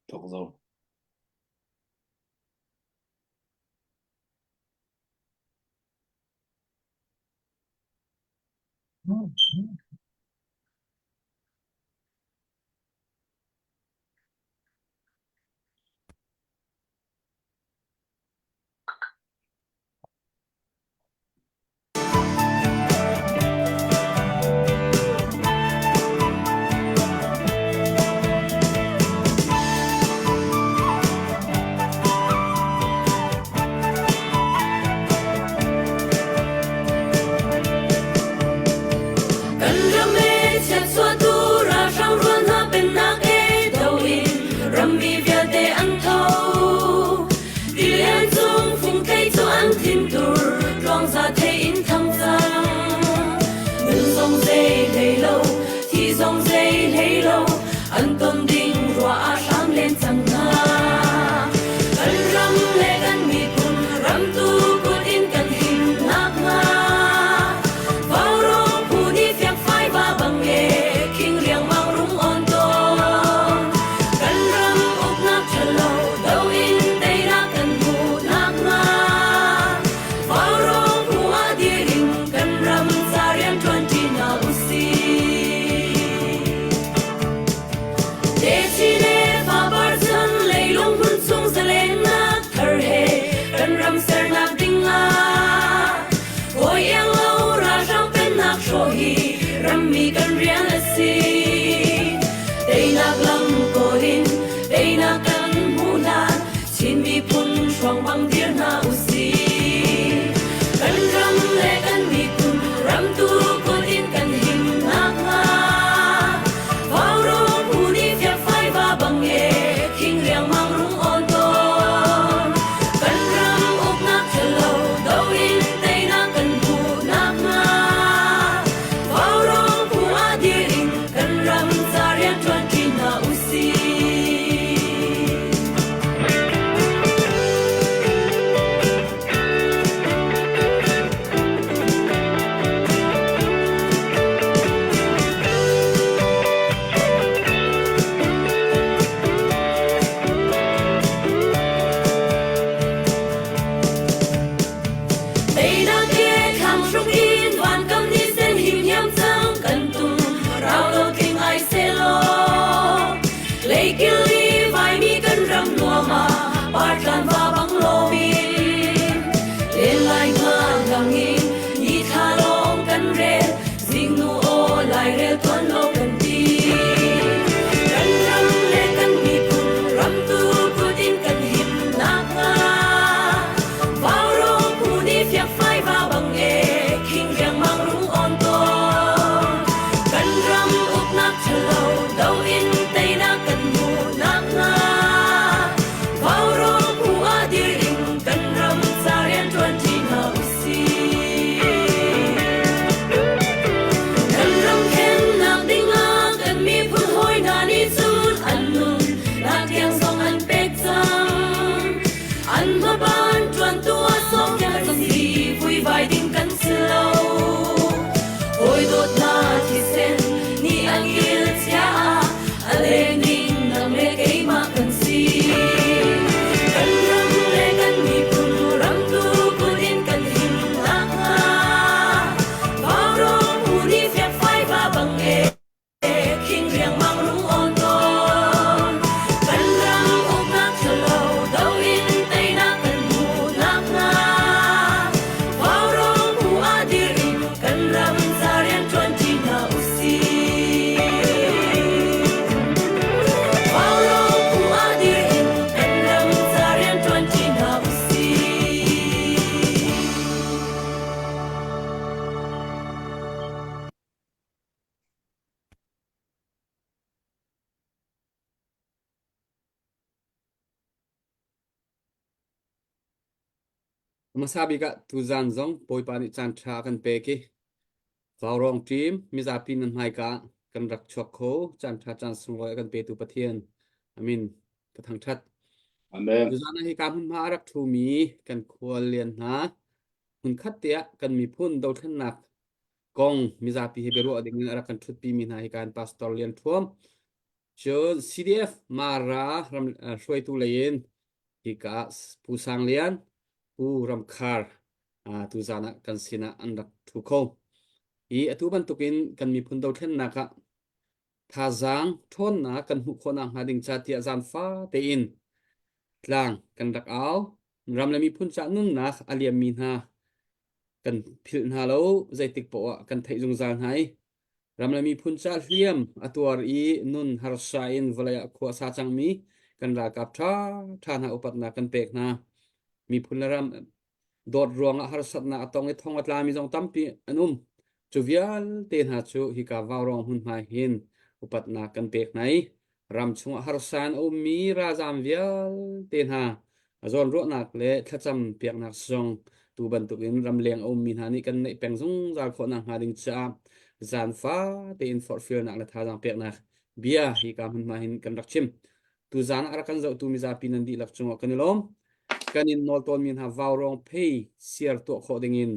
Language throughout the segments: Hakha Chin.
Thawk zo. Kan ram e chiatchuahtu ralhrang rual hna pennak e do in rammi vialte an tho. Tilian cung fungthei cu an thintur tluangza thei in thang cang. Nun zong zei hlei lo, thi zong zei hlei lo, an ton ding ruah ah hram len cang hna. Kan ram le kan miphun ramtu kut in kan him nakhnga Vaurawng phu nih fiangfai va bang e khing riangmang rung on tawn. Kan ram uknak ṭhalo do in teinak kan hmuh nakhnga Vaurawng phu ah dir in kan ram ca rian ṭuan ṭi hna usih. Techi le fapar chan leilung hmun chung zalennak thar he kan ram sernak ding ah Hawi iang lo ralhrang pennak hrawh hi rammi kan rian a si. Teinak lam kawl in teinak kan hmuh hlan Chin miphun hruang bang dir hna usih. Kan ram le kan miphun ramtu kut in kan him nakhnga Vaurawng phu nih fiakfai va bang e khing riangmang rung awn tawn. Kan ram uknak ṭhalo do in teinak kan hmuh nakhnga Vaurawng phu ah dir in kan ram ca rian ṭuan ṭi hna usih. Teinak ke thlang hruk in vankam ni sen him hiam cang kan tum rau lo tling ai selaw Leikil i vaimi kan ram nuam ah partlan va bang lomin len lai nga lang in ni thla lawng kan rel zingnu aw lairel tuan lo kan ti kan ram le kan miphun ramtu kut in kan him nakhnga Vaurawng phu nih fiakfai va bang e khing riangmang rung on tawn kan ram uknak ṭhalo do in teinak kan hmuh nakhnga Vaurawng phu ah dir in kan ram ca rian ṭuan ṭi hna usih. Kan ram khennak dingah kan miphun hawi hna nih cun an nun nak tiang zong an pek cang. An hmaban ṭuantu a sawm kan si vuivai ding kan si lo. Hawi dawt hna thisen nih an kil chia a leng ding nang le keimah kan si. Kan ram le kan miphun ramtu kut in kan him nakhnga Vaurawng phu nih fiakfai va bang e Khing riangmang rung awn tawn. Kan ram uknak ṭhalo do in teinak kan hmuh nakhnga Vaurawng phu ah dir in kan ram ca rian ṭuan ṭi hna usih. Vaurawng phu ah dir in kan ram ca rian ṭuan ṭi hna usih. Hmasa bik ah tuzaan zong Bawipa nih caan ṭha a kan pek i Vaurawng ṭim mizapi nan hmaika ah kan rak chuak kho. Caan ṭha caan sunglawi a kan petu Pathian amin ka thangṭhat. Amen. Tuzaan ah hika hmunhma a rak ṭhumi kan khual lian hna hmunkhat te ah kan miphun dothlennak kong mizapi he biaruah ding in a rak kan ṭhutpimi hna hi kan pastor Lian Ṭhuam. Cun CDF Mara ram hruaitu lei in hika Pu Sang Lian, Pu Ram Khar tuzaan ah kan sinah an rak ṭhu kho. Hi atu bantukin kan miphun dothlennak ah thazaang ṭhawnnak kan hmuh khawh nakhnga ding ca tiah zaanfa tein tlang kan rak au. Ram le miphun ca nunnak a liammi hna kan philh hna lo, zeitik paoh ah kan theih zungzal hna i ram le miphun ca hliam a tuar i nun harsa in vawlei ah khua a sa cangmi kan ralkap ṭha ṭha hna upatnak kan pek hna. Miphun le ram dawt ruangah harsatnak a tong i thong a tlami zong tampi an um. Cu vialte hna cu hika vaurawng hmunhma hin upatnak kan pek hna i ram chungah harsa in a ummi ralzaam vialte hna zawnruahnak le thlacam piaknak zong tu bantukin ramleng a ummi hna nih kan neih peng zungzal khawh nakhnga ding caah zaanfa tein forhfialnak le thazaang peknak bia hika hmunhma hin kan rak chim. Tuzaan ah a rak kan zohtu mizapi nan dihlak cungah kan i lawm. Kan in nawl tawnmi hna vaurawng phei siar tuah khawh dingin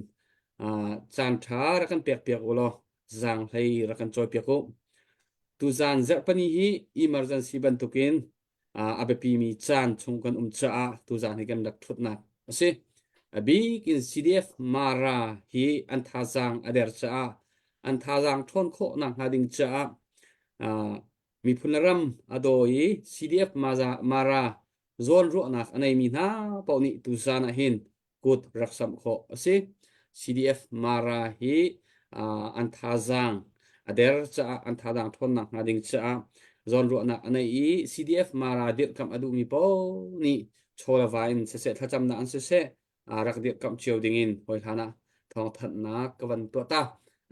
caan ṭha rak kan pek piak u law zaanghlei rak kan cawi piak u. Tuzaan zarhpani hi emergency bantukin a biapimi caan chung kan um caah tuzaan hi kan rak ṭhutnak a si. A bik in CDF Mara hi an thazaang a der caah an thazaang ṭhawn khawh nakhnga ding caah Miphun le ram a daw i CDF Mara zawnruahnak a neimi hna paoh nih tuzaan ah hin kut rak samh khawh a si. CDF Mara hi an thazaang a der caah an thazaang ṭhawnnak hnga ding caah zawnruahnak a nei i CDF Mara dirhkamh a duhmi paoh nih chaw le va in siseh thlacamnak an siseh rak dirhkamh cio dingin hawi hlan ah thawngthanhnak ka van tuah ta.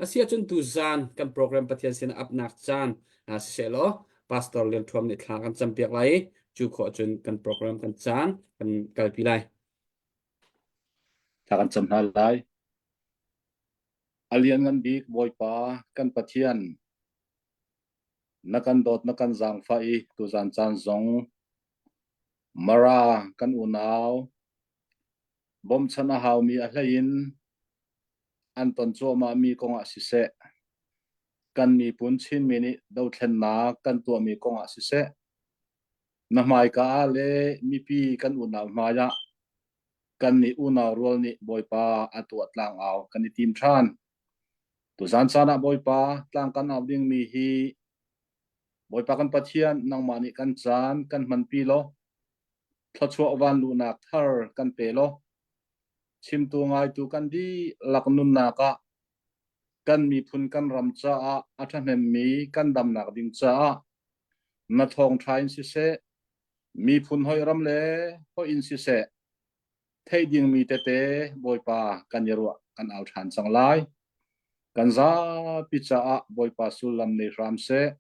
Asiahcun tuzaan kan program Pathian sin apnak caan siseh law Pastor Lian Thuam nih thla kan campiak lai i cu khawh cun kan program kan caan kan kalpi lai. Thla kan cam hna lai. A lianngan bik Bawipa kan Pathian na kan dawt na kan zaangfah i tuzaan caan zong Mara kan unau Bawmchan a haumi a hlei in an ton cuahmahmi kongah siseh, kan miphun Chinmi nih dothlennak kan tuahmi kongah siseh, na hmaika ah le mipi kan unau hmai ah kannih unau rual nih Bawipa a tuah tlangau kan i tim ṭhan. Tuzaan caan ah Bawipa tlang kan au dingmi hi Bawipa kan Pathian nangmah nih kan caan kan hmanpi law thluachuah vanluhnak thar kan pe law chimtu ngaitu kan dihlak nunnak ah kan miphun kan ram caah a ṭhahnemmi kan damnak ding caah na thawngṭha in siseh miphun hoi ram le hoi in siseh theih dingmi tete Bawipa kan i ruah kan au ṭhan cang lai. Kan zapi caah Bawipa sullam nei hram seh.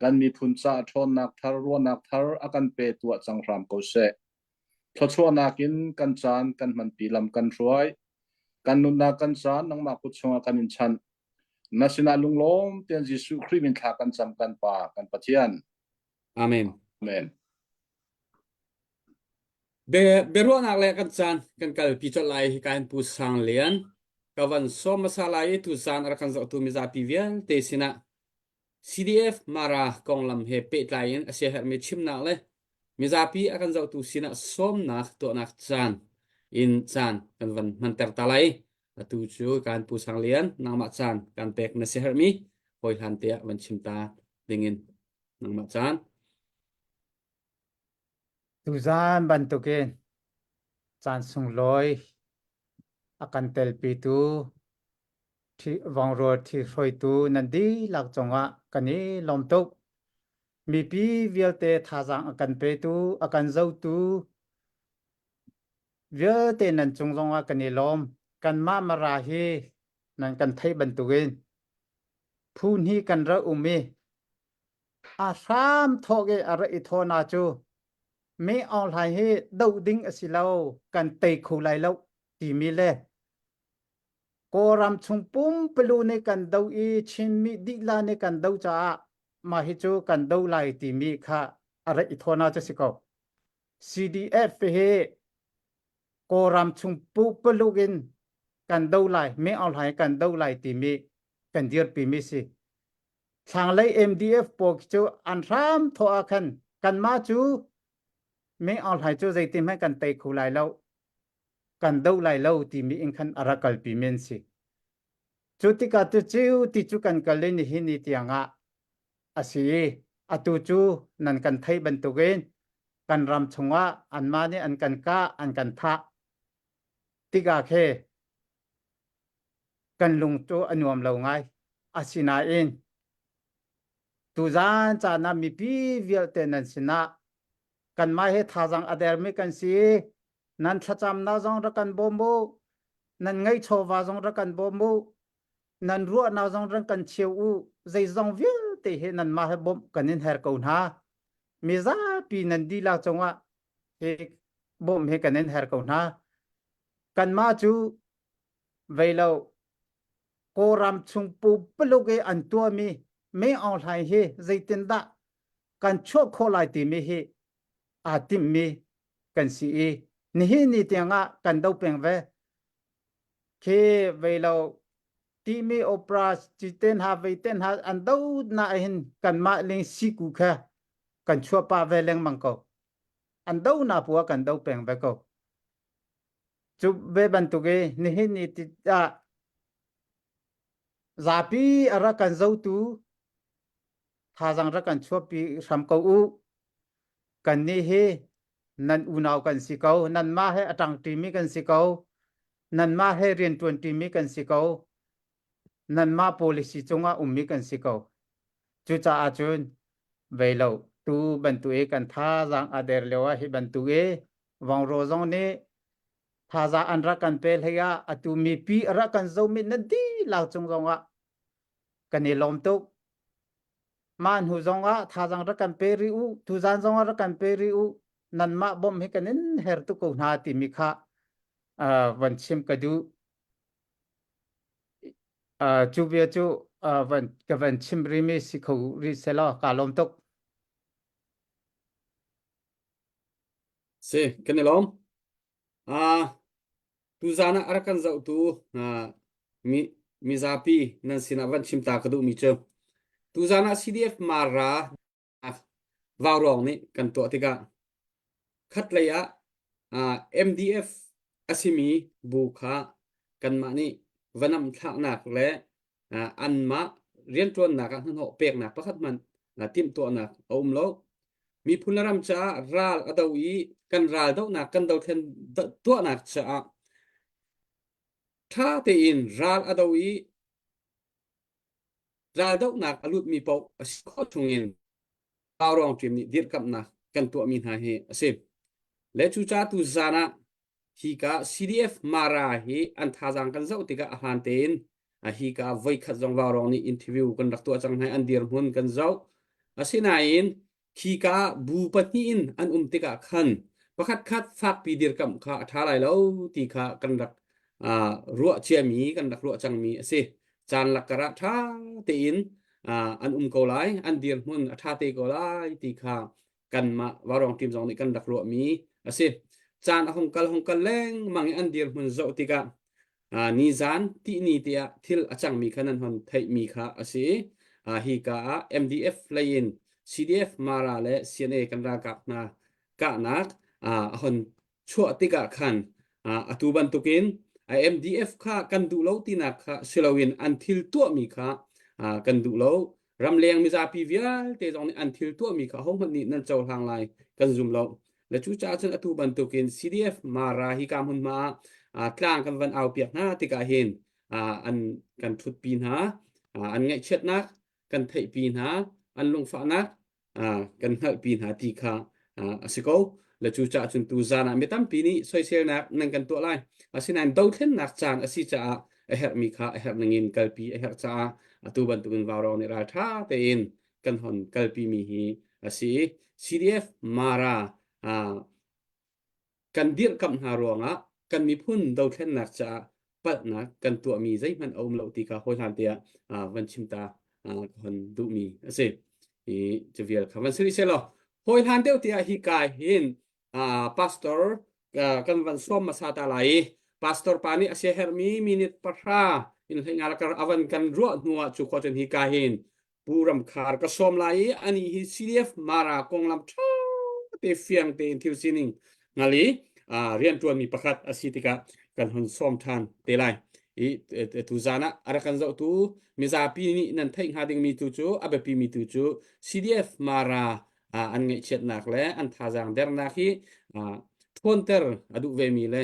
Kan miphun caah ṭhawnnak thar ruahnak thar a kan pe tuah cang hram ko seh. Thluachuahnak in kan caan kan hmanpi lam kan hruai. Kan nunnak kan caan nangmah kut chungah kan in chanh. Na sinah lunglawm tein Jesuh Khrih min thla kan cam kan Pa kan Pathian. Amen. Amen. Biaruahnak le kan caan kan kalpi colh lai hi ka in Pu Sang Lian ka van sawm hmasa lai i tuzaan a rak kan zohtu mizapi vialte sinah CDF Mara konglam he pehtlai in a siaherhmi chimnak le mizapi a kan zohtu sinah sawmnak tuahnak caan in caan kan van hmanter ta lai. Atu cu kan Pu Sang Lian nangmah caan kan pek na siaherhmi hawi hlan te ah van chim ta dingin nangmah caan. Tuzaan bantukin caan sunglawi a kan telpitu Vawngrual ṭhihruaitu nan dihlak cungah kan i lawm tuk. Mipi vialte thazaang a kan petu, a kan zotu vialte nan cung zongah kan i lawm. Kanmah Mara hi nan kan theih bantukin phu hnih kan rak um i a hram thawk i a rak i thawhna cu mi Aung Hlaing hi doh ding a si lo kan tei kho lai lo timi le Kawlram chung pumpulu nih kan do i Chinmi dihla nih kan do caah mah hi cu kan do lai timi kha a rak i thawhna cu si ko. CDF hi Kawlram chung pumpuluk in kan do lai, mi Aung Hlaing kan do lai timi kan dirpimi si. Thlanglei MDF pawl khi cu an hram thawh ah khan kanmah cu Min Aung Hlaing cu zeitin hmanh kan tei kho lai lo, kan doh lai lo timi in khan a rak kalpi men si. Cu tikah tu cu ti cu kan kal i nihin ni tiang ah a si i atu cu nan kan theih bantukin kan ram chungah anmah nih an kan kah, an kan thah tikah khe kan lung cu a nuam lo ngai. Asinain tuzaan caan ah mipi vialte nan sinah kanmah he thazaang a dermi kan si nan thlacamnak zong rak kan bawm u nan ngeih chawva zong rak kan bawm u nan ruahnak zong rak kan cheu u zeizong vialte hi nanmah he bawmh kan in her ko hna mizapi nan dihlak cungah hi bawmh hi kan in her ko hna kanmah cu vei lo Kawlram chung pumpak i an tuahmi Min Aung Hlaing hi zeitindah kan chuah khawh lai timi hi aa timhmi kan si i nihin ni tiangah kan do peng ve. Khi vei lo timi opera citen ha vei ten ha an do na hin kanmah ling siku kha kan chuah pah ve lengmang ko. An do na pua kan do peng ve ko. Cu ve bantuk i nihin ni ti ah zapi a rak kan zotu thazaang rak kan chuahpi hram ko u. Kannih hi nan unau kan si ko. Nanmah he a ṭangṭimi kan si ko. Nanmah he rianṭuanṭimi kan si ko. Nanmah policy cungah ummi kan si ko. Cucaah cun vei lo tu bantuk i kan thazaang a der lio ah hi bantuk i Vongro zong nih thazaang an rak kan pe hlei ah atu mipi a rak kan zomi nan dihlak cung zongah kan i lawm tuk. Mah hnu zongah thazaang rak kan pe rih u, tuzaan zongah rak kan pe rih u, nanmah bawmh hi kan in her tuk ko hna timi kha uh, van chim ka duh. Uh, cu bia cu uh, van, ka van chim rimi si kho rih selaw kaa lawm tuk. Si, kan i lawm. Ah, tuzaan ah a rak kan zohtu uh, mi mizapi nan sinah van chim ta ka duhmi cu tuzaan ah CDF Mara vaurawng nih kan tuah tikah khatlei ah uh, MDF a simi bu kha kanmah nih va nam thlaknak le anmah rianṭuannak ah hnahnawh peknak pakhat hmanh timhtuahnak a um lo. Miphun le ram caah ral a do i kan ral dohnak kan dothlen tuahnak caah ṭha tein ral a do i ral dohnak a lutmi paoh a si khawh chungin Taurawng ṭim nih dirhkamhnak kan tuahmi hna hi a si. Le cucaah tu zan ah hika CDF Mara hi an thazaang kan zoh tikah a hlaan tein hika voikhat zong Vaurawng nih interview kan rak tuah cang hna i an dirhmun kan zoh. Asinain khika bu pahnih in an um tikah khan pakhat khat fakpi dirkamh kha a ṭha lai lo ti kha kan rak ruah ciami kan rak ruah cangmi a si. Caan lakkar ah ṭha tein an um ko lai, an dirhmun a ṭha te ko lai ti kha kanmah Vaurawng team zong nih kan rak ruahmi a si. Caan a hung kal hung kal lengmang i an dirhmun zoh tikah nizan tihni tiah thil a cangmi kha nan hon theihmi kha a si. Hika ah MDF lei in CDF Mara le CNA kan ralkap hna kahnak a hon chuah tikah khan atu bantukin MDF kha kan duh lo tinak kha si loin an thil tuahmi kha kan duh lo. Ramleng mizapi vialte zong nih an thil tuahmi kha hohmanh nih nan cohlang lai kan zum lo. Le cucaah cun atu bantukin CDF Mara hi ka hmunhma ah tlang kan van aupiak hna tikah hin an kan ṭhutpi hna, an ngaihchiatnak kan theihpi hna, an lungfahnak kan hngalhpi hna ti kha a si ko. Le cucaah cun tu zan ah mi tampi nih soiselnak nan kan tuah lai. Asinain dothlennak caan a si caah a herhmi kha a herh ningin kalpi a herh caah atu bantukin vaurawng nih ralṭha tein kan hon kalpimi hi a si. CDF Mara kan dirhkamh hna ruangah kan miphun dothlennak caah palhnak kan tuahmi zeihmanh a um lo ti kha hawihlan te ah van chim ta ka hon duhmi a si. Hi cu vial kha van si rih selaw hawihlan deuh te ah hi ka hin pastor kan van sawm hmasa ta lai i pastor pa nih a siaherhmi minute pahra in hlei nga lakar avan kan ruah hnu ah cu khua cun hi ka hin. Pu Ram Khar ka sawm lai i anih hi CDF Mara konglam ṭha te fiang tein thil sining ngal i rianṭuanmi pakhat a si tikah kan hun sawm ṭhan te lai. I tu zan ah a rak kan zohtu mizapi nih nan theih hnga dingmi tu cu a biapimi tu cu CDF Mara an ngaihchiatnak le an thazaang dernak hi ṭhawnter a duh vemi le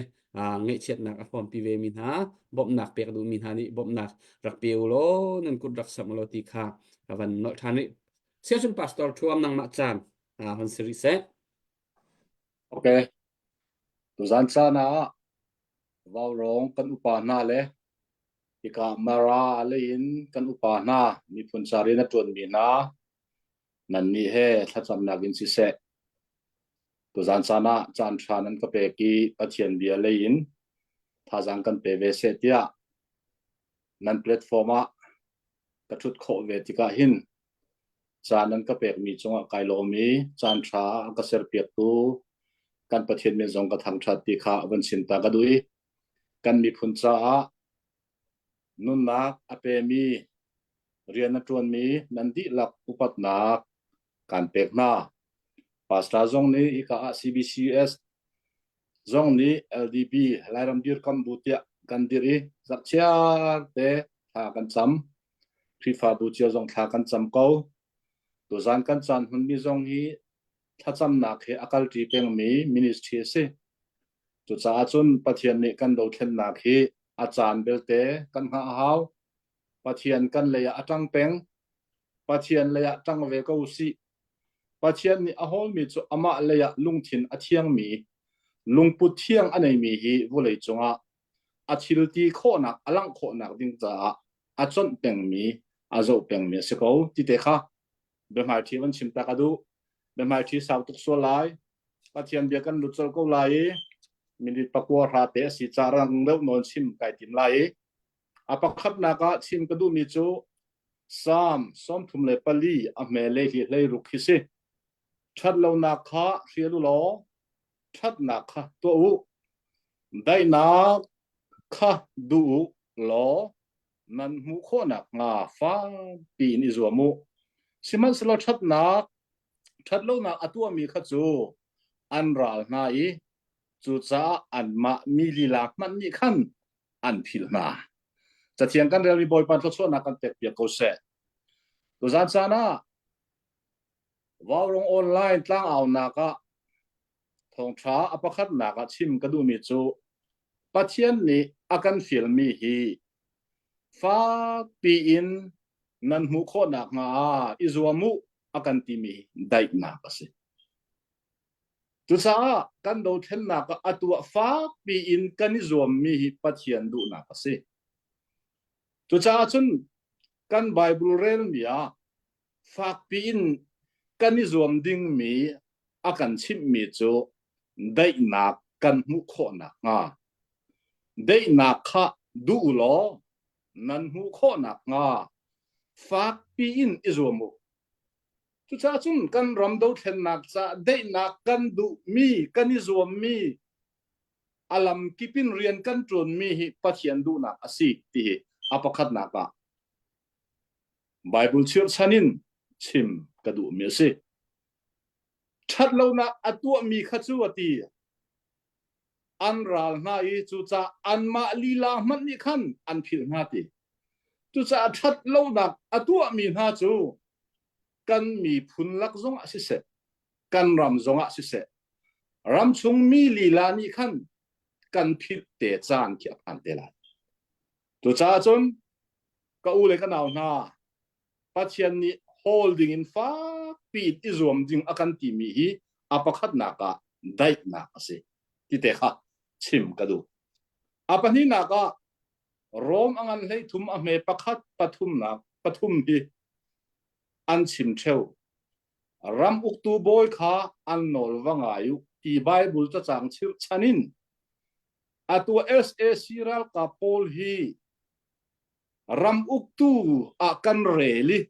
ngaihchiatnak a hrawmpi vemi hna bawmhnak pek duhmi hna nih bawmhnak rak pe u law nan kut rak samh law ti kha ka van nolh ṭhan rih. Siasun pastor thuam nangmah caan hon si rih seh. Okay. Tuzan caan ah Vaurawng kan upa hna le hika Mara lei in kan upa hna miphun ca rian a ṭuanmi hna nannih he thlacamnak in siseh tuzan caan ah caan ṭha nan ka pek i Pathian bia lei in thazaang kan pe ve seh tiah nan platform ah ka ṭhut khawh ve tikah hin caan nan ka pekmi cungah kai lawm i caan ṭha a ka serpiaktu kan Pathian min zong ka thangṭhat ti kha van chim ta ka duh i kan miphun caah nunnak a pemi rian a ṭuanmi nan dihlak upatnak kaan pek hna. Pastor zong nih hika ah CBCUS zong nih LDB Lairam Dirkamh Bu tiah kan dirh i zarhchiar te thla kan cam. Khrihfabu cio zong thla kan cam ko. Tuzan kan caan hmunmi zong hi thlacamnak he a kalṭi pengmi ministry a si. Cucaah cun Pathian nih kan dothlennak hi a caan belte kan hngah a hau. Pathian kan lei ah a ṭang peng. Pathian lei ah ṭang ve ko usih. Pathian nih a hawlmi cu amah lei ah lungthin a thiangmi, lungput thiang a neimi hi vawlei cungah a thil ti khawhnak, a langh khawhnak ding caah a conh pengmi, a zoh pengmi a si ko ti te kha biahmaiṭhi van chim ta ka duh. Biahmaiṭhi sau tuk sual lai. Pathian bia kan lut colh ko lai i minute pakua hra te a si ca rang deuh nawn chim kai tim lai i A pakhatnak ah chim ka duhmi cu Psalm 34 a hme le hi hleiruk hi si. Ṭhatlonak kha hrial u law ṭhatnak kha tuah u. Daihnak kha duh u law nan hmuh khawh nakhnga fakpi in i zuam u. Sihmanhsehlaw ṭhatnak ṭhatlonak a tuahmi kha cu an ral hna i cucaah anmah mi lila hmanh nih khan an philh hna. Cathiang kan relmi Bawipa thluachuahnak kan pekpiak ko seh. Tuzan caan ah Vaurong online tlangaunak ah thawngṭha a pakhatnak ah chim ka duhmi cu Pathian nih a kan fialmi hi fakpi in nan hmuh khawh nakhnga i zuam u a kan timi daihnak a si. Cucaah kan dothlennak ah a tuah fakpi in kan i zuammi hi Pathian duhnak a si. Cucaah cun kan Bible relmi ah fakpi in kan i zuam dingmi a kan chimhmi cu daihnak kan hmuh khawh nakhnga daihnak kha duh u law nan hmuh khawh nakhnga fakpi in i zuam u. Cucaah cun kan ram dothlennak caah daihnak kan duhmi, kan i zuammi, a lam kip in rian kan ṭuanmi hi Pathian duhnak a si ti hi a pakhatnak ah Bible chirhchan in chim ka duhmi a si. Ṭhatlonak a tuahmi kha cu a ti. An ral hna i cucaah anmah lila hmanh nih khan an philh hna ti. Cucaah ṭhatlonak a tuahmi hna cu kan miphun lak zong ah siseh, kan ram zong ah siseh, ramchung mi lila nih khan kan philh te caan khi a phan te lai. Cucaah cun ka u le ka nau hna, Pathian nih hawl ding in fakpi in i zuam ding a kan timi hi a pakhatnak ah daihnak a si ti te kha chim ka duh. A pahnihnak ah Rom a ngan 13 a hme pakhat pathumnak pathum hi an chim ṭheo. Ram uktu bawi kha an nawl va ngai u ti Bible cacang chirhchan in atu SAC ralkap pawl hi ram uktu ah kan rel i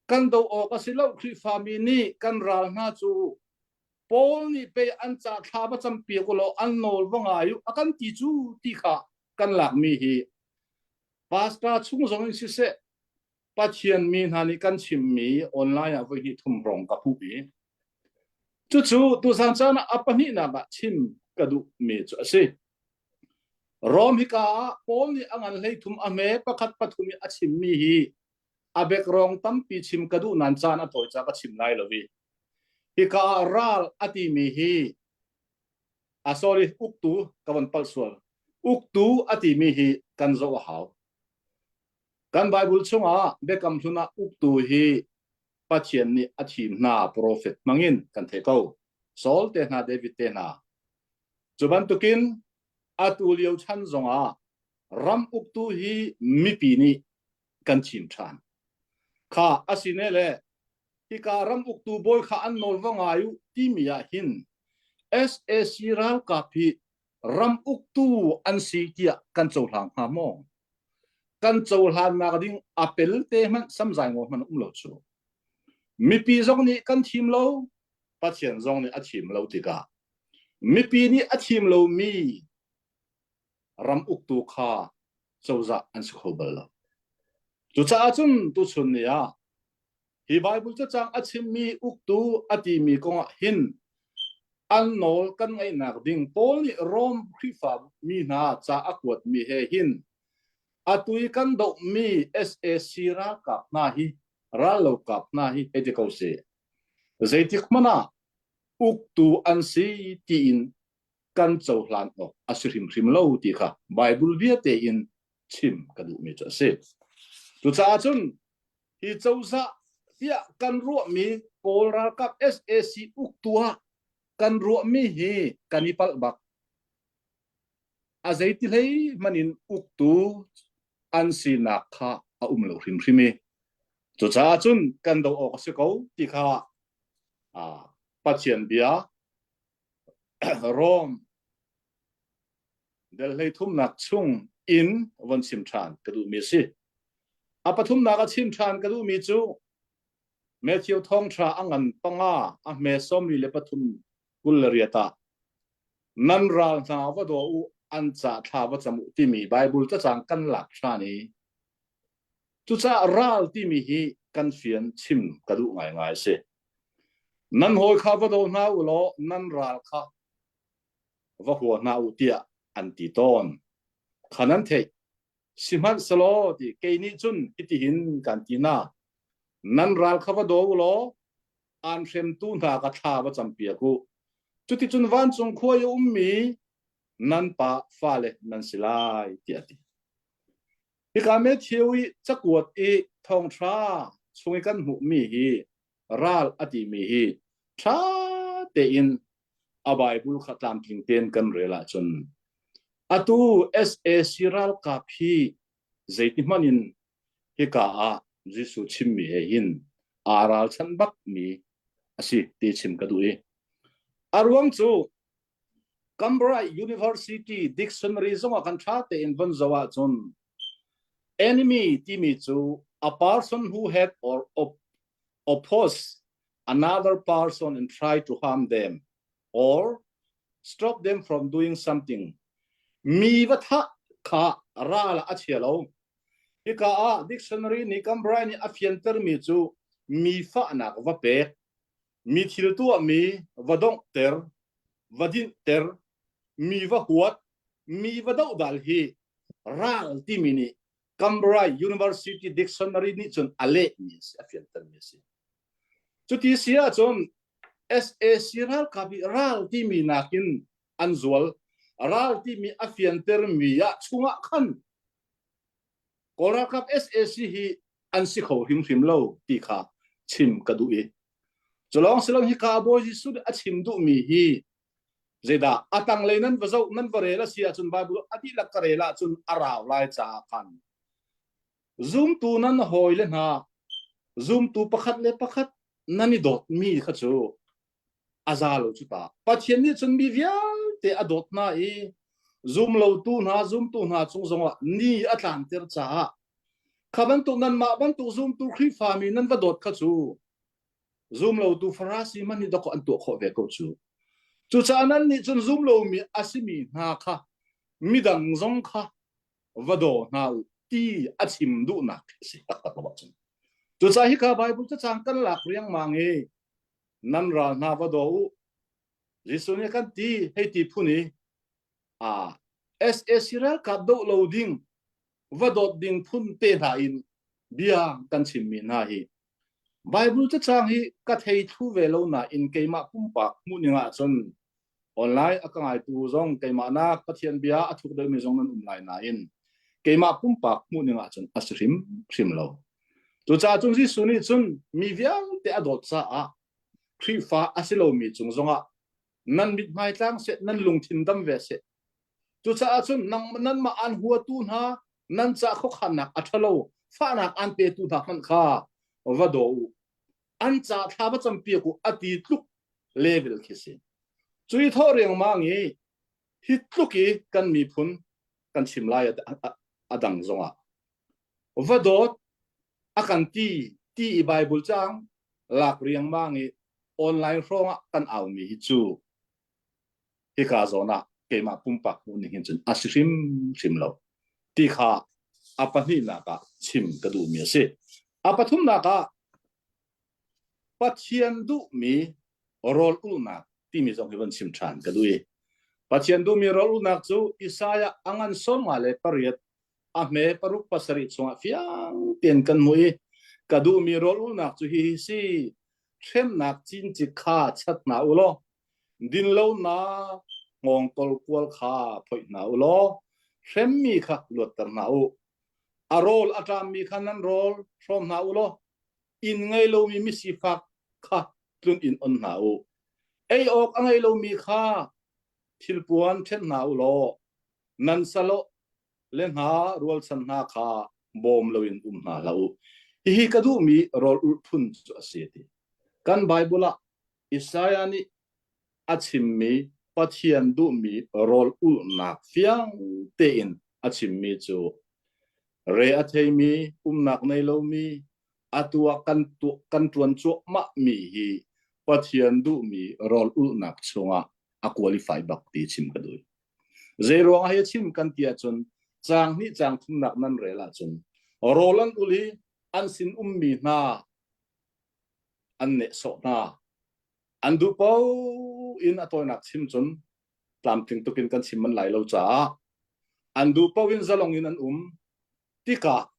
kan do awk a si lo Khrihfami nih kan ral hna cu Paul nih pei an ca thla va campiak u law an nawl va ngai u a kan ti cu ti kha kan lakmi hi pastor chung zong in siseh. Pathian mi hna nih kan chimmi online ah voi hnih thum hrawng ka puh i cucu tuzan caan ah a pahnihnak ah chim ka duhmi cu a si. Rom hika ah Paul nih a ngan hleithum a hme pakhat pathum i a chimmi hi a bekrong tampi chim ka duh nain caan a tawi ca ka chim lai lo i hika ah ral a timi hi a sorry uktu ka von palh sual uktu a timi hi kan zoh a hau. Kan Bible chungah Biakam Hlun ah uktu hi Pathian nih a thim hna profet hmangin kan theih ko. Saul te hna, David te hna. Cu bantukin atu lio chan zongah ram uktu hi mipi nih kan thim ṭhan. Kha asine le hika ram uktu bawi kha an nawl va ngai u timi ah hin SAC ralkap hi ram uktu an si tiah kan cohlang hnga maw? Kan cohlannak ding a pelte hmanh samzai ngaw hmanh um lo cu. Mipi zong nih kan thim lo, Pathian zong nih a thim lo tikah mipi nih a thim lomi ram uktu kha cozah an si kho bal lo. Cucaah cun tuchun ni ah Hi Bible cacang a chimmi uktu a timi kongah hin an nawl kan ngaihnak ding Paul nih Rom Khrihfa mi hna ca a kuatmi he hin atu i kan dohmi SAC ralkap hna hi rallokap hna hi hei ti ko seh. Zeitik hmanh ah uktu an si tiin kan cohlan awk a si hrimhrim lo ti kha Bible bia tein chim ka duhmi cu a si. Cucaah cun Hi cozah tiah kan ruahmi Kawl ralkap SAC uktu ah kan ruahmi hi kan i palh bak. A zeiti hlei hmanh in uktu an sinak kha a um lo hrimhrim i cucaah cun kan do awk a si ko ti kha Pathian bia Rom Del hleithumnak chung in von chim ṭhan ka duhmi a si. A pathumnak a chim ṭhan ka duhmi cu Matthew thawngṭha a ngan panga a hme 43 28 ah nan ral hna va daw u an ca thla va cam u timi Bible cacang kan lak ṭhan i cucaah ral timi hi kan fian chim ka duh ngaingai a si. Nan hawi kha va daw hna u law nan ral kha va hua hna u tiah an ti tawn. Kha nan theih. Sihmanhsehlaw ti kei nih cun hitihin kan ti hna. Nan ral kha va daw u law aan hremtu hna ka thla va campiak u. Cuticun vancung khua i a ummi nan pa fale nan si lai tiah a ti. Hika Matthew i cakuat i thawngṭha chung i kan hmuhmi hi ral a timi hi ṭha tein a Bible kha tlamtling tein kan rel ahcun atu SAC ralkap hi zeiti hmanh in hika ah Jesuh chimmi he hin aa ralchanh bakmi a si ti chim ka duh i a ruang cu Cambridge University Dictionary zongah kan ṭha tein von zoh ahcun enemy timi cu a person who had or oppose another person and try to harm them or stop them from doing something. Mi va thah kha ral a chia lo. Hika ah dictionary nih Cambrai nih a fiantermi cu mi fahnak va pek, mi thil tuahmi va donghter, va dinhter, mi va huat, mi va dohdal hi ral timi nih Cambrai University Dictionary nih cun a lehmi a si, a fiantermi a si. Cuti si ahcun SAC ralkap i ral timi nakin an zual. Ral timi a fiantermi ah chungah khan Kawl ralkap SAC hi an si kho hrimhrim lo ti kha chim ka duh i culawng silong hi ka Bawi Jesuh nih a chim duhmi hi zeidah a tanglei nan va zoh nan va rel a si ahcun Bible a dihlak ka rel ahcun a rau lai caah khan Zumtu nan hawile hna, zumtu pakhat le pakhat nan i dawtmi kha cu a za lo cu ta. Pathian nih cun mi vialte a dawt hna i zumlotu hna, zumtu hna cung zongah ni a tlanter caah kha bantuk nanmah bantuk zumtu Khrihfami nan va dawt kha cu zumlotu Farasi hmanh nih dawkaw an tuah khawh ve ko cu. Cucaah nan nih cun zumlomi a simi hna kha midang zong kha va daw hna u. ti a chim duhnak a si taktak lo ahcun. Cucaah hika Bible cacang kan lak riangmang i nan ral hna va daw u. Jesuh nih kan ti hei ti phun i a SAC ralkap doh lo ding va dawt ding phun te hna in bia kan chimmi hna hi Bible cacang hi ka thei thlu ve lo nain keimah pumpak hmuhning ahcun online a ka ngaitu zong keimah nak Pathian bia a thuk deuhmi zong nan um lai nain keimah pumpak hmuhning ahcun a si hrim hrim lo. Cucaah cun Jesuh nih cun mi vialte a dawt caah Khrihfa a si lomi cung zongah nan mithmai tlang seh nan lungthin dam ve seh Cucaah cun nang nanmah aan huatu hna nan ca khuakhannak a ṭhalo fahnak aan petu hna hmanh kha va daw u. An ca thla va campiak u a ti tluk level khi si. Cui thawh riangmang i hi tluk i kan miphun kan chim lai a dang zongah va dawt a kan ti ti i Bible cang lak riangmang i online hrawng ah kan aumi hi cu hika zawn ah keimah pumpak hmuh ning hin cun a si hrimhrim lo ti kha a pahnihnak ah chim ka duhmi a si. A pathumnak ah Pathian duhmi rawl ulhnak timi zong hi von chim ṭhan ka duh i Pathian duhmi rawl ulhnak cu Isaiah a ngan 58 a hme paruk pasarih chungah fiang tein kan hmuh i ka duhmi rawl ulhnak cu hihi si hremnak cincik kha chat hna u law Dinlonak hngawngkol kual kha phoih hna u law hremmi kha luatter hna u. A rawl a ṭammi kha nan rawl hrawm hna u law inn ngei lomi misifak kha tlun inn on hna u. Ei awk a ngei lomi kha thilpuan ṭhen hna u law nan salawh le hna rualchan hna kha bawm loin um hna hlah u. Hihi ka duhmi rawl ulh phun cu a si ti. Kan Bible ah Isaiah nih a chimmi Pathian duhmi rawl ulhnak fiang tein a chimmi cu re a theimi umnak nei lomi atu ah kan kan ṭuan cuahmahmi hi Pathian duhmi rawl ulhnak chungah a qualify bak ti chim ka duh. Zei ruangah hi chim kan ti ahcun caang hnih caang thumnak nan rel ahcun rawl an ul i an sin ummi hna an nehsawh hna. An duh paoh in a tawinak chim cun tlamtling tukin kan chim man lai lo caah an duh paoh in zalong in an um tikah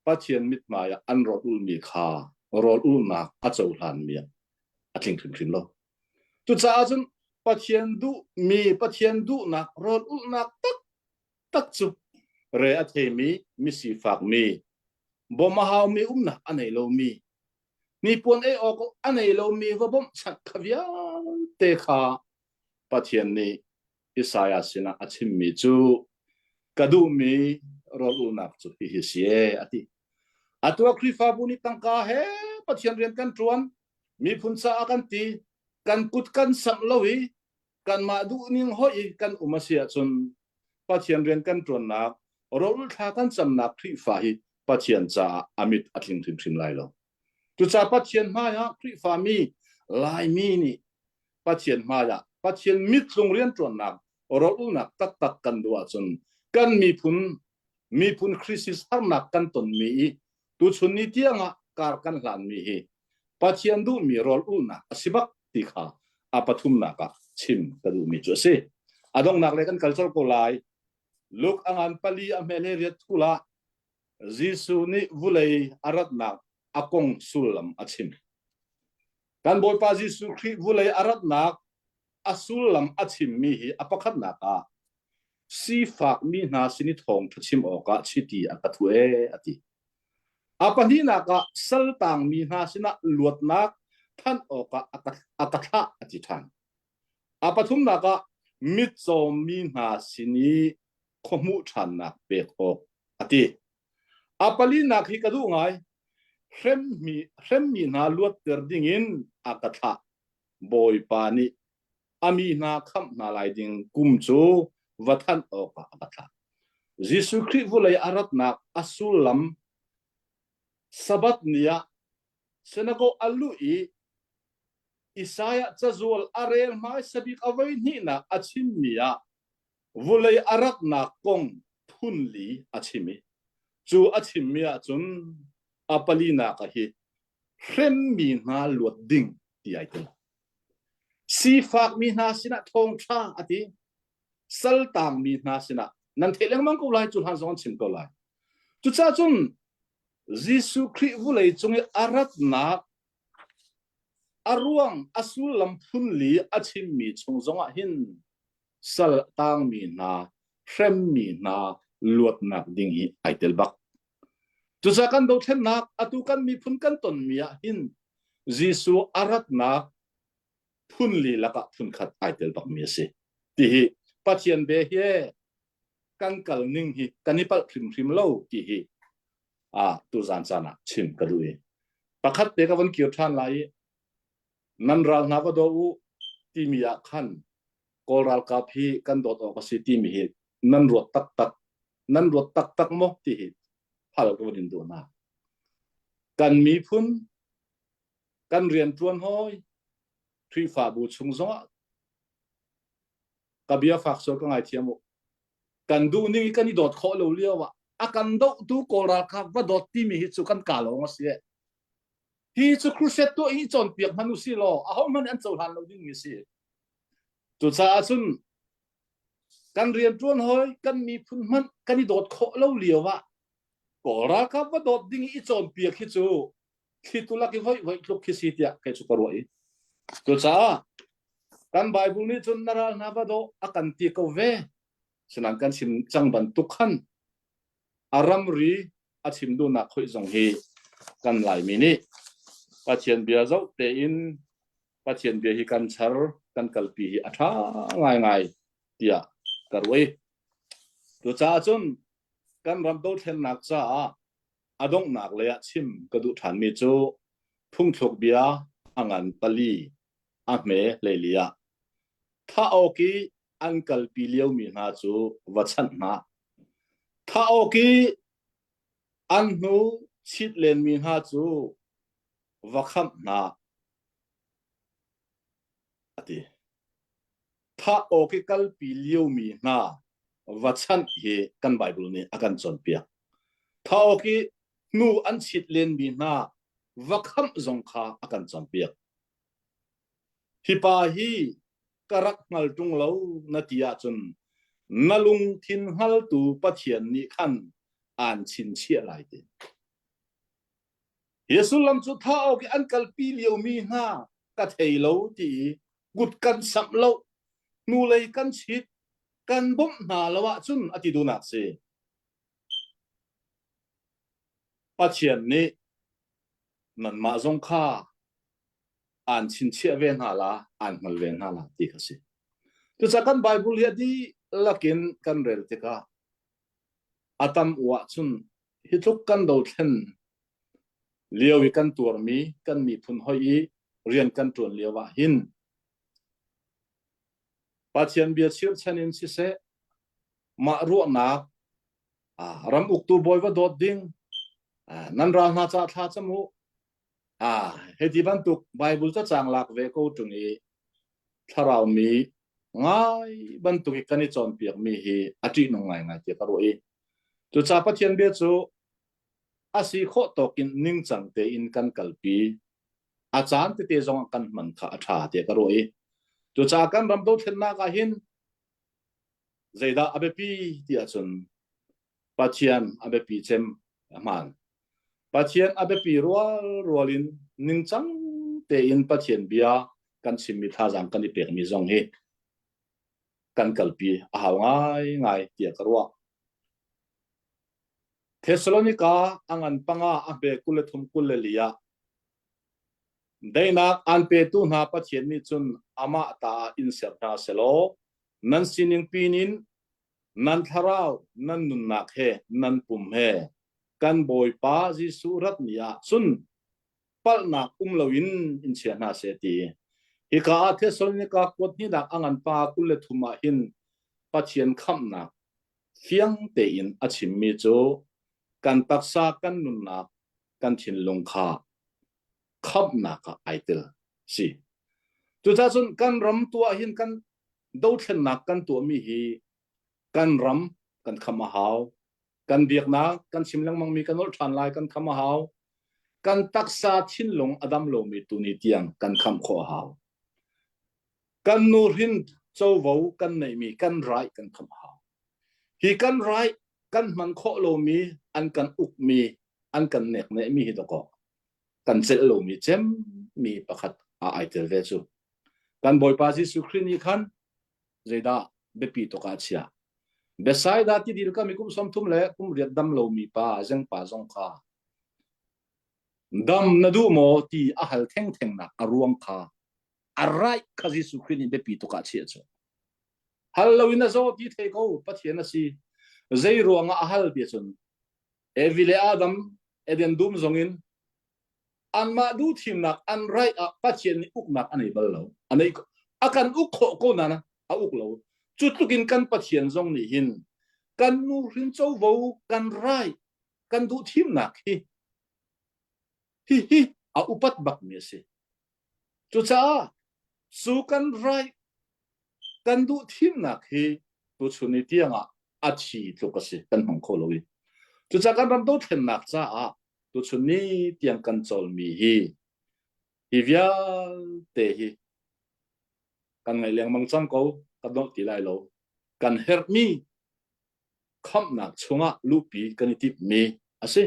Pathian mithmai ah an rawl ulmi kha rawl ulnak a cohlanmi ah a tling hrimhrim lo. Cucaah cun Pathian duhmi Pathian duhnak rawl ulhnak taktak cu re a theimi misifakmi bawmh a haumi umnak a nei lomi hnipuan ei awk a nei lomi va bawmhchanh kha vialte kha Pathian nih Isaiah sinah a chimmi cu ka duhmi rawl ulnak cu hihi si e a ti. Atu ah Khrihfabu nih tangka he Pathian rian kan ṭuan, miphun caah kan ti, kan kut kan samh lo i kanmah duhning hoih i kan um a si ahcun Pathian rian kan ṭuannak, rawl thla kan camnak Khrihfa hi Pathian caah a mit a tling hrimhrim lai lo. Cucaah Pathian hmaiah Khrihfami Laimi nih Pathian hmaiah Pathian mittlung rianṭuannak rawlulnak taktak kan duh ahcun kan miphun miphun crisis harnak kan tonmi i tuchun ni tiangah kar kan hlanmi hi Pathian duhmi rawl ulnak a si bak ti kha a pathumnak ah chim ka duhmi cu a si. A donghnak le kan kal colh ko lai. Luke a ngan pali a hmel he riat thul ah Jesuh nih vulei a ratnak a kong sullam a chim. Kan Bawipa Jesuh Khrih vulei a ratnak a sullam a chimmi hi a pakhatnak ah sifakmi hna sin i thawngṭha chim awkah chiti a ka thuh ee a ti. A pahnihnak ah saltangmi hna sinah luatnak thanh awkah a ka, a ka thlah a ti ṭhan. A pathumnak ah mitcawmi hna sin i khuahmuh ṭhannak pek awk a ti. A palinak hi ka duh ngai. Hremmi, hremmi hna luatter dingin a ka thlah. Bawipa nih a mi hna khamh hna lai ding kum cu va thanh awkah a ka thlah. Jesuh Khrih vulei a ratnak a sullam Sabbath ni ah synagogue a luh i Isaiah cazual a rel hmaisa bik a voi hnihnak a chimmi ah vulei a ratnak kong phun li a chim i. Cu a chimmi ahcun a palinak ah hi hremmi hna luat ding ti ai tel. Sifakmi hna sinah thawngṭha a ti. Saltangmi hna sinah nan theih lengmang ko lai cu hlan zong an chim ko lai. Cucaah cun Jesuh Khrih vulei cung i a ratnak a ruang a sullam phunli a chimmi chung zongah hin sal tangmi hna hremmi hna luatnak ding hi ai tel bak. Cucaah kan dothlennak atu kan miphun kan tonmi ah hin Jesuh a ratnak phunli lakah phunkhat ai tel bakmi a si. Tihi Pathian be hi kan kal ning hi kan i palh hrimhrim lo ti hi a tuzan caan ah chim ka duh i pakhat te ka von kir ṭhan lai i nan ral hna va daw u timi ah khan Kawl ralkap hi kan dawt awk a si timi hi nan ruat taktak nan ruat taktak maw ti hi hal ka von in duh hna. Kan miphun kan rianṭuan hawi Khrihfabu chung zongah ka bia fak sual ka ngaithiam u. Kan duh ning i kan i dawt khawh lo lio ah a kan dohtu Kawl ralkap va dawt timi hi cu kan ka lawng a si. Hi cu crusade tuah hi cawnpiak hmanh u si law ahohmanh an cohlan lo dingmi si. Cucaah cun kan rianṭuan hawi kan miphun hmanh kan i dawt khawh lo lio ah Kawl ralkap va dawt ding i cawnpiak hi cu thlitu lak i voi voi tluk khi si tiah kei cu ka ruah i cucaah kan Bible nih cun na ral hna va daw a kan ti ko ve sinan kan chim cang bantuk khan a ramri a chim duhnak khoih zong hi kan Laimi nih Pathian bia zoh tein Pathian bia hi kan char kan kalpi hi a ṭha ngaingai tiah ka ruah i cucaah cun kan ram dothlennak caah a donghnak lei ah chim ka duh ṭhanmi cu phungthluk bia a ngan pali a hme hleili ah thah awk i an kalpi liomi hna cu va chanh hna thah awk i an hnu chit lenmi hna cu va khamh hna a ti. Thah awk i kalpi liomi hna va chanh hi kan Bible nih a kan cawnpiak. Thah awk i hnu an chit lenmi hna va khamh zong kha a kan cawnpiak. Hi pa hi ka rak hngal ṭung lo na ti ahcun na lungthin hngaltu Pathian nih khan aan chinchiah lai ti. Hi sullam cu thah awk i an kalpi liomi hna ka thei lo ti i kut kan samh lo, hnulei kan chit, kan bawmh hna lo ahcun a ti duhnak si. Pathian nih nanmah zong kha aan chinchiah ve hna la, aan hngal ve hna la ti kha si. Cucaah kan Bible hi a dihlak in kan rel tikah a tam u ahcun hi tluk kan dothlen lio i kan tuarmi kan miphun hoi i rian kan ṭuan lio ah hin Pathian bia chirchan in siseh mah ruahnak ram uktu bawi va dawt ding nan ral hna ca thla cam u hei ti bantuk Bible cacang lak ve ko ṭung i thlarau mi ngai bantuk i kan i cawnpiak mi hi a ṭihnung ngaingai tiah ka ruah i cucaah Pathian bia cu a si khawh tawk in ningcang tein kan kalpi a caan tete zong ah kan hman kha a ṭha tiah ka ruah i cucaah kan ram dothlennak ah hin zeidah a biapi ti ahcun Pathian a biapi cem a hmaan Pathian a biapi rual rual in ningcang tein Pathian bia kan chimmi thazaang kan i pekmi zong hi kan kalpi a hau ngaingai tiah ka ruah. Thesalonika a ngan panga a hme 23 24 ah Daihnak aan petu hna Pathian nih cun amah ta ah in ser hna selaw nan sining pin in nan thlarau nan nunnak he nan pum he kan Bawipa Jesuh rat ni ah cun palhnak um loin in chia hna seh ti. Hika ah Thesalonika kuat hnihnak a ngan pa 23 ah hin Pathian khamhnak fiang tein a chimmi cu kan taksa kan nunnak kan thinlung kha khamhnak ah ai tel si. Cucaah cun kan ram tuah hin kan dothlennak kan tuahmi hi kan ram kan khamh a hau. Kan biaknak kan chim lengmang mi kan nolh ṭhan lai kan kham a hau. Kan taksa thinlung a dam lomi tuni tiang kan khamh khawh a hau. Kan nuhrin covo kan neihmi kan right kan khamh a hau. Hi kan right kan hman khawh lomi an kan ukmi an kan neknehmi hi dakaw kan celh lomi cemmi pakhat ah ai tel ve cu. Kan Bawipa Jesuh Khrih nih khan zeidah biapi tuk ah chia. Bethsaida tidil kam i kum 30 le kum riat dam lomi pa zengpa zong kha dam na duh maw ti a hal thengtheng nak a ruang kha a right kha Jesuh Khrih nih biapi tuk ah chia cu. Hal loin a zaw ti thei ko Pathian a si. Zei ruangah a hal ti cun Evi le Adam Eden dum zongin anmah duh thimnak an right ah Pathian nih uknak a nei bal lo. A nei a kan uk khawh ko na a uk lo. Cu tluk in kan Pathian zong nih hin kan nu hrin covo kan right kan duh thimnak hi hi hi a upat bak mi a si. Cucaah cu kan right kan duh thimnak hi tuchun ni tiangah a thi tluk a si kan hmang kho lo i cucaah kan ram dothlennak caah tuchun ni tiang kan cawlmi hi hi vialte hi kan ngaih lengmang cang ko kan nolh ti lai lo kan herhmi khamhnak chungah luhpi kan i timhmi a si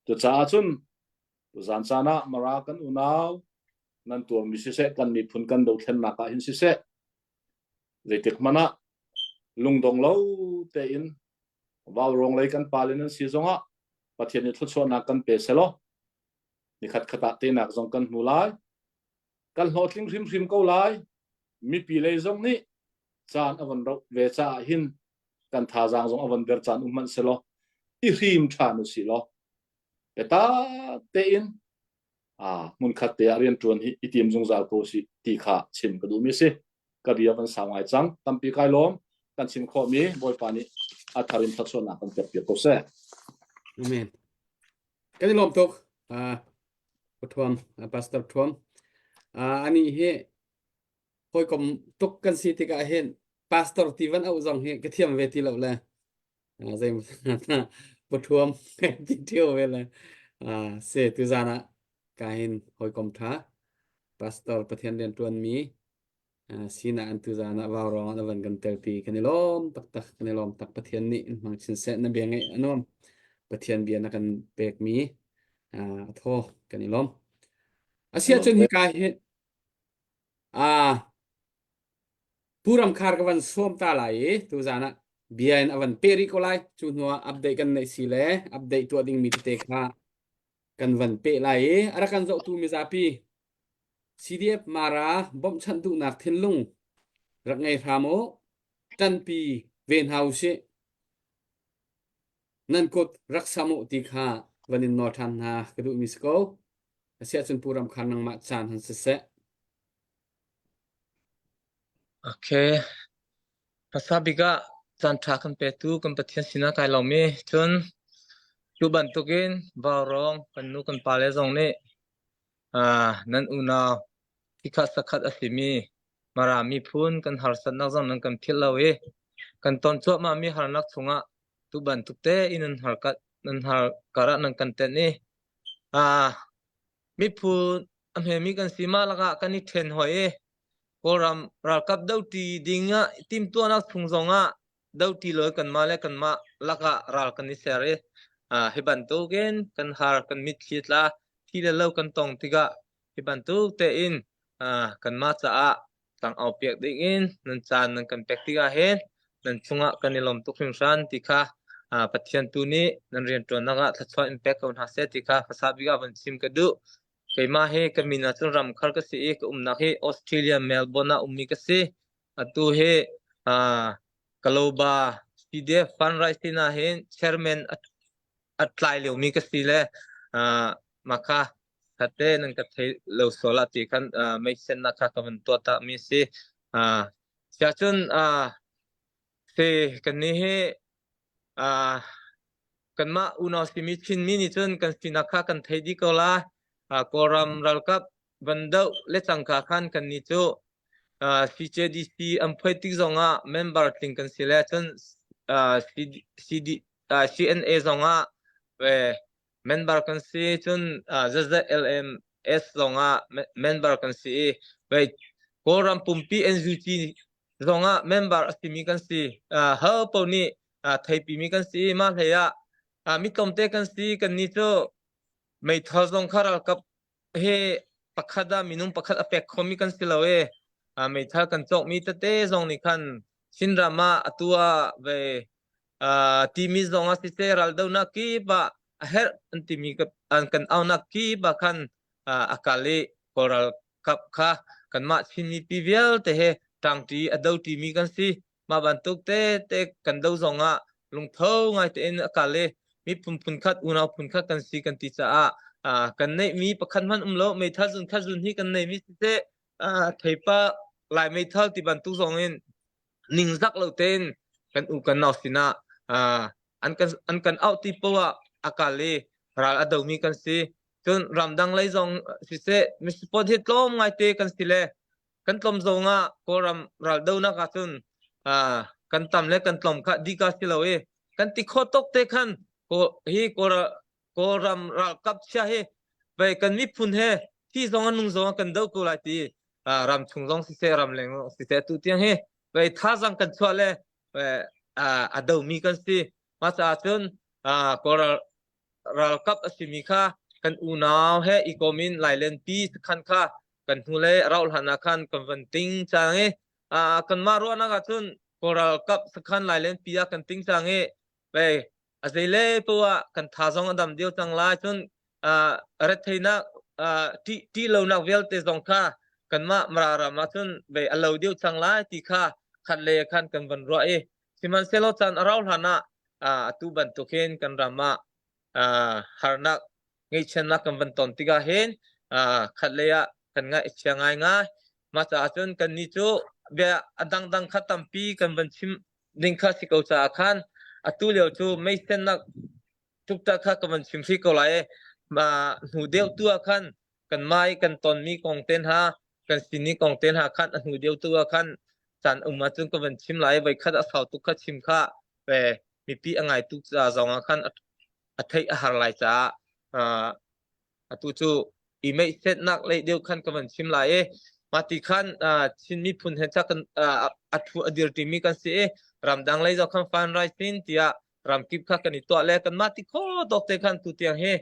cucaah cun tuzan caan ah Mara kan unau nan tuarmi siseh kan miphun kan dothlennak ah hin siseh zeitik hmanh ah lungdong lo tein vaurawng lei kan pale nan si zongah Pathian nih thluachuahnak kan pe selaw nikhat khat ah tenak zong kan hmu lai kan hlawhtling hrimhrim ko lai mipi lei zong nih caan a von roh ve caah hin kan thazaang zong a von der caan um hmanh selaw i hrim ṭhan u si law biatak tein hmunkhat te ah rianṭuan hi i tim zungzal ko si ti kha chim ka duhmi si. Ka bia kan sau ngai cang. Tampi kai lawm. Kan chim khawhmi Bawipa nih a thar in thluachuahnak kan pek piak ko seh. Amen. Kan i lawm tuk. Uh, Thuam, Pastor Thuam. Uh, ani hi hawikom tuk kan si tikah hin pastor ti van auh zong hi ka thiam ve ti lo le zei pathuam ti ṭheo ve le se tuzan ah ka hin hawikom ṭha pastor Pathian rian ṭuanmi sina an tuzan ah vaurawng an van kan telpi kan i lawm taktak kan i lawm tak Pathian nih in hmang chin seh na bia ngaih a nuam Pathian bia na kan pekmi a thaw kan i lawm asia cun hika hi Pu Ram Khar ka van sawm ta lai i tuzan ah bia in a van peh rih ko lai. Cu hnu ah update kan neih si le update tuah dingmi tete kha kan van peh lai i a rak kan zohtu mizapi CDF Mara bawmhchanh duhnak thinlung rak ngei hram u. Ṭanpi ve hna usih. Nan kut rak sam u ti kha van in nawl ṭhan hna ka duhmi si ko. Asiahcun Pu Ram Khar nangmah caan han siseh. Okay. Hmasa bik ah caanṭha kan petu kan Pathian sinah kai lawm i cun cu bantukin vaurawng kan nu kan pale zong nih uh, nan unau tikhat sakhat a simi Mara miphun kan harsatnak zong nan kan philh lo i kan ton cuahmahmi harnak chungah tu bantuk tein nan har nan har karah nan kan tenh i uh, Miphun a hmemi kan si mah lakah kan i ṭhen hoi i Kawlram ralkap doṭi ding ah timhtuahnak chung zongah doṭi lo kanmah le kanmah lakah ral kan i ser i hi bantukin kan har kan mitthli tla thi le lo kan tong tikah hi bantuk tein kanmah caah tlangau piak dingin nan caan nan kan pek tikah hin nan cungah kan i lawm tuk hringhran ti kha Pathian tu nih nan rianṭuannak ah thluachuah in pek ko hna seh ti kha hmasa bik ah van chim ka duh. Keimah hi ka min ah cun Ramkhar ka si i ka umnak hi Australia Melbourne ah ummi ka si. Atu hi Kaloba CDF Fundraise ah hin chairman a tlai liomi ka si le mah kha khatte nan ka thei lo sual ah ti khan meisennak kha ka van tuah ta mi si. Siahcun si kannih hi kanmah unau simi Chinmi nih cun kan sinak kha kan thei dih ko lai. Kawlram ralkap van doh le cangka khan kannih cu CJDC an phuai tik zongah member tling kan si le cun CD, CNA zong ah member kan si cun ZZLMS zong ah member kan si i Kawlram pumpi NUG zong ah member a simi kan si. Ho paoh nih theipimi kan si. Mah hlei ah mi tlawmte kan si. Kannih cu meithal zong kha ralkap he pakhat ah minung pakhat a pek khomi kan si lo i meithal kan cawkmi tete zong nih khan Chinram ah atu ah ve timi zong ah siseh raldonak kip ah a herh an timi an kan aunak kip ah khan a kal i Kawl ralkap kha kanmah Chin mipi vialte he ṭangṭi a do ṭimi kan si. Mah bantuk tete kan do zong ah lungtho ngai tein a kal i miphun phunkhat unau phunkhat kan si kan ti caah kan neihmi pakhat hmanh um lo meithal zun khat zun hi kan neihmi siseh theipa lai meithal ti bantuk zong in ningzak lo tein kan u kan nau sinah an kan an kan auh ti poah a kal i ral a domi kan si cun ramdang lei zong siseh misipawt hi tlawm ngaite kan si le kan tlawm zong ah Kawlram ral donak ah cun kan tam le kan tlawm kha dika si lo i kan ti kho tok te khan hi Kawlram ralkap chia hi vei kan miphun he thi zong a nung zong kan do ko lai ti ram chung zong siseh ram leng zong siseh tu tiang hi vei thazang kan chuah le a domi kan si mah caah cun Kawl ralkap a simi kha kan unau he i kom in Lailenpi sakhan kha kan hnulei a rauh hlan ah khan kan van ting cang i kanmah ruahnak ah cun Kawl ralkap sakhan Lailenpi ah kan ting cang i vei a zeile poah kan tha zong a dam deuh cang lai cun retheinak ṭih ṭih lonak vialte zong kha kanmah Mara ram ah cun vei a lo deuh cang lai ti kha khat le khan kan van ruah i sihmanhsehlaw caan a rau hlan ah atu bantuk hin kan ram ah harnak ngeihchiatnak kan van ton tikah hin khat lei ah kan ngaih a chia ngaingai. Mah caah cun kannih cu bia a dangdang kha tampi kan van chim ding kha si ko caah khan atu lio cu meisennak ṭupṭah kha ka van chim hrih ko lai i hnu deuh tu ah khan kanmah i kan tonmi kong te hna kan sining kong te hna khan a hnu deuh tu ah khan caan um ahcun ka van chim lai i voikhat a sau tuk kha chim kha mipi a ngai tuk ca zong ah khan a theih a har lai caah atu cu i meihsetnak lei deuh khan ka van chim lai i mah ti khan Chin miphun he ca kan a thu a dir ṭimi kan si i ramdang lei zong khan fundraising tiah ramkip kha kan i tuah le kanmah ti kho tawk te khan tu tiang hi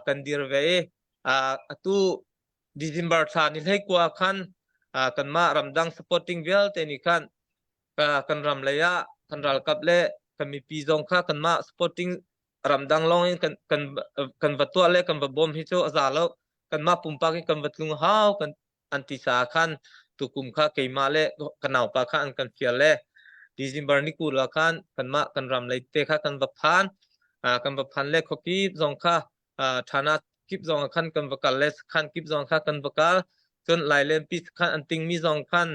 kan dir ve i atu December thla ni hlei kua khan kanmah ramdang supporting vialte nih khan kan ram lei ah kan ralkap le kan mipi zong kha kanmah supporting ramdang lawng in kan kan kan va tuah le kan va bawm hi cu a za lo kanmah pumpak in kan va tlung hau kan an ti caah khan tukum kha keimah le ka naupa kha an kan fial le December ni kul ah khan kanmah kan ram lei te kha kan va phan kan va phan le khuakip zong kha thana kip zong khan kan va kal le khan kip zong kha kan va kal cun Lailenpi khan an tingmi zong khan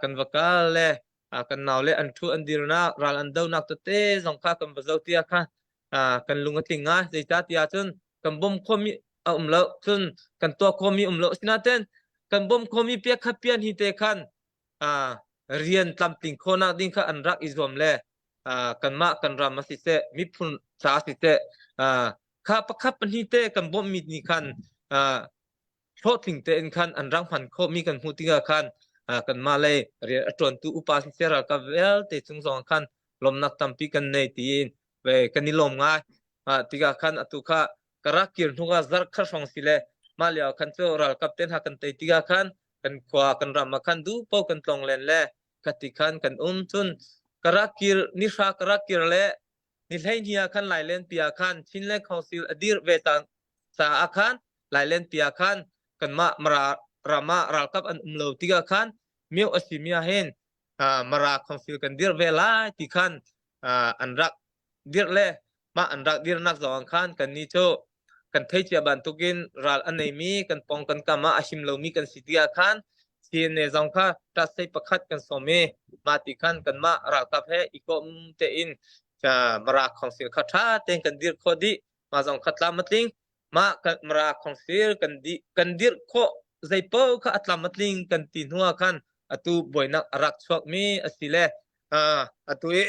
kan va kal le kan nau le an thu an dirnak ral an donak tete zong kha kan va zo tia kha kan lung a tling ngai zeicah tiah cun kan bawm khomi a um lo cun kan tuah khomi um lo sinaten kan bawm khomi pek khat pian hi te khan rian tlamtling khawhnak ding kha an rak i zuam le kanmah kan ram a siseh miphun ca siseh kha pakhat pahnih te kan bawmhmi nih khan hlawhtling tein khan an rak hman khawhmi kan hmuh tikah khan kanmah lei rian a ṭuantu upa siseh ralkap vialte cung zong khan lawmnak tampi kan nei tiin ve kan i lawm ngai. Tikah khan atu kha ka rak kir hnu ah zarh khat hrawng si le mah lio khan cu ralkap te hna kan tei tikah khan kan khua kan ram ah khan duh paoh kan tlong len le khati khan kan um cun ka rak kir ni hra ka rak kir le ni 12 ah khan Lailenpi ah khan Chinland Council a dir ve cang caah khan Lailenpi ah khan kanmah Mara ram ah ralkap an um lo tikah khan mio a simi ah hin Mara Council kan dir ve lai ti khan an rak dirh le mah an rak dirnak zong khan kannih cu kan thei cia bantukin ral a neimi kan pong kan kam ah a him lomi kan si tikah khan CNA zong kha ṭatsei pakhat kan sawm i mah ti khan kanmah ralkap he i kom tein Mara Council kha ṭha tein kan dir khawh dih mah zong kha tlam a tling mah Mara Council kan di kan dirh khawh zeipaoh kha a tlam a tling kan ti hnu ah khan atu buainak a rak chuakmi a si le atu i.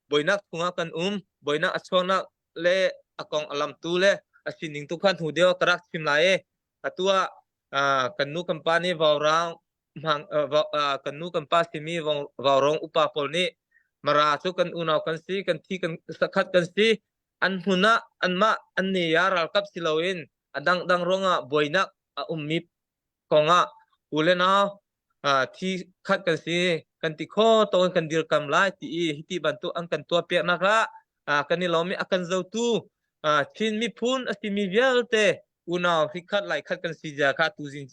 Buainak chungah kan um. Buainak a chuaknak le a kong a lamtu le a sining tu kha hnu deuh ka rak chim lai i atu ah kan nu kan pa nih vaurang hmang kan nu kan pa simi vaurong upa pawl nih Mara cu kan unau kan si kan thi kan sakhat kan si an hmun ah anmah an ne ya ralkap si loin a dangdang ruangah buainak a ummi kongah u le nau thi khat kan si kan ti kho to kan dirkam lai ti i hiti bantuk an kan tuah piaknak ah kan i lawm i a kan zotu Chin miphun a simi vialte unau hikhat lai khat kan si zia kha tuzing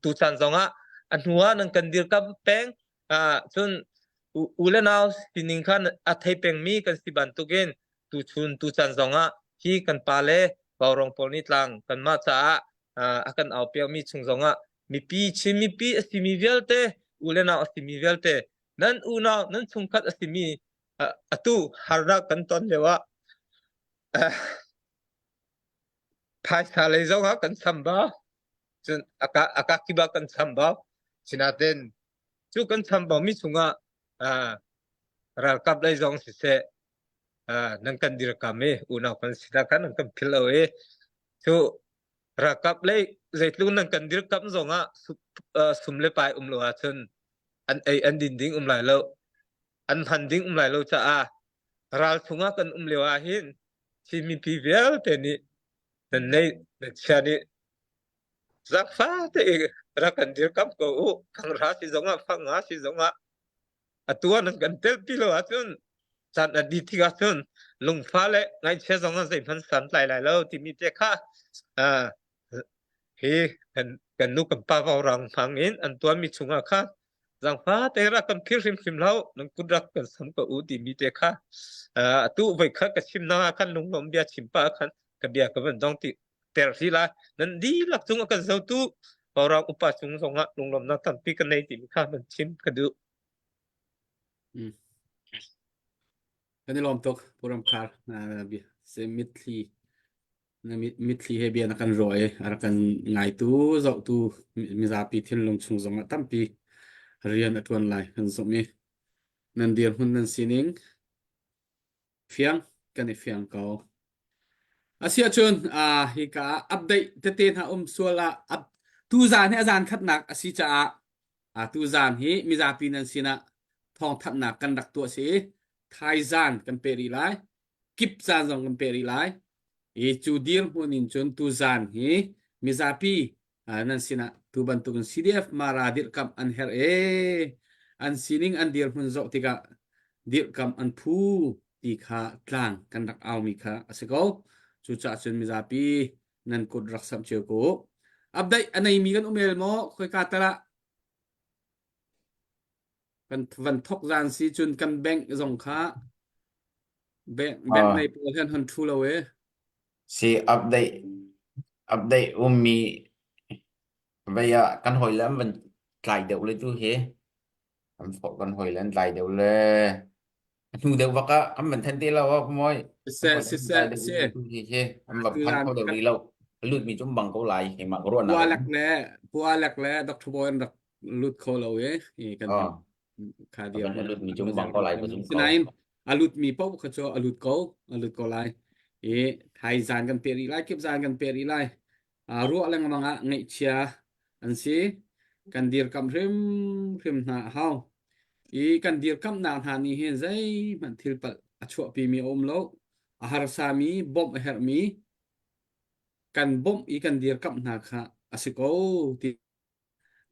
tuchan zongah a hnu ah nan kan dirkam peng cun u le nau sining kha a thei pengmi kan si bantukin tuchun tuchan zongah hi kan pa le Vaurong pawl nih tlang kanmah caah a kan au piakmi chung zongah mipi Chin mipi a simi vialte u le nau a simi vialte nan unau nan chungkhat a simi atu harnak kan ton lio ah phaisa lei zongah kan chambau cun aka aka kiba kan chambau sinaten cu kan chambau mi chungah ralkap lei zong siseh nan kan dirkam i unau kan si ta khan nan kan phil lo i cu ralkap lei zeitluk nan kan dirkam zongah sum le pai um lo ahcun an ei an din ding um lai lo an hman ding um lai lo caah ral chungah kan um lio ah hin Chin mipi vialte nih nan nei nan chia nih zaangfa te rak kan dirkam ko u khangra si zongah fanga si zongah atu ah nan kan telpi lo ahcun caan a dih tik ahcun lungfa le ngaihchia zong ah zeihmanh santlai lai lo timi te kha hi kan kan nu kan pa rang hmang in an tuanmi chungah kha zangfa te rak kan phir hrimhrim lo nan kut rak kan sam ko u timi te kha atu voi kha ka chim na khan lunglawm bia chim pa khan ka bia ka van dong ti ter hi la nan dihlak cung a kan zotu Paurang upa cung zongah lunglawmnak tampi ka nei timi kha nan chim ka duh. Mm. Kan i lawm tuk Pu Ram Khar na bia se mitthli na mitthli he bia na kan ruah i a rak kan ngaitu zohtu mizapi thinlung chung zongah tampi rian a ṭuan lai kan zumh i nan dirhmun nan sining Fiang, kan i fiang ko. Asiahcun uh, hika ah update tete hna um sual ah up, tuzaan hi a zan khatnak a si caah uh, tuzaan hi mizapi nan sinah thawngthanhnak kan rak tuah si thaizaan kan pe rih lai kip zaan zong kan pe rih lai i cu dirhmun in cun tuzaan hi mizapi nan sinah tu bantukin CDF Mara dirhkamh an herh ee an sining an dirhmun zoh tikah dirhkamh an phu ti kha tlang kan rak aumi kha a si ko cucaah cun mizapi nan kut rak samh cio ko update a neimi kan um el maw khoika tal ah kan van thok zan si cun kan bank zong kha bank bank nei pawl han hon thu lo e Si update update ummi vei ah kan hawile an van tlai deuh le tu hi an fawh kan hawile an tlai deuh le a hnu deuh vak ah kan van then te lo ah mawi kan siseh hawile an siseh tlai deuh si le tu hi hi an va tu phan zan kho deuh rih lo a lut mi cu bang ko lai keimah ka ruahnak in Pualak le Pualak le Dr. Boy an rak lut kho lo i i kan oh kha a dir van lut mi cu bang ko lai ka zum ko Sinain a lut mi paoh kha cu a lut ko a lut ko lai i thai zan kan pe rih lai kip zan kan pe rih lai ruah lengmang ah ngaihchia an si kan dirkamh hrimhrim hna a hau i kan dirkamhnak hna nih hin zeihmanh thil palh a chuahpi mi a um lo a harsa mi bawmh a herhmi kan bawmh i kan dirkamh hna kha a si ko ti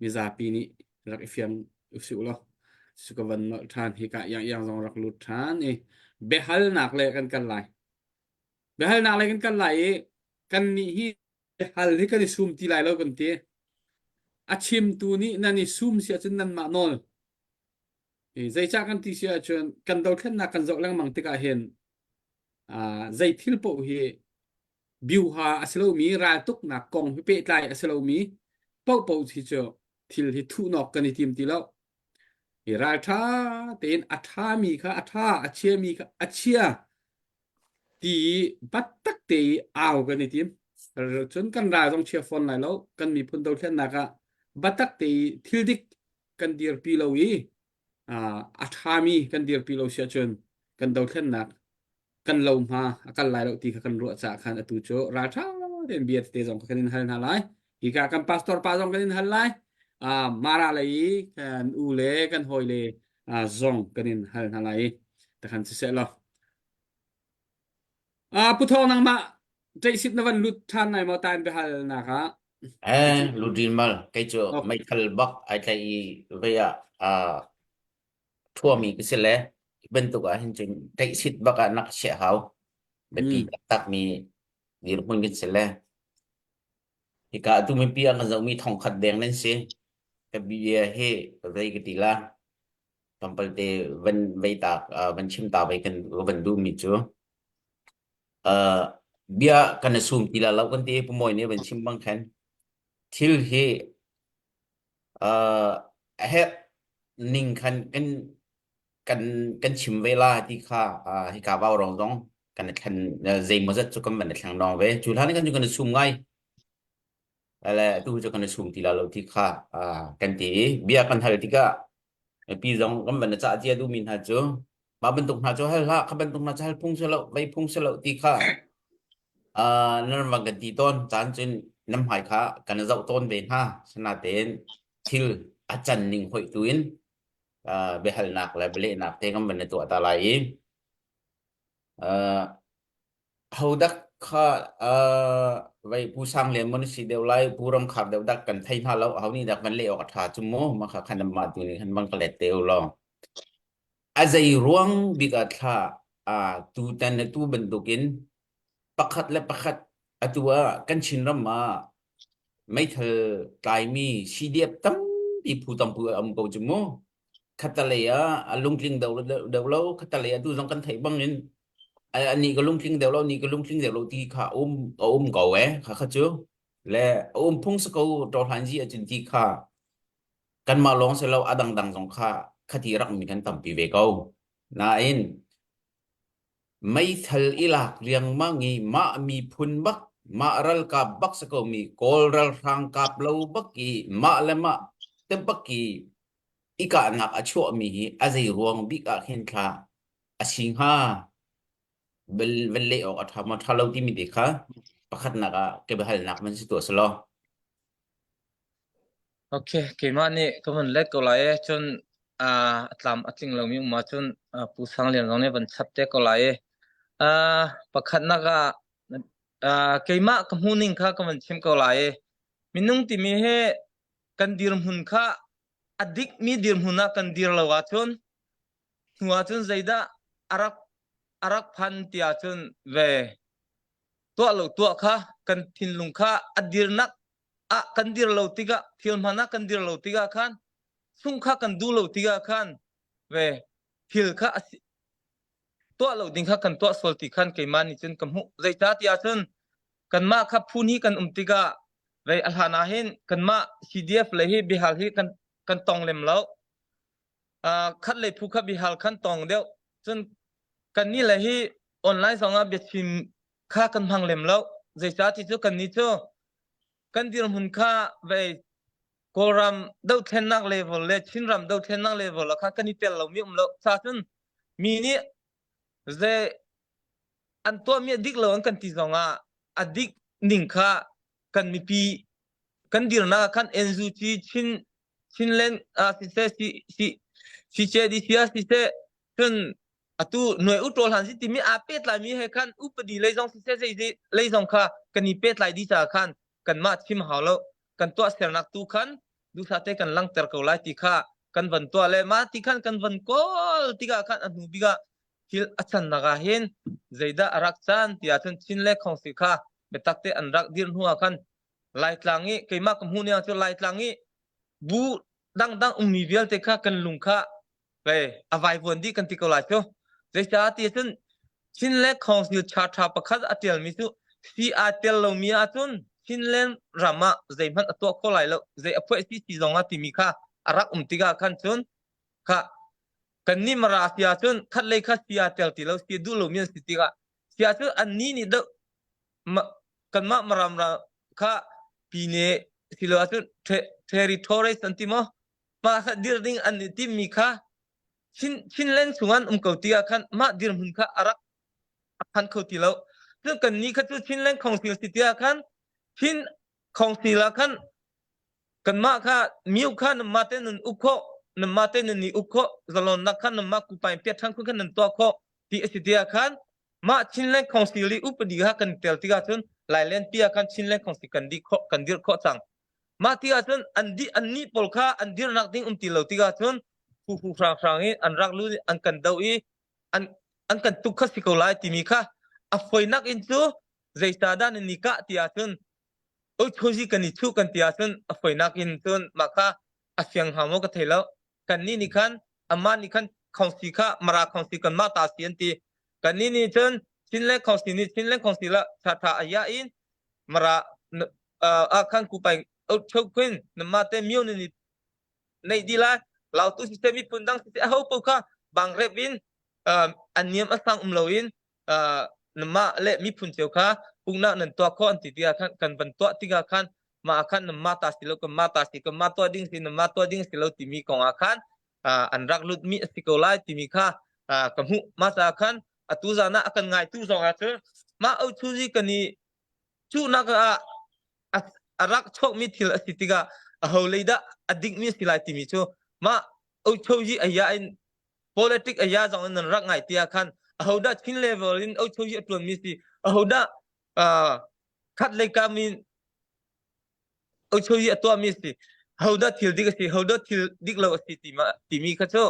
mizapi nih rak i fiang usih law su ka van nolh ṭhan hika iang iang zong rak lut ṭhan i biahalnak le kan kal lai biahalnak le kan kal lai i kan nih hi hal hi kan i sum ti lai lo kan ti a chimtu nih nan i sum si ahcun nanmah nawl zeicah kan ti si ahcun kan dothlennak kan zoh lengmang tikah hin zei thil paoh hi biuha a si lomi raltuknak kong hi pehtlai a si lomi paohpaoh hi cu thil hi thuhnawk kan i tim ti lo. Hi ralṭha tein a ṭhami kha a ṭha, a chiami kha a chia ti i biatak te i au kan i tim. Cun kan ral zong chia fawn lai lo. Kan miphun dothlennak ah biatak te i thil dik kan dirpi lo i a ṭhami kan dirpi lo si ahcun Kan dothlennak kan lo hma a kal lai lo ti kha kan ruah caah khan atu cu ralṭha tein bia tete zong kan in hal hna lai. Hika kan pastor pa zong kan in hal lai. Uh, Mara lei i kan u le kan hawi le uh, zong kan in hal hna lai i takhan siseh law. Uh, Pu Thawng nangmah ṭeihsit na van lut ṭhan lai maw tain biahalnak ah? Eh, ludin mal kei cu Oh. meithal bak ai tlai i vei ah uh, ṭhuami ka si le hi bantuk ah hin cun tlaihsit bak ah na ka chiah hau. Biapi Mm. taktakmi dirhmun kan si le hika atu mipi ah kan zohmi thongkhat deng nan si. Ka bia hi zei ka ti la tlawmpal te van vei ta uh, van chim ta vei kan van duhmi cu uh, bia kan i sum ti la lo kan ti Pu Mawi nih van chim bang khan thil hi Uh, a herh ning khan kan kan kan chim ve la ti kha uh, hika vau rong zong kan i thlen uh, zeimawzat cu kan van i thleng dong ve. Cu hlan kan cu kan i sum ngai. Ale tu cu kan i sum ti la lo ti kha uh, kan ti i bia kan hal tikah mipi zong kan van i cah cia duhmi hna cu mah bantuk hna cu hal hlah, kha bantuk hna cu hal phung si lo, vei phung si lo ti kha uh, nan van kan ti tawn caan cun nan hmai kha kan i zoh tawn ve hna. Sinain thil a can ning hoih tu in uh, biahalnak le bialehnak te kan van i tuah ta lai i uh, hodak kha uh, vei Pu Sang Lian mon si deuh lai Pu Ram Khar deuh dak kan thei hna lo ho nih dak van leh awk a tha cu mu ma kha khan mah tu nih khan bang ka let te u law A zei ruang bik ah thla ah tutan le tu bantukin pakhat le pakhat atu ah kan Chinram ah meithal tlaimi CDF tampi phu tampi a um ko cu mu. Khattalei ah a lungtling deuh deuh lo, khattalei ah tu zong kan theih bangin anih ka lungtling deuh lo, nih ka lungtling deuh lo ti kha um a um ko eh kha kha cu. Le a um phung si ko ṭawhlan zi ahcun ti kha Kanmah lawng si lo a dangdang zong kha khati rakmi kan tampi ve ko. Nain meithal i lak riangmang i mah miphun bak mah ralkap bak si komi Kawl ralhrang kap lo bak i mah le mah te bak i i kahnak a chuahmi hi a zei ruang bik ah khin thla a si hnga? Van leh awk a ṭha maw ṭha lo timi te kha pakhatnak ah ka biahalnak man si tuah selaw. Okay, keimah nih ka van let ko lai i cun uh, a tlam a tling lomi um ahcun uh, Pu Sang Lian zong nih van chap te ko lai i uh, pakhatnak ah uh, keimah ka hmuhning kha ka van chim ko lai i minung timi hi kan dirhmun kha a dikmi dirhmun ah kan dir lo ahcun hnu ahcun zeidah a rak a rak phan ti ahcun ve tuah lo tuah kha kan thinlung kha a dirnak ah kan dir lo tikah thil hman ah kan dir lo tikah khan sung kha kan duh lo tikah khan ve thil kha tuah lo ding kha kan tuah sual ti khan keimah nih cun ka hmuh zeicah ti ahcun kanmah kha phun hi kan um tikah ve a hlan ah hin kanmah CDF le hi bihal hi kan kan tong lem lo khat lei phu kha bihal khan tong deuh cun kannih le hi online zong ah biachim kha kan hmang lem lo zeicah ti cu kannih cu kan dirhmun kha vei Kawlram dothlennak level le Chinram dothlennak level ah khan kan i tel lomi um lo ca cun mi nih zei an tuahmi a dik lo an kan ti zong ah a dik ning kha kan mipi kan dirnak ah khan NUG Chin Chinland ah siseh si si CJDC ah siseh cun atu nuai u ṭawl han si timi aa pehtlaimi he khan upadi lei zong siseh zei lei zong kha kan i pehtlai dih caah khan kanmah chim hau lo kan tuahsernak tu khan duhsah te kan langhter ko lai ti kha kan van tuah le mah ti khan kan van kawl tikah khan a hnu bik ah thil a cannak ah hin zeidah a rak can ti ahcun Chin le Khongsi kha biatak te an rak dir hnu ah khan Laitlang i keimah ka hmuh ning cu Laitlang i bu dangdang ummi vialte kha kan lung kha Ve a vaivuan dih kan ti ko lai cu. Zeicah ti ahcun Chinland Council Charter pakhat a ṭialmi cu si aa tel lomi ahcun Chinland ram ah zeihmanh a tuah kho lai lo. Zei a phuah si si zong ah timi kha a rak um tikah khan cun kha kannih Mara si ahcun khatlei kha si aa tel ti lo si duh lomi an si tikah si ahcun annih nih deuh kanmah Maram kha pine silo ahcun territories an ti maw mah kha dir ding an i timmi kha. Chin Chinland chung an um ko ti ah khan mah dirhmun kha a rak a phan kho ti lo. Cun kan nih kha cu Chinland Council si ti ah khan Chin Council ah khan kanmah kha miu kha nanmah te nan uk khawh nanmah te nan i uk khawh zalonnak kha nanmah kupai piat ṭhan khun khan nan tuah khawh ti a si ti ah khan mah Chinland Council i upadi kha kan tel tikah cun Lailen pi ah khan Chinland Council kan di khawh kan dirh khawh cang. Mah tikah cun an di an nih pawl kha an dirnak ding um ti lo tikah cun phu hrang hrang i an rak lu an kan do i an an kan tuk kha si ko lai timi kha a foinak in cu zeicahdah nan i kah ti ahcun ochozi kan i chuh kan ti ahcun a foinak in cun mah kha a fiang hnga maw ka thei lo kannih nih khan amah nih khan khongsi kha mara khongsi kanmah ta si an ti kannih nih cun Chinland Council nih Chinland Council ah ṭha a ya in mara ah khan kupai chokhin nama te myo ni nei di lai lautu siseh miphun dang siseh aho paoh kha bang rep in an niam a sang um loin namah le miphun cio kha pungnak nan tuah khawh an ti tikah khan kan van tuah tikah khan mah khan namah ta si lo kan mah ta si kan mah tuah ding si namah tuah ding si lo timi kong ah khan an rak lutmi a si ko lai timi kha ka hmuh mah caah khan atu zan ah a kan ngaitu zong ah cun mah ochuzi kan i cuhnak ah a rak chuakmi thil a si tikah aho lei dah a dikmi a si lai timi cu mah ochozi aya in politic aya zong in nan rak ngai tiah khan aho dah Chin level in ochozi a tuanmi si aho dah khat lei kam in ochozi a tuahmi si ho dah thil dik a si ho dah thil dik lo a si timi kha cu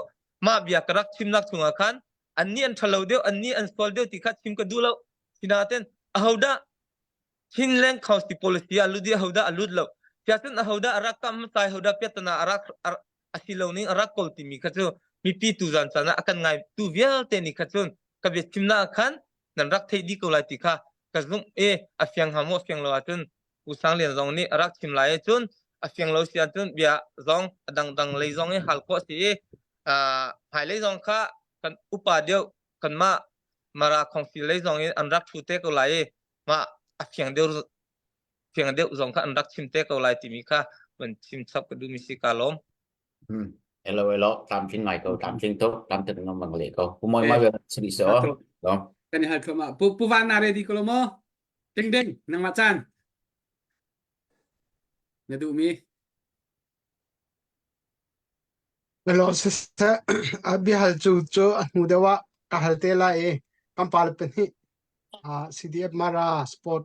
mah bia ka rak chimnak chungah khan annih an ṭhalo deuh annih an sual deuh ti kha chim ka duh lo sinain aho dah Chinland Council policy ah lut i ahodah a lut lo siahcun ahodah a rak kam hmasa ahodah piahtana a rak a si lo ning a rak kawl timi kha cu mipi tuzan caan ah a kan ngai tu vialte nih kha cun ka biachimnak ah khan nan rak theih dih ko lai ti kha ka zumh i a fiang hnga maw a fiang lo ahcun Pu Sang Lian zong nih a rak chim lai i cun a fiang lo si ahcun bia zong a dangdang lei zong i hal khawh a si i hmailei zong kha kan upa deuh kanmah Mara Khongsi lei zong in an rak ṭhu te ko lai i mah a fiang deuh fiang deuh zong kha an rak chim te ko lai timi kha van chim chap ka duhmi si ka lawm. Hmm. Hello hello tlamtling ngai ko tlamtling tuk tlamtling ngam bang le ko pu moi mai sri so lo kan hal thoma pu pu van na ready ko lo mo ding ding nangmah chan na duh mi Hello siseh a biahal cu cu a hnu deuh ah ka hal te lai i kan pale pahnih CDF Mara Sport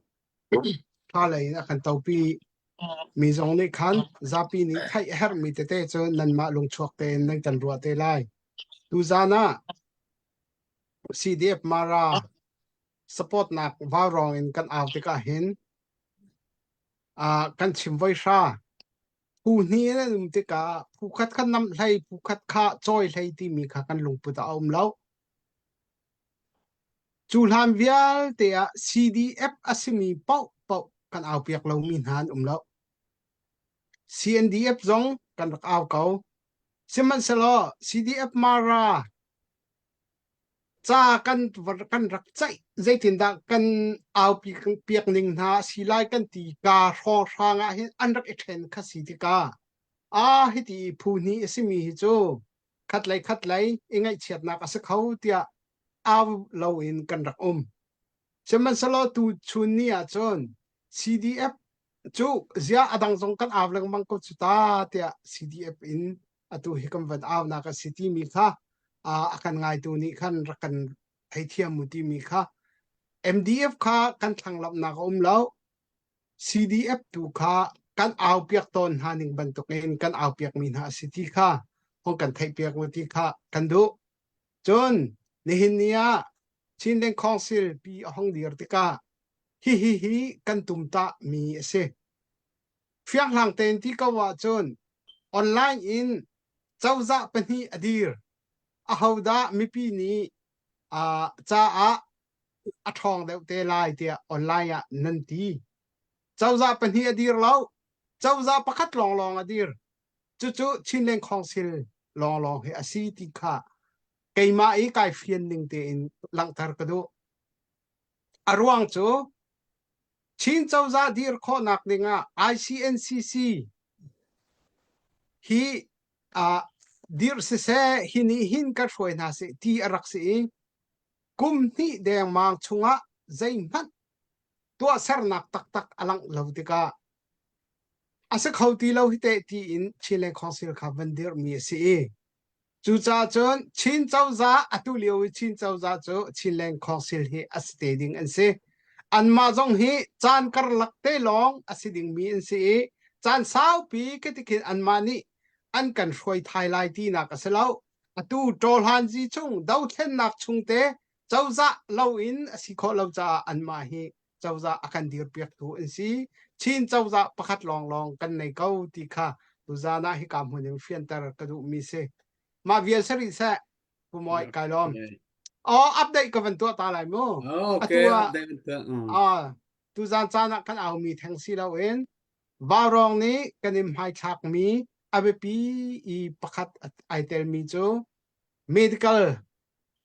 ṭha lei in a kan topi mi zong nih khan zapi nih theih a herhmi tete cu nanmah lungchuak tein nan kan ruah te lai. Tuzaan ah CDF Mara support nak vaurawng in kan au tikah hin kan chim voi hra Phu hnih in an um tikah phu khat kha namh hlei, phu khat kha cawi hlei timi kha kan lungput ah a um lo. Cu hlan vialte ah CDF a simi paohpaoh kan aupiak lomi hna an um lo. CNDF zong kan rak au ko. Sihmanhsehlaw CDF Mara ca kan kan rak ceih zeitindah kan aupi piak ning hna si lai kan ti ka hrawnghrang ah hin an rak i ṭhen kha si tikah a hiti phu hnih a simi hi cu khatlei khatlei i ngaihchiatnak a si kho tiah au loin kan rak um sihmanhsehlaw tu chun ni ah cun CDF cu zia a dang zong kan au lengmang ko cu ta tiah CDF in atu hi kan van aunak a si timi kha a kan ngaitu nih khan rak kan theithiam mu timi kha MDF kha kan thlanglamhnak a um lo CDF tu kha kan au piak tawn hna ning bantukin kan au piak mi hna a si ti kha hong kan theih piak mu ti kha kan duh cun nihin ni ah Chinland Council pi a hong dir tikah hi hi hi kan tumtah mi a si Fianghlang tein ti ko ahcun online in cozah pahnih a dir. Ahodah mipi nih uh, caah a ṭhawng deuh te lai tiah online ah nan ti. Cozah pahnih a dir lo. Cozah pakhat lawnglawng a dir. Cucu Chinland Council lawnglawng hi a si ti kha keimah i kai fian ning tein langhter ka duh. A ruang cu Chin cozah dir khawhnak dingah ICNCC hi uh, Dirh siseh hi nih hin kan hruai hna seh ti a rak si i kum hnih dengmang chungah zeihmanh tuahsernak taktak a langh lo tikah a si kho ti lo hi teh tiin Chinland Council kha van dirhmi a si i cucaah cun Chin cozah atu lio i Chin cozah cu Chinland Council hi a si te ding an si. Anmah zong hi caan karlak te lawng a si dingmi an si i caan saupi khi anmah nih an kan hruai thai lai tinak a si lo. Atu ṭawhlanzi chung dothlennak chung te cozah loin a si khawh lo caah anmah hi cozah a kan dirpiaktu an si. Chin cozah pakhat lawnglawng kan nei ko ti kha tuzaan ah hika hmun in fianter ka duhmi si. Mah vial si rih seh. Pu Mawi kai lawm. Oh, update ka van tuah ta lai mu. Okay, Atu ah update tuah. ah tuzaan caan ah kan aumi theng si loin Vaurawng nih kan in hmaithlakmi a biapi i pakhat ai telmi cu medical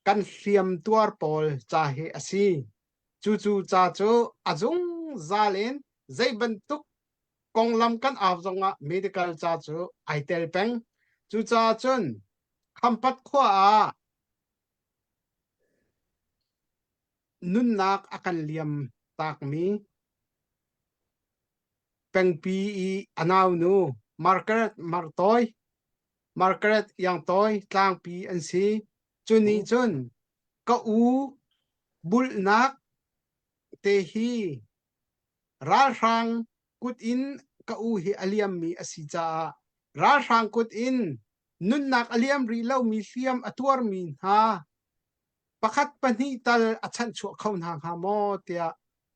kan hliam tuar pawl ca hi a si. Cucu ca cu a zungzal in zei bantuk konglam kan au zongah medical ca cu ai tel peng. Cucaah cun Khampat khua ah nunnak a kan liam takmi pengpi i a naunu Margaret Martawi, Margaret Iangtawi tlangpi an si. Cu nih cun ka u bulhnak te hi ralhrang kut in ka u hi a liammi a si caah ralhrang kut in nunnak a liam rih lomi hliam a tuarmi hna pakhat pahnih tal a chanhchuah kho hna hnga maw tiah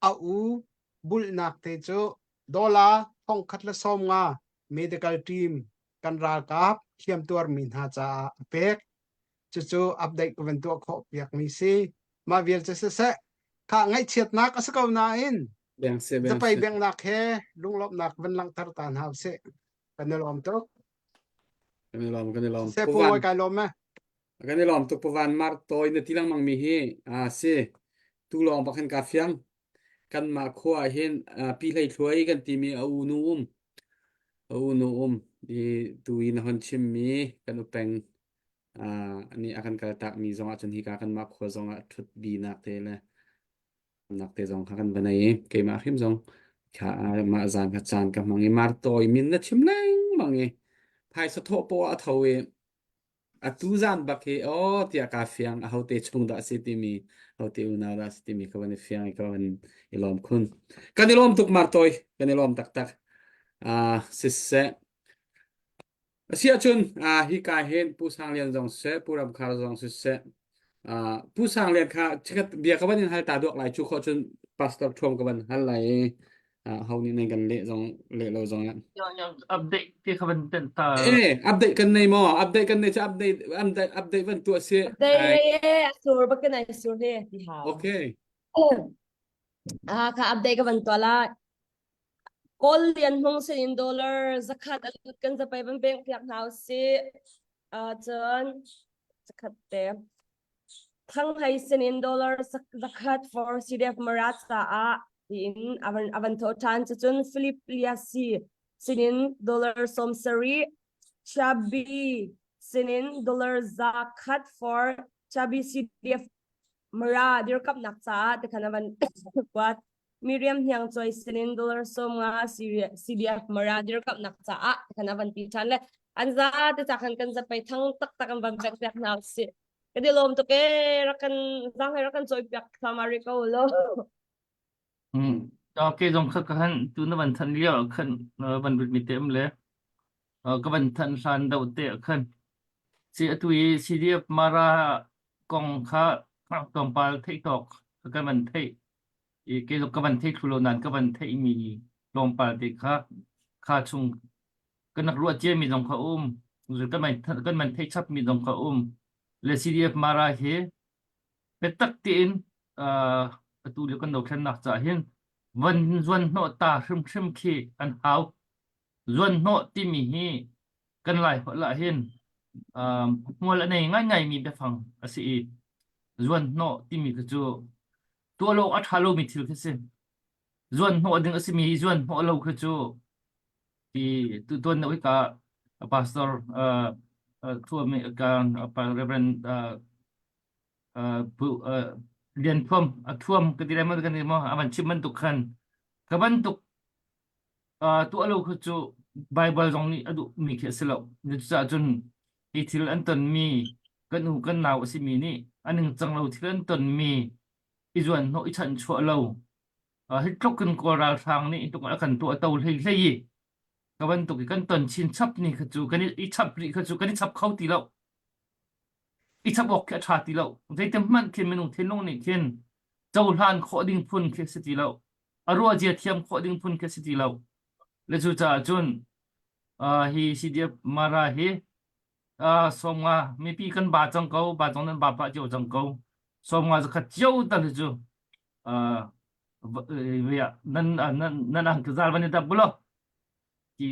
a u bulhnak te cu dollar 1015 medical team kan ralkap hliamtuarmi hna caah a pek. Cucu update ka van tuah khawh piakmi si. Mah vial cu siseh, kha ngaihchiatnak a si ko nain Beng se beng zapei se. bengnak he lunglawmhnak van langhter ta hna usih. Kan i lawm tuk. Kan i lawm kan i lawm. Siseh Pu Pu Van Mawi kai lawm eh. Kan i lawm tuk Pu Van Mar tawi na ti lengmang mi hi a si. Tu lawng bak hin ka fiang. Kanmah khua ah hin pi hlei thluai kan timi a u nu um. A u nu um i tu i na hon chimmi kan upeng nih a kan kaltak mi zong ah cun hika kanmah khua zong ah ṭhut binak te le nak te zong kha kan va nei i keimah hrim zong kha mah zan kha caan ka hmang i martawi min na chim lengmang i phaisa thawh poah a tho i Atu zan bak hi aw tiah kaa fiang ahote chung dah a si timi ahote unau dah a si timi ka van i fiang i ka van i lawm khun. Kan i lawm tuk Martawi, kan i lawm taktak. Ah siseh. Asi ahcun ah hika hin Pu Sang Lian zong siseh, Pu Ram Khar zong siseh, ah Pu Sang Lian kha chikat bia ka van in hal ta duak lai cu khawh cun Pastor Thuam ka van hal lai i ho nih nan kan leh zong leh lo zong ah Update ti kha van tenh ta. Eh, update kan nei maw? Update kan nei cu update update update van tuah si. Update ngei e, a sur bak kan ai sur he ti hau. Okay. Ah, kha update ka van tuah lai. Kawl lian hmung sin in dollar zakhat a lut kan zapai van beng piak hna usih. Ah, cun zakhat te. Thanghlei sinin dollar zakhat for CDF Marat caah tiin a van thawh ṭhan. Cucun Philip Liasi sinin dollar 70, Chabi sinin dollar 100 for Chabi CDF Mara dirkamnak caah tikhan a van kuat. Miriam Hniang Cuai sinin dollar 50 CDF Mara dirkamnak caah tikhan a van ti ṭhan le an za te ca khan kan zapei thang taktak an van pek piak hna usih. Kan i lawm tuk ee rak kan zang rak kan cawi piak thlam ari ko lo. Mm. Okay zong kha ka han tu na van than lio khan van rut mi te um le ka van than hlan deuh te khan si atu i CDF Mara kong kha tlawmpal theih tawk ka van theih i ke ka van thei thlu lo nan ka van theih mi tlawmpal te kha kha chung kan rak ruah ciami zong kha um kan man kan man theih chapmi zong kha um le CDF Mara hi biatak tein uh, atu lio kan dothlennak caah hin van zuan hnawh ta hrimhrim khi an hau zuan hnawh timi hi kan lai holh ah hin um, hmual a nei ngaingaimi biafang a si i zuan hnawh timi kha cu tuah lo a ṭha lomi thil khi si zuan hnawh ding a simi hi zuan hnawh lo kha cu ti tu tuan deuh hika pastor uh, Thuam ka pa Reverend pu Lian Thuam a thuam ka ti lai maw kan ti maw a van chim bantuk khan ka bantuk tuah lo kha cu Bible zong nih a duhmi khi a si lo. Cucaah cun hi thil an tonmi kan u kan nau a simi nih a ningcang lo thil an tonmi i zuanhnawh i chanhchuah lo hi tluk in Kawl ralhrang nih hi tluk a kan tuah to hlei hlei i ka bantuk i kan ton chin chap ni kha cu kan i chap rih kha cu kan i chap kho ti lo. I chap awk khi a ṭha ti lo. Zeitin hmanh khin minung thinlung nih khin cohlan khawh ding phun khi a si ti lo. A ruahzia thiam khawh ding phun khi a si ti lo. Le cucaah cun uh, hi CDF Mara hi uh, sawmnga mipi kan ba cang ko, ba cang nan ba pah cio cang ko. Sawmnga zakhat cio tal hi cu uh, nan nan nan ang zal van i dap bulo ti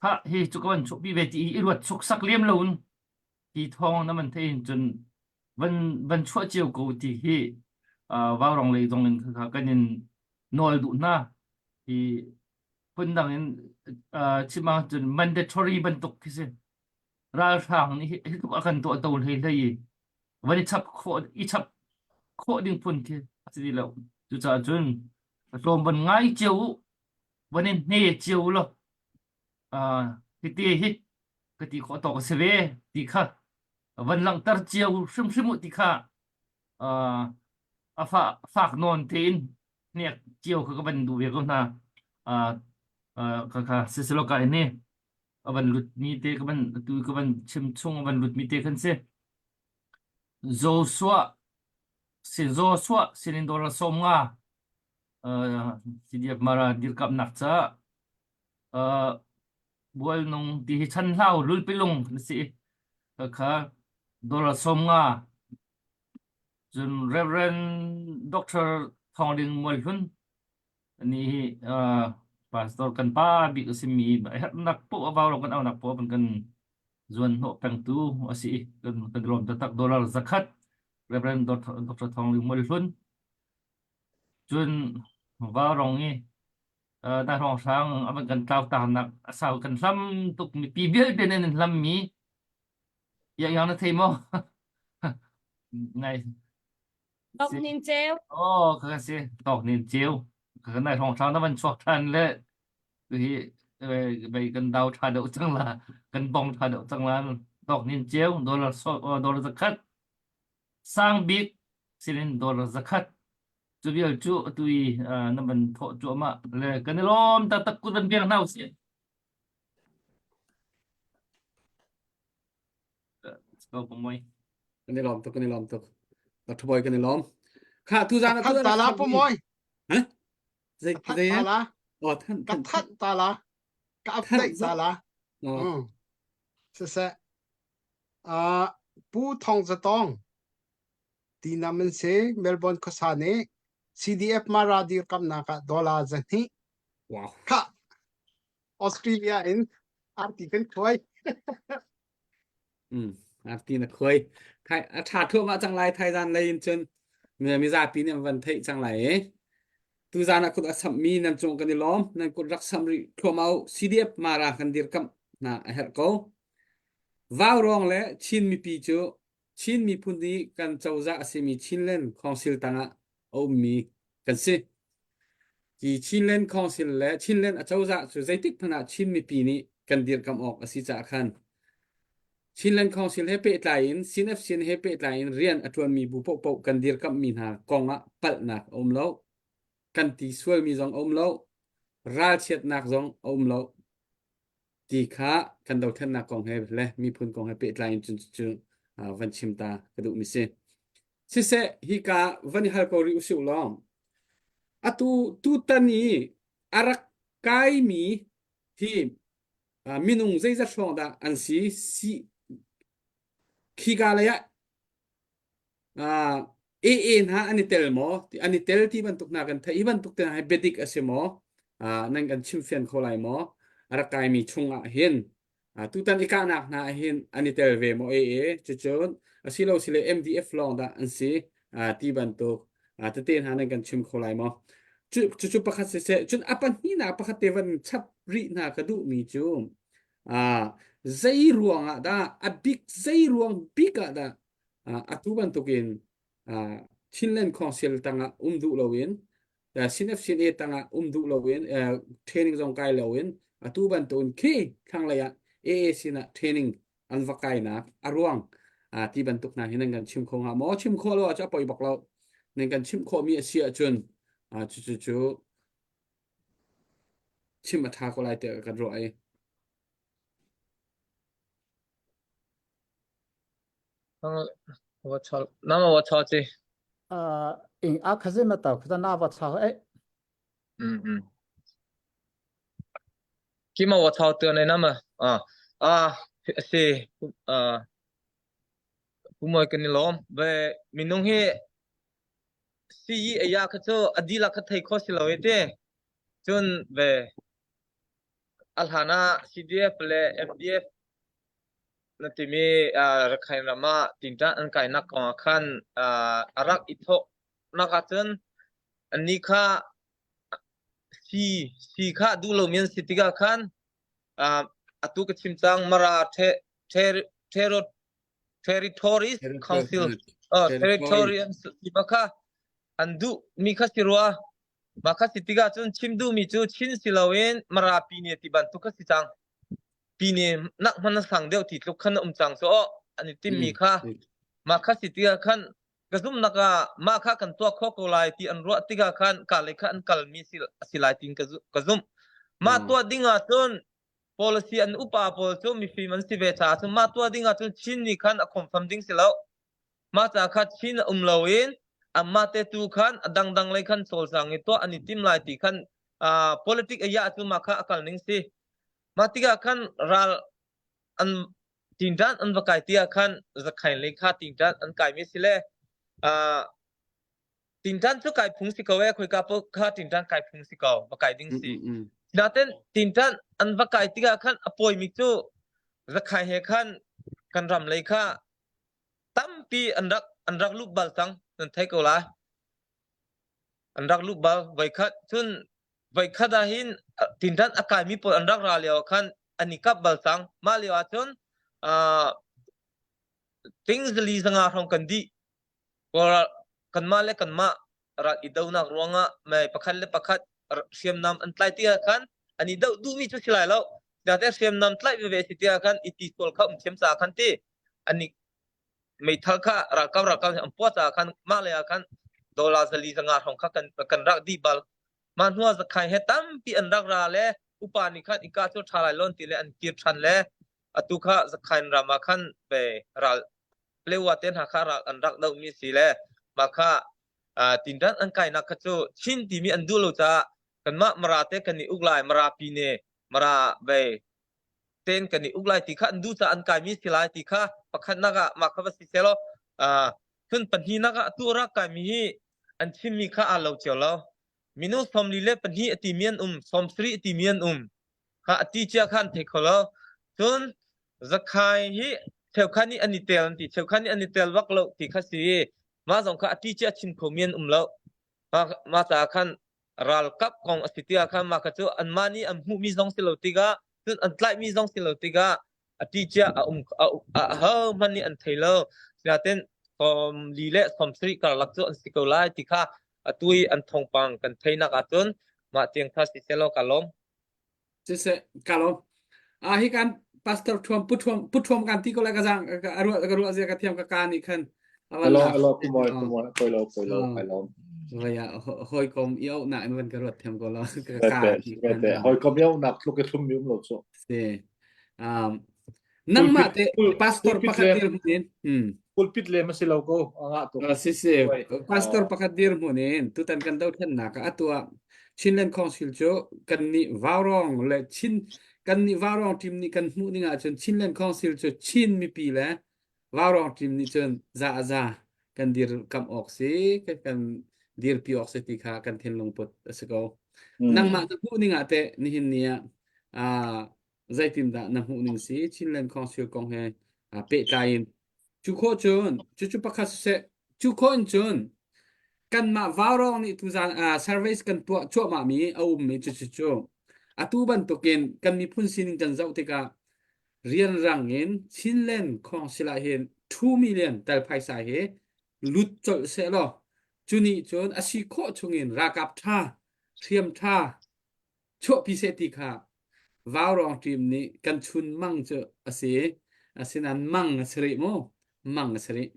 ha hi cu ka van chuahpi ve ti i ruat suksak lem lo in hi thawng na man thein cun van van chuah cio ko ti hi vaurong lei zong in kha kan in nawl duh hna hi phundang in chim ahcun mandatory bantuk khi si ralhrang nih hi tluk a kan tuah to hlei hlei i van i chap khawh i chap khawh ding phun khi a si ti lo cucaah cun tlawm van ngai cio u van in hne cio law hiti hi ka ti khawh tawk a si ve ti kha van langhter cio hrimhrim u ti kha a fa fak nawn tein hnek cio kha ka van duh ve ko hna ka kha sisilo ka ini a van lut mi te ka van tu ka van chim chung a van lut mi te khan si Joshua sin Joshua sinin dollar 50 CDF Mara dirkamnak ca Bualnung ti hi chan hlau lulpilung na si kha dollar 50 cun Reverend Dr. Thawng Ding Mualhlun ni hi pastor kan pa bik a simi herhnak poh a vau lo kan aunak poh kan zuan hnawh pengtu a si kan kan lawm taktak dollar zakhat Reverend Dr. Thawng Ding Mualhlun cun vaurong i na hrawnghrang a van kan tlau tanak a sau kan hlam tuk mipi vialte nan in hlam mi yang yang na thei maw nai Tok nin ceu. Oh, ka si tok nin ceu. Ka nai hrawnghrang na van chuak than le hi bei kan dau tha deuh cang la kan bong tha deuh cang la tok nin ceu dollar so dollar zakhat sang bik silin dollar zakhat cu vial cu atu i na van thawh cuahmah le kan i lawm taktak kut van biang hna usih. Ko Pamoy. Kan i lawm tuk kan i lawm tuk. Dr. Boy kan i lawm. Kha tu zan tu ta la Pamoy. Ha? Zei zei ta la. Oh than ka than ta la. Ka update ta la. Oh. Siseh. Uh, Pu Thong Zatong Tinam an si. Melbourne khuasa nih CDF Mara dirkamnak ah dollar 200. Wow. Kha Australia in arti kan khuai. Mm, arti na khuai. Thai a tha thuahmah cang lai thai zan lei in cun mizapi nih an van theih cang lai i tu zan ah kut a sammi nan cung kan i lawm nan kut rak sam rih thluahmah u CDF Mara kan dirkamh hna a herh ko Vaurawng le Chin mipi cu Chin miphun nih kan cozah a simi Chinland Council tangah a ummi kan si. Hi Chinland Council le Chinland acozah cu zeitik hmanh ah Chin mipi nih kan dirkamh awk a si caah khan Chinland Council he pehtlai in CNFCN he pehtlai in rian a ṭuanmi bu paohpaoh kan dirkamhmi hna kong ah palhnak a um lo. Kan ti sualmi zong a um lo. Ralchiatnak zong a um lo. ti kha kan dothlennak kong he le miphun kong he pehtlai in cun cu van chim ta ka duhmi si. Siseh hika van i hal ko rih usih law atu tutan i a rak kaimi hi minung zeizat hrawng dah an si si khika lei ah AA hna an i tel maw? An i tel ti bantuk hna kan theih. Hi bantuk te hna hi biadik a si maw? Nan kan chimfian kho lai maw? A rak kaimi chungah hin tutan i kahnak hna ah hin an i tel ve maw AA? Cucun asilo sile MDF lawng dah an si ti bantuk tete hna nan kan chim kho lai maw? Cucu pakhat siseh, cun a pahnihnak pakhat te van chap rih hna ka duhmi cu. Zei ruang ah dah a bik zei ruang bik ah dah atu bantukin Chinland Council tangah um duh loin CNFCNA tangah um duh loin training zong kai loin atu bantukin khi thlanglei ah AA sinah training an va kainak a ruang ti bantuk hna hi nan kan chim kho hnga maw? Chim khawh lo ahcun a poi bak lo. Nan kan chimh khawhmi a si ahcun cucu cu chim a ṭha ko lai tiah kan ruah i. 我操，那么我操这，呃，因阿可是没到，可是那我操哎。嗯嗯。今嘛我操得呢，那么啊啊是啊，不莫跟你老喂，minung 农嘿，是伊哎呀，可做阿弟啦，可太可惜了喂的，准喂，阿哈那 CDF 嘞 MDF Na timi Rakhine ram ah tinṭan an kainak kong ah khan a rak i thawknak ahcun annih kha sii sii kha duh lomi an si tikah khan atu ka chim cang Mara Territories Council Territorial ti kha an duhmi kha si rua. Mah kha si tikah cun chim duhmi cu Chin si loin Mara Pine ti bantuk kha si cang. Pine nak hmanh a sang deuh ti tluk khan a um cang cu aw an i timmi kha mah kha si tikah khan ka zumhnak ah mah kha kan tuah khawh ko lai ti an ruah tikah khan ka lei kha an kalmi a si lai tiin ka zumh. Mah tuah ding ah cun policy an upa pawl cu mifim an si ve caah cun mah tuah ding ah cun Chin nih khan a khomfam ding si lo. Mah ca kha Chin a um loin anmah te tu khan a dangdang lei khan cawlcang i tuah an i tim lai ti khan uh, politic a yah cu mah kha a kal ning si. Mah tikah khan ral an tingṭan an va kai tiah khan zakhain lei kha tingṭan an kaimi si le uh, tingṭan cu kai phung si ko e khoika paoh kha tingṭan kai phung si ko va kai ding si. Naten tingṭan an va kai tikah khan a pawimi cu zakhain he khan kan ram lei kha tampi an rak an rak lut bal cang nan thei ko lai. An rak lut bal voikhat cun voikhat ah hin tinṭan a kaimi pawl an rak ra lio ah khan an i kap bal cang. Mah lio ah cun uh, ting zali zanga hrawng kan dih. Kanmah le kanmah ral i donak ruangah mei pakhat le pakhat hriamnam an tlai ti ah khan an i doh duhmi cu si lai lo. Date hriamnam tlaih veve si ti ah khan i ti sual kha um thiam caah khan ti an i meithal kha ralkap ralkap an puah caah khan mah lei ah khan dollar zali zanga hrawng kha kan kan rak dih bal. Mah hnu ah zakhai he tampi an rak ra le upa nih khan ika cu ṭha lai lon ti le an kir ṭhan le atu kha zakhain ram ah khan ve ral Palewa te hna kha ral an rak dohmi si le mah kha tinṭan an kainak kha cu Chin timi an duh lo caah kanmah Mara te kan i uk lai Mara pine Mara ve ten kan i uk lai ti kha an duh caah an kaimi si lai ti kha pakhatnak ah mah kha va si selaw cun pahnihnak ah atu rak kaimi hi an chimmi kha aa lo cio lo minung 42 a timi an um 70 a timi an um kha a ti cia kha an thei kho lo cun zakhai hi cheukhat nih an i tel an ti cheukhat nih an i tel bak lo ti kha si mah zong kha a ti cia chim kho mi an um lo mah caah khan ralkap kong a si tiah khan mah kha cu anmah nih an hmuhmi zong si lo tikah cun an tlaihmi zong si lo tikah a ti cia a um a ho hmanh nih an thei lo sinain sawm li le sawm sarih karlak cu an si ko lai ti kha atu i an thawngpang kan theihnak ahcun mah tiang kha si selaw ka lawm Siseh, ka lawm. Ah hi kan pastor thuam pu thuam pu thuam kan ti ko lai ka zang ka ruah ka ruah zia ka thiam ka ka nih khan awan Alo alo kumoi kumoi poi lo poi lo ai lom. Vaya hoi kom i au na in van ka ruat thiam ko lo ka ka ti khan. Hoi kom i au nak tluk i thlum mi um lo chu. Si. Um Nangmah te pastor pakhat dirhmun in hmm. pulpit le ma si lo ko anga tu si si pastor pakhat dirhmun in tutan kan dothlennak ah atu ah Chinland Council cu kan nih Vaurong le Chin kan nih Vaurong team nih kan hmuh ding ahcun Chinland Council cu Chin mipi le Vaurong team nih cun za a za kan dir kam awk si kan dirpi awk si ti kha kan thinlung put a si ko. Nangmah na hmuh ning ah teh nihin ni ah zeitindah na hmuh ning si Chinland Council kong he pehtlai in cu khawh cun cucu pakhat siseh cu khawh in cun kanmah Vaurawng nih tuzan surveys kan tuah cuahmah mi a ummi cucu cu atu bantukin kan miphun sining kan zoh tikah. Rianrang in Chinland Council ah hin 2 million tel phaisa hi lut colh sehlaw cu nih cun a si khawh chungin ralkap ṭha, hriam ṭha chuahpi seh ti kha Vaurawng team nih kan chun mang cu a si. Asinain mang a si rih mu. Mang a si rih.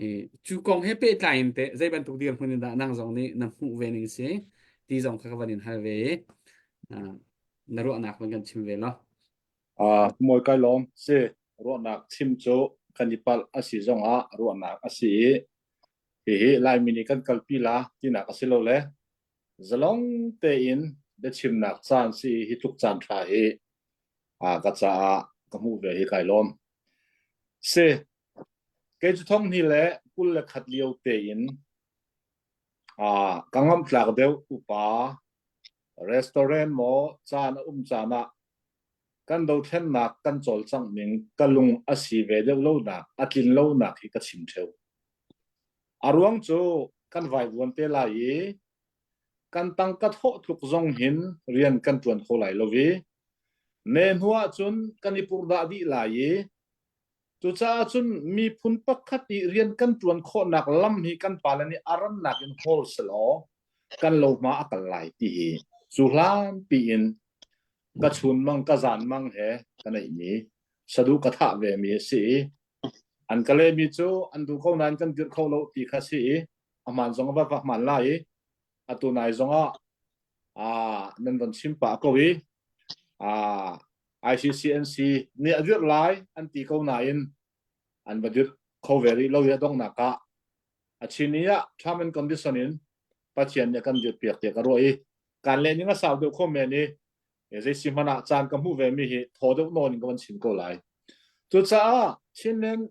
I cu kong he pehtlai in teh zei bantuk dirhmun in dah nang zong nih na hmuh ve ning si ti zong kha ka van in hal ve i na ruahnak van kan chim ve law. Uh, mawi kai lawm si ruahnak chim cu kan i palh a si zongah ruahnak a si i hihi Laimi nih kan kalpi la tinak a si lo le zalong tein biachimnak caan si hi tluk caan ṭha hi uh, ka caah ka hmuh ve hi kai lawm. Si kei cu thong hni le 21 lio tein uh, ka ngamtlak deuh upa restaurant maw caan a um caan ah kan dothlennak kan cawlcangh ning ka lung a si ve deuh lonak a tlin lonak hi ka chim theo. A ruang cu kan vaivuan te lai i kan tangka thawh tluk zong hin rian kan ṭuan kho lai lo i ne hnu ahcun kan i purhdah dih lai i cucaah cun miphun pakhat i rian kan ṭuan khawhnak lam hi kan pale nih a rannak in hawl selaw kan lohma a kal lai ti hi cu hlan piin ka chunmang ka zanmang he ka neihmi saduh ka thah ve mi a si i an ka lehmi cu an duh ko nain kan dirh kho lo ti kha si i a hmaan zong a va va hmaan lai i atu nai zong ah ah nan von chim pah ko i ah ICCNC nih a dirh lai an ti ko nain an va dirh kho ve rih lo i a donghnak ah a chin i ah term and condition in Pathian nih a kan dirhpiak tiah ka ruah i kan leh ning a sau deuh kho men i zei si hmanh ah caan ka hmuh ve mi hi thaw deuh nawn in ka van chim ko lai. Cucaah Chinland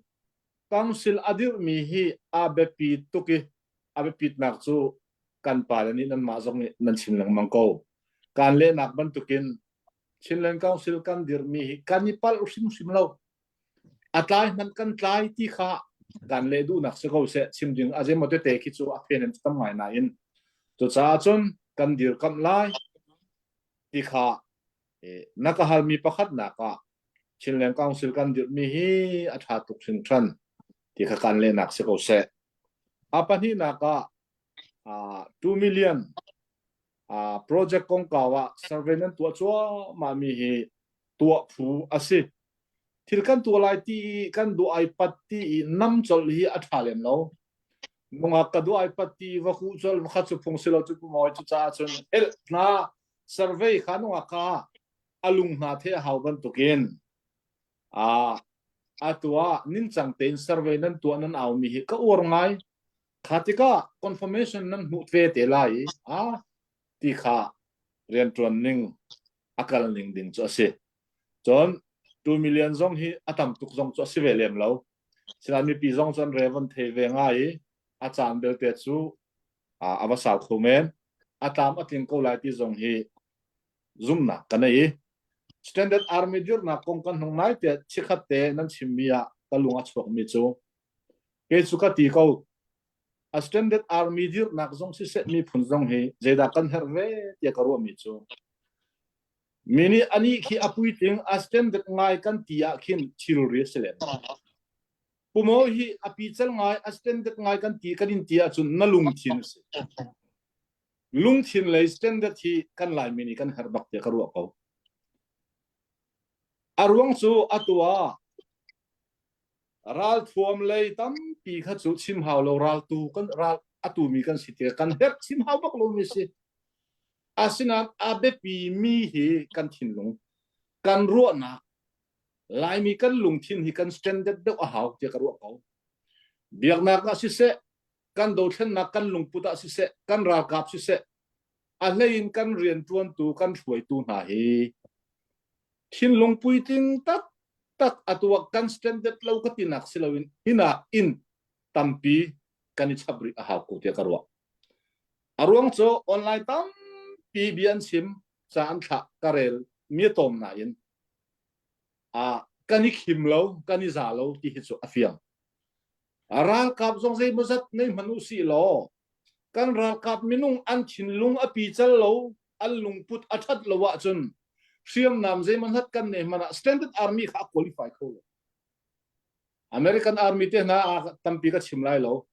Council a dirhmi hi a biapi tuk i a biapitnak cu kan pale nih nanmah zong nih nan chim lengmang ko. Kan lehnak bantukin Chinland Council kan dirhmi hi kan i palh hrimhrim lo. A tlai hmanh kan tlai ti kha kan leh duhnak si ko seh chim ding a zeimaw tete khi cu a phen an tam ngai nain cucaah cun kan dirkamh lai ti kha na ka halmi pakhatnak ah Chinland Council kan dirhmi hi a ṭha tuk hringhran ti kha kan lehnak si ko seh. A pahnihnak ah 2 million project kongkau ah survey nan tuah cuahmah mi hi tuah phu a si. Thil kan tuah lai ti i kan duh ai pat ti i nam colh hi a ṭha lem lo. Nungak ka duh ai pat ti va huh colh va khat cu phung si lo cu pumawi cu caah cun helh hna survey kha nungak kha a lung hna the a hau bantukin a atu ah nincang tein survey nan tuah nan au mi hi ka uar ngai. Kha tikah confirmation nan hmuh ve te lai i a ti kha rianṭuan ning a kal ning ding cu a si. Cun 2 million zong hi a tam tuk zong cu a si ve lem lo. Sinain mipi zong cu an re von thei ve ngai i a caan belte cu a va sau kho men. A tlam a tling ko lai ti zong hi zumnak ka nei i Standard Army dirnak kong kan hnung nai te chikhat te nan chimmi ah ka lung a chuakmi cu kei cu ka ti ko a standard army dirnak zong siseh miphun zong hi zeidah kan herh ve tiah ka ruahmi cu mi nih anih khi a puitling a standard ngai kan ti ah khin thilri a si lem pumo hi a pical ngai a standard ngai kan ti kan in ti ahcun na lungthin a si lungthin lei standard hi kan laimi nih kan herh bak tiah ka ruah ko a ruang cu atu ah Ralthuam lei tampi kha cu chim hau lo raltu kan ral atu mi kan si tikah kan herh chim hau bak lomi si. Asinain a biapi mi hi kan thinlung kan ruahnak Laimi kan lungthin hi kan standard deuh a hau tiah ka ruah ko. Biaknak ah siseh, kan dothlennak kan lungput ah siseh, kan ralkap siseh, a hlei in kan rianṭuantu kan hruaitu hna hi thinlung puitling tak tak atu ah kan standard lo ka tinak si loin hinak in tampi kan i chap rih a hau ko tiah ka ruah. A ruang cu online tampi bia an chim ca an thlah ka rel mi a tawm nain a kan i khim lo kan i za lo ti hi cu a fiang. Ralkap zong zeimawzat nei hmanh u sih law kan ralkap minung an thinlung a pical lo an lungput a ṭhat lo ahcun. Hriamnam zeimaw hlat kan nei hmanh ah standard army kha a qualify kho lo. American army te hna tampi ka chim lai lo.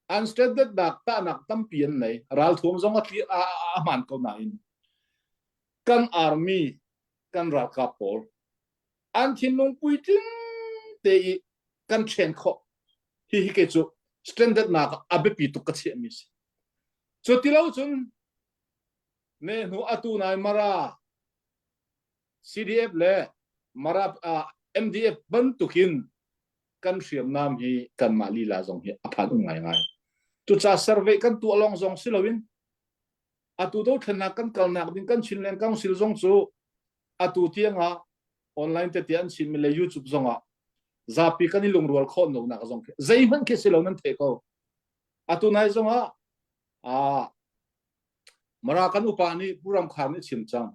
An standard nak tahnak tampi an nei. Ralthuam zong a tli a, a hmaan ko nain kan army kan ralkap pawl an thinlung puitling te i kan ṭhen khawh hi hi kei cu standard nak a biapi tuk ka chiahmi si. Cu ti lo cun ne hnu atu nai Mara CDF le Mara uh, MDF bantukin kan hriamnam hi kanmah lila zong hi a phan um ngaingai. Cucaah survey kan tuah lawng zong si loin atu dothlennak kan kalnak ding kan Chinland Council zong cu atu tiangah online tete an chimmi le YouTube zongah zapi kan i lungrual khawh lonak zong khi zeihmanh khi si lo nan theih ko. Atu nai zongah ah Mara kan upa nih Pu Ram Khar nih chim cang.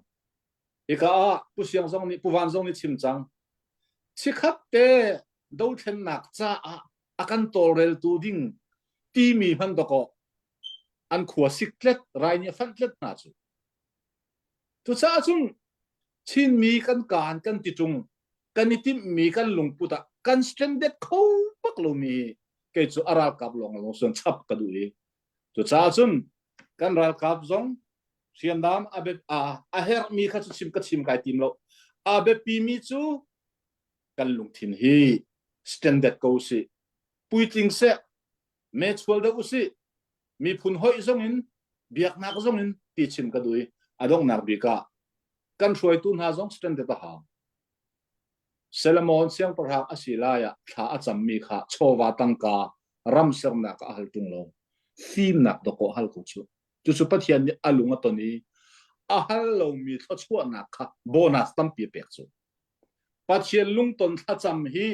Hika ah Pu Siang zong nih Pu Van zong nih chim cang. Chikhat te dothlennak caah a kan tawlreltu ding timi hman dakaw an khua sik tlet rai nih a fanh tlet hna cu. Cucaah cun Chinmi kan kaan kan ti ṭung kan i timhmi kan lungput ah kan standard kho bak lomi kei cu a ralkap lawng lawng cun chap ka duh i cucaah cun kan ralkap zong hriamnam a a, a herhmi kha cu chim ka chim kai tim lo a biapimi cu kan lungthin hi standard ko usih puitling seh me chual deuh usih miphun hoih zong in biaknak zong in ti chim ka duh i a donghnak bik ah kan hruaitu hna zong standard a hau. Solomon siangpahrang a si lai ah thla a cammi kha chawva tangka ram sernak ah a hal ṭung lo. Fimnak dawkaw hal ko cu. Cucu Pathian nih a lung a ton i a hal lomi thluachuahnak kha bonus tampi a pek cu. Pathian lungton thlacam hi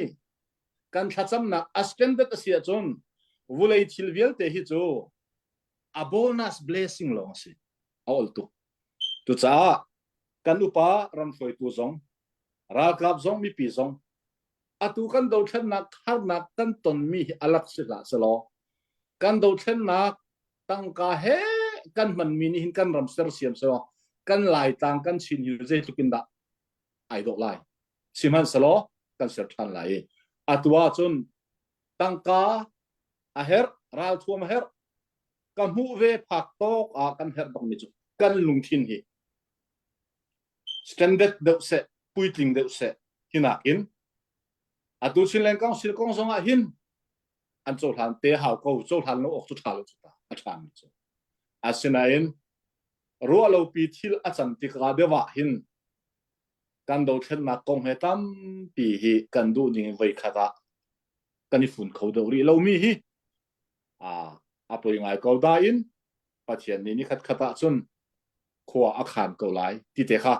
kan thlacamnak a standard a si ahcun vulei thil vialte hi cu a bonus blessing lawng a si a ol tuk cucaah kan upa ram hruaitu zong ralkap zong mipi zong atu kan dothlennak harnak kan tonmi hi alak si hlah selaw kan dothlennak tangka he kan hmanmi nih hin kan ram sersiam selaw kan laitlang kan chin hi zeitluk in dah ai dawh lai sihmanhsehlaw kan ser ṭhan lai i atu ahcun tangka a herh ralthuam a herh ka hmuh ve phak tawk ah kan herh bakmi cu kan lungthin hi standard deuh seh puitling deuh seh hinak in atu Chinland Council kong zong ah hin an cohlan te hau ko cohlan lo awk cu ṭha lo cu ta a ṭha mi cu asinain ruah lopi thil a can tikah deuh ah hin kan dothlennak kong he tampi hi kan duh ning in voikhat ah kan i fun kho deuh rih lomi hi a a poi ngai ko dain Pathian nih ni khat khat ah cun khua a khan ko lai ti te kha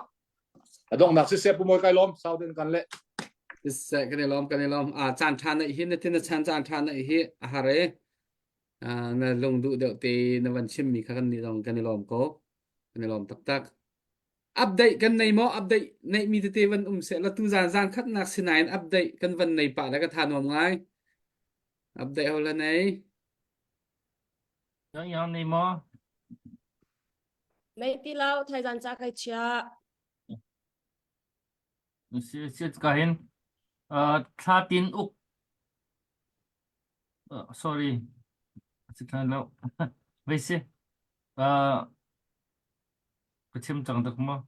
a donghnak siseh pu mawi kai lawm sau den kan le Siseh kan i lawm kan i lawm a caan ṭha na hi na thin na chan caan ṭha na hi a har e na lung duh deuh te na van chim mi kha kan ni zong kan i lawm ko kan i lawm taktak Update kan nei maw? Update neihmi tete van um seh la tu zan zan khatnak sinain update kan van nei pah le ka tha nuam ngai. Update ho la nei. Yang yang nei maw? Nei ti lo, thaizan ca kai chia. Si si ka hin uh, thla tin uk uh, sorry si thla lo vei si uh, Ka chim cang dak maw?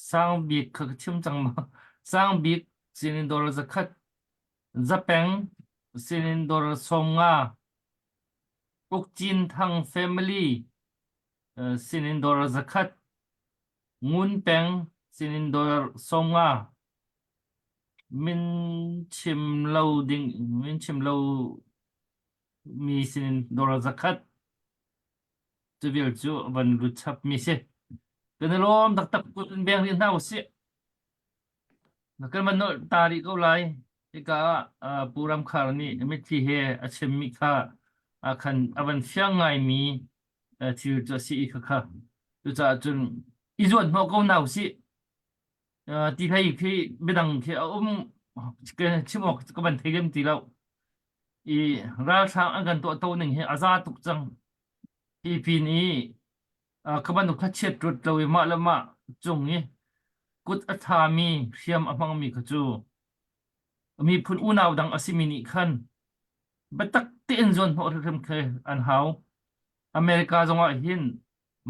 Sang bik kha ka chim cang maw? Sang bik sinin dawr zakhat, Zapeng sinin dawr 50, Ukcin Thang family uh, sinin dawr zakhat, Ngun Peng sinin dawr 50, min chim lo ding min chim lo mi sinin dawr zakhat. Cu vial cu van lut chap mi si. Kan i lawm taktak kut in beng rih hna usih. Kan van nolh ta rih ko lai. Hika ah Pu Ram Khar nih mitthli he a chimmi kha ah khan a van fiang ngaimi thil cu a si i khakha. Cucaah cun i zuan hnawh ko hna usih. Ti hlei khi biadang khi a um chim awk ka van thei lem ti lo. I ralhrang an kan tuahto ning hi a za tuk cang. Hi pin i ka bantuk thlachiat ruat lo i mah le mah cung i. Kut a ṭhami hriam a hmangmi kha cu miphun unau dang a simi nih khan biatak tein zuanhnawh hrimhrim khi an hau. America zongah hin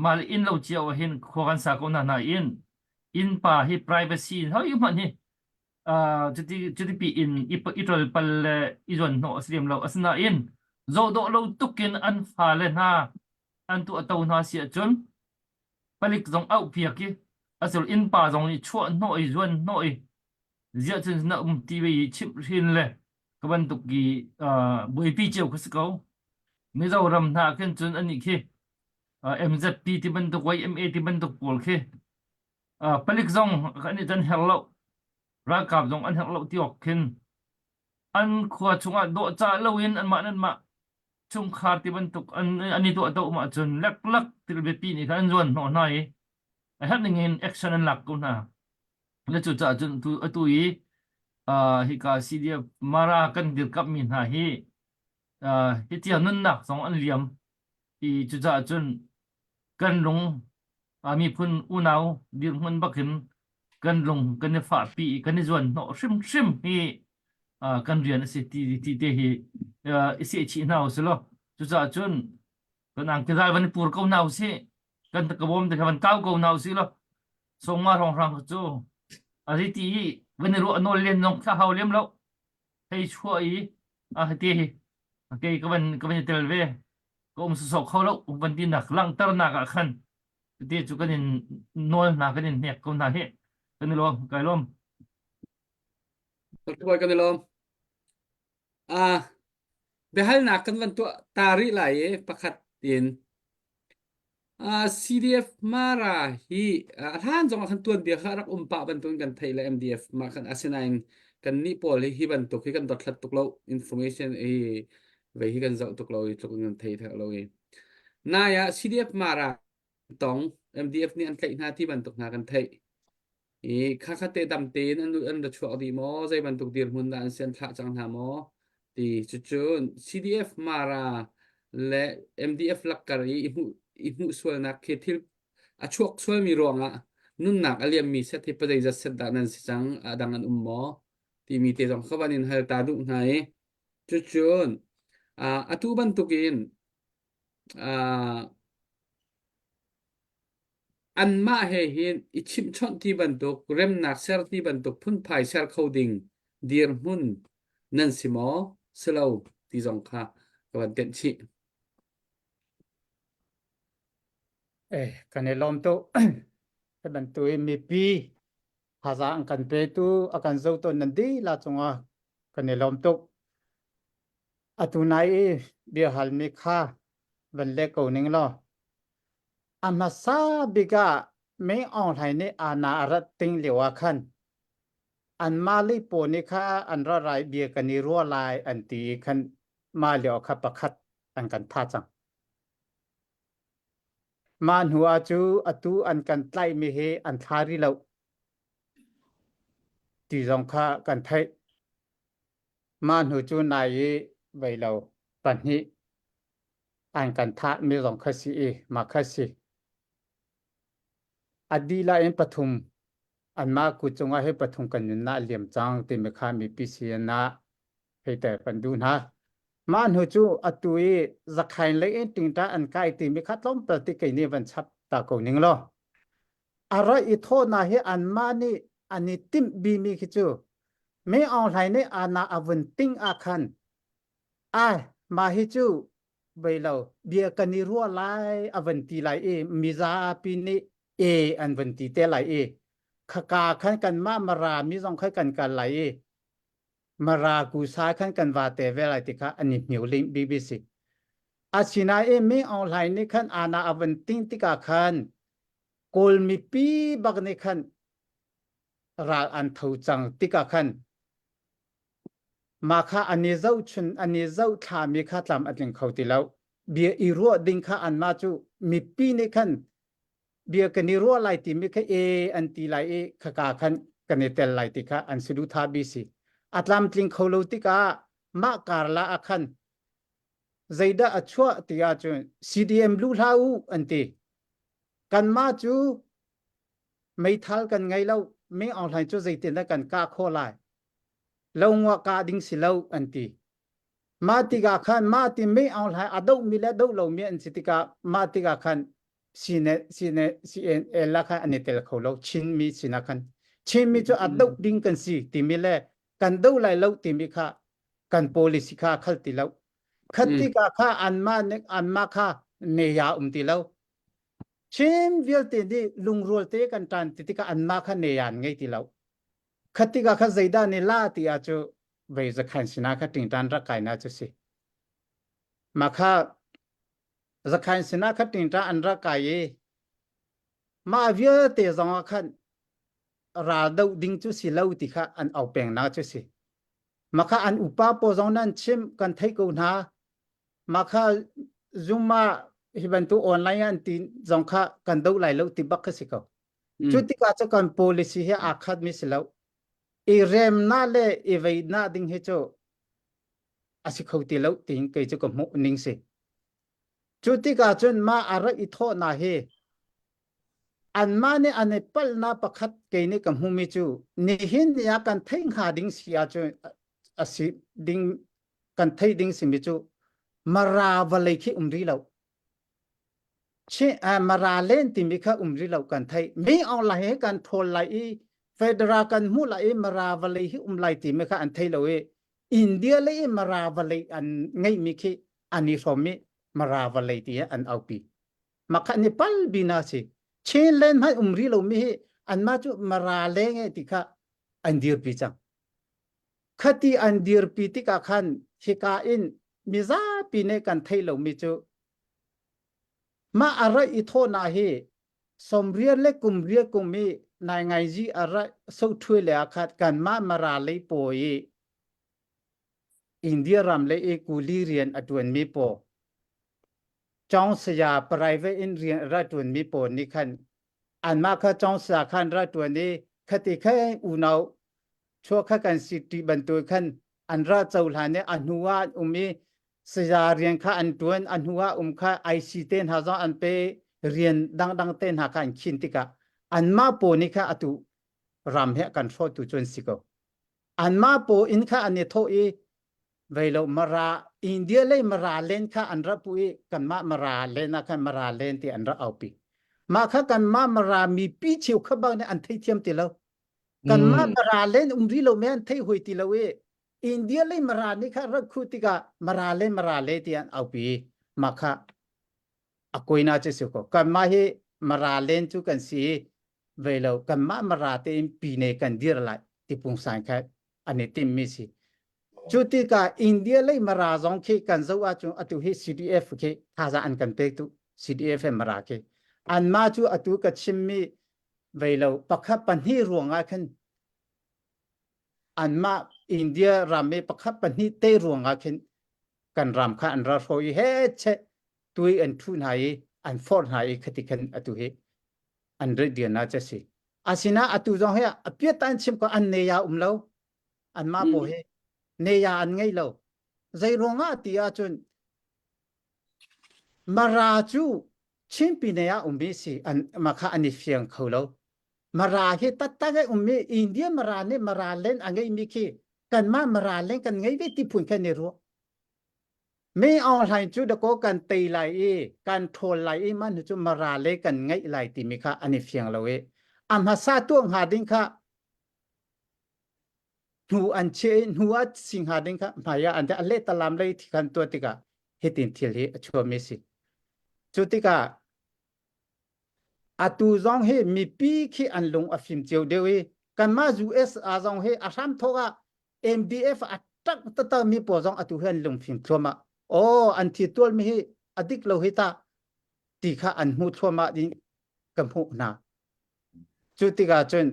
mah le inn lo cio ah hin khua kan sa ko hna nain innpa hi privacy hoi hmanh hi uh, cuti cuti pi in i i ṭolpal le i zuanhnawh a si lem lo. Asinain zohdawh lo tukin an fale hna an tuahto hna si ahcun palik zong auhpiak i asul innpa zong nih chuah hnawh i zuan hnawh i ziah cun na um ti ve i chimh hrin le ka bantuk i uh, buaipi cio kha si ko. Mizoram hna khin cun anih khi uh, MZP ti bantuk YMA ti bantuk pawl khi uh, palik zong an i an herh lo ralkap zong an herh lo ti awk khin an khua chungah dawhcah loin anmah anmah chungkhar ti bantuk an an i tuahto um ahcun leklak til biapi nih khan an zuan hnawh hna i a herh ning in action an lak ko hna. Le cucaah cun atu atu i uh, hika CDF Mara kan dirkamhmi hna hi uh, hi tiang nunnak zong an liam i cucaah cun kan lung miphun unau dirhmun bakin kan lung kan i fahpi i kan i zuan hnawh hrimhrim hi kan rian a si ti ti te hi i sehchih hna usih law cucaah cun kan angkizal van i pur ko hna usih kan kabawm te kha van kau ko hna usih law songma hrawnghrang cu a ri ti i van i ruah nawl len zong thla hau lem lo hei chuah i a ti hi kei ka van ka van i tel ve ka um sawsawh kho lo van ti nak langhternak ah khan ti cu kan in nawl hna kan in hnek ko hna hi kan i lawm kai lawm Dr. kan i lawm. Ah, biahalnak kan van tuah ta rih lai i pakhat in Ah, CDF Mara hi a hlan zong ah khan tuanbia kha rak um pah bantukin kan theih le MDF mah khan asinain kan nih pawl hi hi bantuk hi kan dothlat tuk lo information hi vei hi kan zoh tuk lo i tluk in kan thei thek lo i nai ah CDF Mara tong MDF nih an tlaih hna ti bantuk hna kan theih i khakha te dam tein an an ra chuak dih maw zei bantuk dirhmun dah an si an thlah cang hna maw ti cucun CDF Mara le MDF lakkar i i hmuh i hmuh sualnak khi thil a chuak sualmi ruangah nunnak a liammi set hi pazeizat set dah nan si cang a dang an um maw timi te zong kha van in hal ta duh hna i cucun atu bantukin Anmah he hin i chimhchawnh ti bantuk, remnak ser ti bantuk phunphai ser kho ding dirhmun nan si maw? Si lo ti zong kha ka van tenh chih. Eh, kan i lawm tuk. Hi bantuk in mipi thazaang an kan petu, a kan zohtu nan dihlak cungah kan i lawm tuk. Atu nai i biahalmi kha van leh ko ning law a hmasa bik ah Meng Aung Hlaing nih aana a rat ting lio ah khan anmah lei pawl nih kha an ra rai bia kan i ruah lai an ti i khan mah lio kha pakhat an kan tha cang. Mah hnu ah cu atu an kan tlaihmi hi an thla rih lo ti zong kha kan theih. Mah hnu cu nai i vei lo pahnih an kan thahmi zong kha si i mah kha si. A dilah in pathum anmah kut cungah hi pathum kan nunnak liam cang timi kha mipi sin ah theiter kan duh hna. Mah hnu cu atu i zakhain lei in tingta an kai timi kha tlawmpal ti kei nih van chap ta ko ning law. A ra i thawhnak hi anmah nih an i timh bimi khi cu Me Aung Hlaing nih ana a vun ting ah khan ai mah hi cu vei lo bia kan i ruah lai a van ti lai i mizapi nih e an van ti te lai i khaka khan kanmah Mara mi zong kha kan kal lai i Mara kusa khan kan va te ve lai ti kha an i hniu ling BBC. Asinain Min Aung Hlaing nih khan ana a van ting tikah khan Kawl mipi bak nih khan ral an tho cang tikah khan mah kha an i zohchun an i zohthlami kha tlam a tling kho ti lo. Bia i ruah ding kha anmah cu mipi nih khan bia kan i ruah lai timi kha e an ti lai i khaka khan kan i tel lai ti kha an saduhthah bi si. A tlamtling kho lo tikah mah karla ah khan zeidah a chuah ti ahcun CDM luh hlah u an ti. Kanmah cu meithal kan ngei lo. Min Aung Hlaing cu zeitin dah kan kah khawh lai? Lo ngua kah ding si lo an ti. Mah tikah khan mah ti Min Aung Hlaing a dohmi le doh lomi an si tikah mah tikah khan CNL la khan an i tel kho lo Chinmi sinah khan Chinmi cu a doh ding kan si timi le kan doh lai lo timi kha kan policy kha khal ti lo khat tikah kha anmah anmah kha ne ya um ti lo Chin vialte nih lungrual te kan ṭan ti tikah anmah kha ne ya an ngei ti lo khat tikah kha zeidah ni la ti ah cu vei zakhan sinah kha ṭingṭan rak kai na cu si mah kha zakhan sinah kha ṭingṭan an rak kai i mah vialte zong ah khan ral doh ding cu si lo ti kha an au peng na cu si mah kha an upa pawl zong nan chim kan theih ko hna mah kha Zoom ah hi bantuk online an ti zong kha kan doh lai lo ti bak kha si ko cu tikah cu kan policy hi aa khat mi si lo i remnak le i veihnak ding hi cu a si kho ti lo tiin kei cu ka hmuh ning si cu tikah cun mah a rak i thawhnak hi anmah nih an i palhnak pakhat kei nih ka hmumi cu nihin ni ah kan theih hnga ding si ahcun a si ding kan theih ding simi cu Mara vawlei khi um rih lo. Mara len timi kha um rih lo kan theih. Mi Aung Hlaing he kan thawl lai i Federal kan hmuh lai i Mara vawlei hi um lai timi kha an thei lo i India le i Mara vawlei an ngeihmi khi an i hrawm i Mara vawlei ti an aupi. Mah ni pal bina si. Chinland hmanh um rih lomi hi anmah cu Mara leng e ti kha an dirpi cang. Khati an dirpi tikah khan hika in mizapi nih kan theih lomi cu mah a raih i thawhnak hi sawmriat le kum riat kum i nai ngai zi a raih soṭhui le ah khat kanmah Mara lei paw i India ram le i kuli rian a ṭuanmi paw Chong saya private in rian a ra ṭuanmi pawl nih khan anmah kha Chong saya khan ra ṭuan i khati kha unau chuah kha kan si ti bantuk khan an ra cohlan i a hnu ah an um i saya rian kha an ṭuan a hnu ah um kha IC te hna zong an pe rian dangdang te hna kha an khin tikah anmah pawl nih kha atu ram he kan hrawhtu cu an si ko anmah pawl in kha an i thawh i vei lo Mara India lei Mara len kha an rak pu i kanmah Mara len ah khan Mara len ti an rak aupi mah kha kanmah Mara mipi cheu kha bang nih an theithiam ti lo kanmah Mara len um ri lo me an thei hoi ti lo i India lei Mara nih kha rak khu tikah Mara le Mara le ti an aupi mah kha a koina cu si ko kanmah hi Mara len cu kan si vei lo kanmah Mara tein pine kan dir lai ti pungsan kha an i timmi si. Cu tikah India lei Mara zong khi kan zoh ahcun atu hi CDF khi thazaang an kan pek tu CDF he Mara khi anmah cu atu ka chimmi vei lo pakhat pahnih ruangah khan anmah India ram i pakhat pahnih te ruangah khin kan ram kha an ra hrawi i he che tui an thu hna i an forh hna i khati khan atu hi an rit dir na che si asina atu zong hi a piat an chim ko an ne ya um lo an mah po hi ne ya an ngei lo zei ruangah ti ahcun mara cu Chinpi ne ah ummi si an ma kha an i fiang kho lo mara hi taktak ai ummi India mara nih mara len a ngeimi khi kanmah mara len kan ngei ve ti phun khan i ruah Mi Aung Hlaing cu dakaw kan tei lai i kan ṭhawl lai i mah hnu cu Mara le kan ngeih lai timi kha an i fiang lo i a hmasa tuah hnga ding kha hnu an chiah i hnu ah si hnga ding kha hmai ah an a lehtalam lei thi khan tuah tikah hitin thil hi a chuahmi a si. Cu tikah atu zong hi mipi khi an lung a fim cio deuh i kanmah US ah zong hi a hramthawk ah MDF a tak taktak mi pawl zong atu hi an lungfim thluahmah. Aw an thi tual mi hi a dik lo hi ta ti kha an hmuh thluahmah ding ka hmuh hna. Cu tikah cun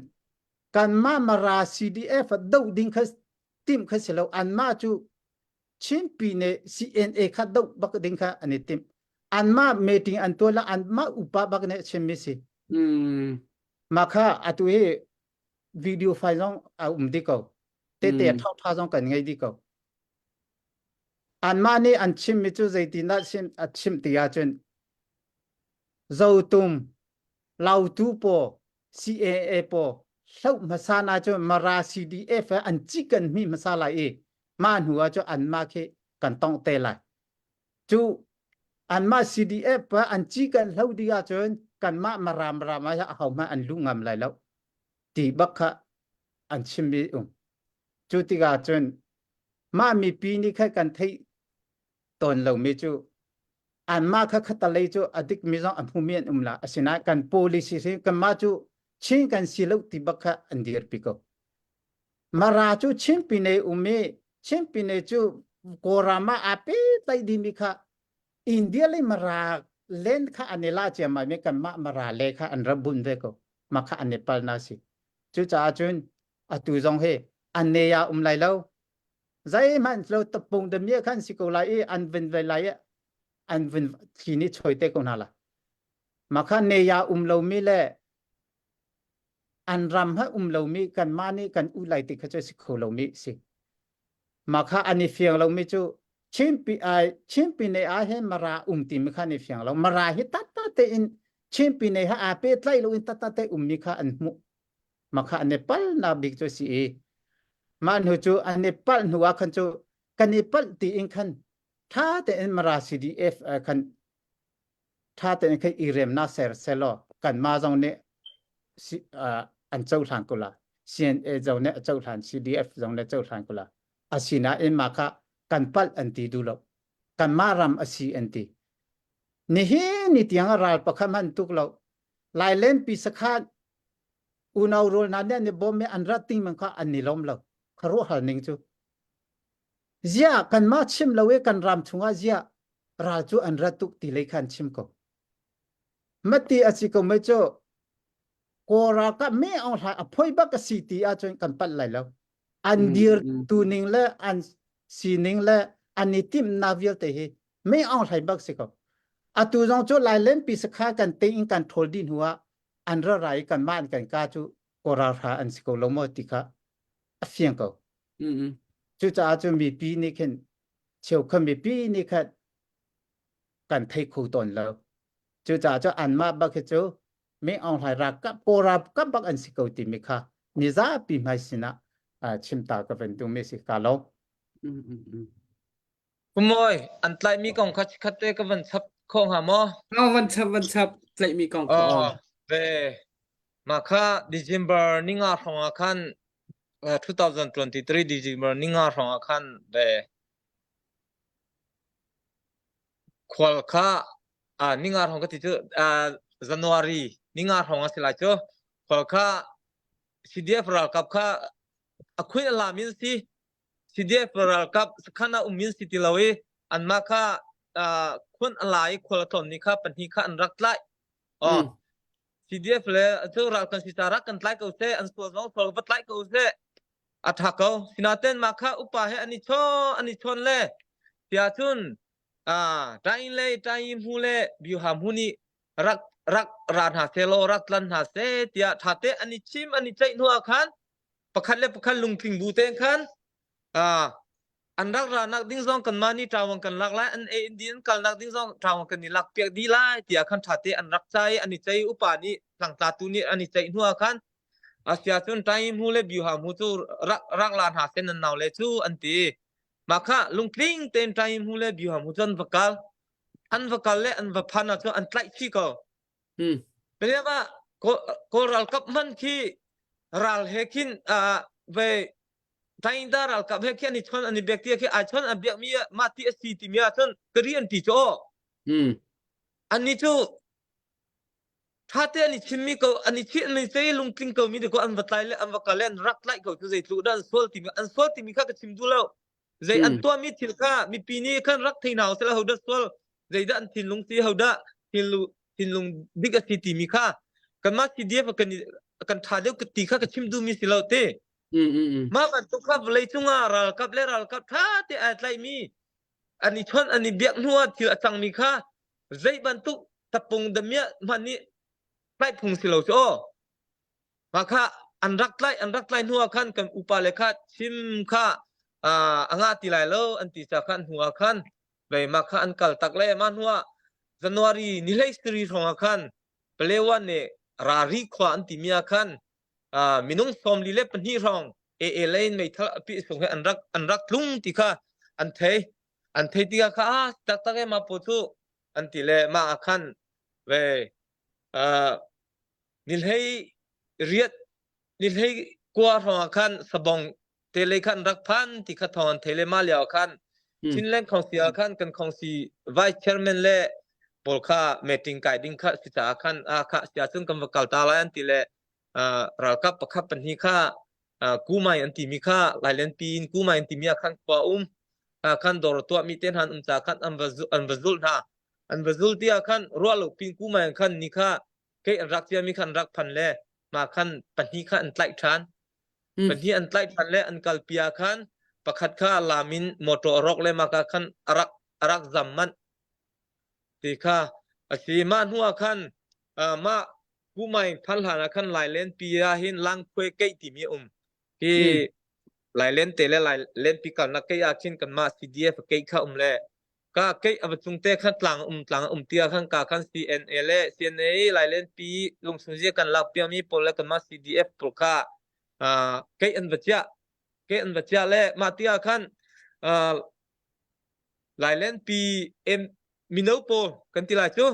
kanmah Mara CDF doh ding kha timh kha si lo anmah cu Chinpi nih CNA kha doh bak ding kha an i timh. Anmah meeting an tuah la anmah upa bak nih chim mi si. Mm. Mah kha atu hi video file zong a um dih ko tete mm. ṭha zong kan ngei dih ko anmah nih an chimmi cu zeitindah chim a chim ti ahcun zotum lautu paw CAA paw hloh hmasa na cu Mara CDF an ci kan hmi hmasa lai i mah hnu ah cu anmah khi kan tongh te lai. Cu anmah CDF an ci kan hlo dih ahcun kanmah Mara Mara ma hi ahohmanh an luh ngam lai lo ti bak kha an chimmi um. Cu tikah cun mah mipi nih khan kan theih tawn lomi cu anmah kha khatalei cu a dikmi zong a hmumi an um la asinain kan policy hi kanmah cu Chin kan si lo ti bak kha an dirpi ko. Mara cu Chin pine um i Chin pine cu Kawlram ah aa pehtlaih dihmi kha India le Mara len kha an i la ciammam i kanmah Mara le kha an ra bun ve ko. Mah kha an i palna si. Cucaah cun atu zong hi an ne ah um lai lo. Zeihmanh lo tapung damiah khan si ko lai i an vun ve lai i an vun thli nih choi te ko hna la. Mah kha ne ya um lomi le an ram ha um lomi kanmah nih kan u lai ti kha cu si kho lomi si. Mah kha an i fiang lomi cu Chinpi ai Chinpi ne ah hin Mara um timi kha an i fiang lo. Mara hi tata tein Chinpi ne ha aa pehtlaih loin tata te ummi kha an hmuh. Mah kha an i palnak bik cu si i mah hnu cu an i palh hnu ah khan cu kan i palh tiin khan ṭha tein Mara CDF khan ṭha tein khan i remnak ser selaw kanmah zong nih an cohlan ko la. CNA zong nih a cohlan, CDF zong nih a cohlan ko la. Asinain mah kha kan palh an ti duh lo. Kanmah ram a si an ti. Nihin ni tiang a ral pakhat hmanh tuk lo. Lailenpi sakhan unau rual hna nih an i bawm i an rat ding man kha an i lawm lo. Khuaruahhar ning cu. Ziah kanmah chim lo i kan ram chungah ziah ral cu an rat tuk ti lei khan chim ko. Mati a si ko mei cu Kawl ralkap me aung hlai a phoi bak a si ti ahcun kan palh lai lo. An dir tu ning le an sining le an i timhnak vialte hi me aung hlai bak si ko. Atu zong cu Lailenpi sakha kan te in kan ṭhawl dih hnu ah an ra ra i kanmah an kan ka cu Kawl ralhra an si ko lo maw ti kha a fiang ko. Cucaah cun mipi nih khin cheukhat mipi nih khan kan thei kho tawn lo. Cucaah cu anmah bak hi cu Min Aung Hlaing ralkap Kawl ralkap bak an si ko timi kha mizapi hmai sinah chimta ka van duhmi si ka lo. Kumawi, an tlaihmi kong kha chikkhat te ka van chap khawh hnga maw? Oh, van chap, van chap, tlaihmi kong kha. Oh, ve. Mah kha December ninga hrawng ah khan 2023 December ninga hrawng ah khan ve khual kha ah ninga hrawng ka ti cu January ninga hrawng a si lai cu khual kha CDF ralkap kha a khuin a lam in si CDF ralkap sakhan ah um in si ti lo i anmah kha khun a la i khual a tlawn ni kha pahnih kha an rak tlaih. Oh. CDF le cu ral kan si ca rak kan tlai ko seh an sual zong sual va tlai ko seh a tha ko sinaten mah kha upa he an i chawn an i chawn le tiah cun tain le tain hmu le biuha hmu nih rak rak ra hna seh law rak tlan hna seh tiah tha te an i chim an i ceih hnu ah khan pakhat le pakhat lungtling bu tein khan an rak ra nak ding zong kanmah nih ṭawang kan lak lai an ei in an kal nak ding zong ṭawang kan i lak piak dih lai tiah khan ṭha te an rak cai an i cei upa nih tlangtla tu nih an i ceih hnu ah khan asia cun ṭai hmu le biuha hmu cu rak rak la hna sen nan nau le cu an ti mah kha lungtling tein ṭai hmu le biuha hmu cu an va kal an va kal le an va phan ah cun an tlaih chih ko Hmm. Peliam ah Kawl ralkap hman khi ral he khin ve Tainda ralkap he khi an i chon an i biak ti khi ai chon an biak mi mah ti a si timi ah cun kari an ti cu aw. Hmm. Anni cu ṭha te an i chimmi ko an i chih an i cei lungtling ko mi ko an va tlai le an va kal le an rak tlaih ko cu zeitluk dah an sual timi an sual timi kha ka chim duh lo. Zei an tuahmi thil kha mipi nih khan rak thei hna usih hodah sual zeidah an thinlung si hodah thinlung thinlung dik a si timi kha kanmah CDF kan kan ṭha deuh ka ti kha ka chim duhmi si lo te. Mah bantuk kha vawlei cungah ralkap le ralkap ṭha te ai tlaihmi an i chawnh an i biak hnu ah thil a cangmi kha zei bantuk tapung damiah hmanh nih tlaih phung si lo cu aw. Mah kha an rak tlaih an rak tlaih hnu ah khan kan upa le kha chim kha a ngah ti lai lo an ti ca khan hnu ah khan vei mah kha an kal tak le mah hnu ah January ni hlei siri hrawng ah khan Palewan nih Rari khua an timi ah khan. Minung 42 hrawng AA lei in meithal a pih sung he an rak an rak tlung ti kha an thei. An thei tikah kha ah taktak e ma pu cu an ti le mah ah khan ve ni hlei riat ni hlei kua hrawng ah khan sabong te lei khan rak phan ti kha thawng an thei le mah lio ah khan Chinland Council ah khan kan council vice chairman le pawl kha meeting kai ding kha si caah khan a kha sia cun kan va kal ta lai an ti le ralkap pakhat pahnih kha kumai an timi kha Lailen pi in kumai an timi ah khan khua um khan dawr tuah mi te hna an um ca khan an va an va zul hna an va zul ti ah khan ruah lo pin kumai an khan ni kha kei an rak cia mi khan rak phan le ma khan pahnih kha an tlaih ṭhan pahnih an tlaih ṭhan le an kalpi ah khan pakhat kha lam in motor a rawk le mah ka khan a rak a rak zam manh ti kha a si mah hnu ah khan mah Kumai phan hlan ah khan Lailen pi ah hin Langkhuai keih timi a um hi Lailen te le Lailen pi kalnak keih ah khin kanmah CDF keih kha um le ka keih a va cung te khan tlang um tlang um tia khan ka khan CNA le CNA Lailen pi lungsun zia kan lak piami pawl le kanmah CDF pawl kha keih an va chiah keih an va chiah le mah tia khan Lailen pi mino pawl kan ti lai cu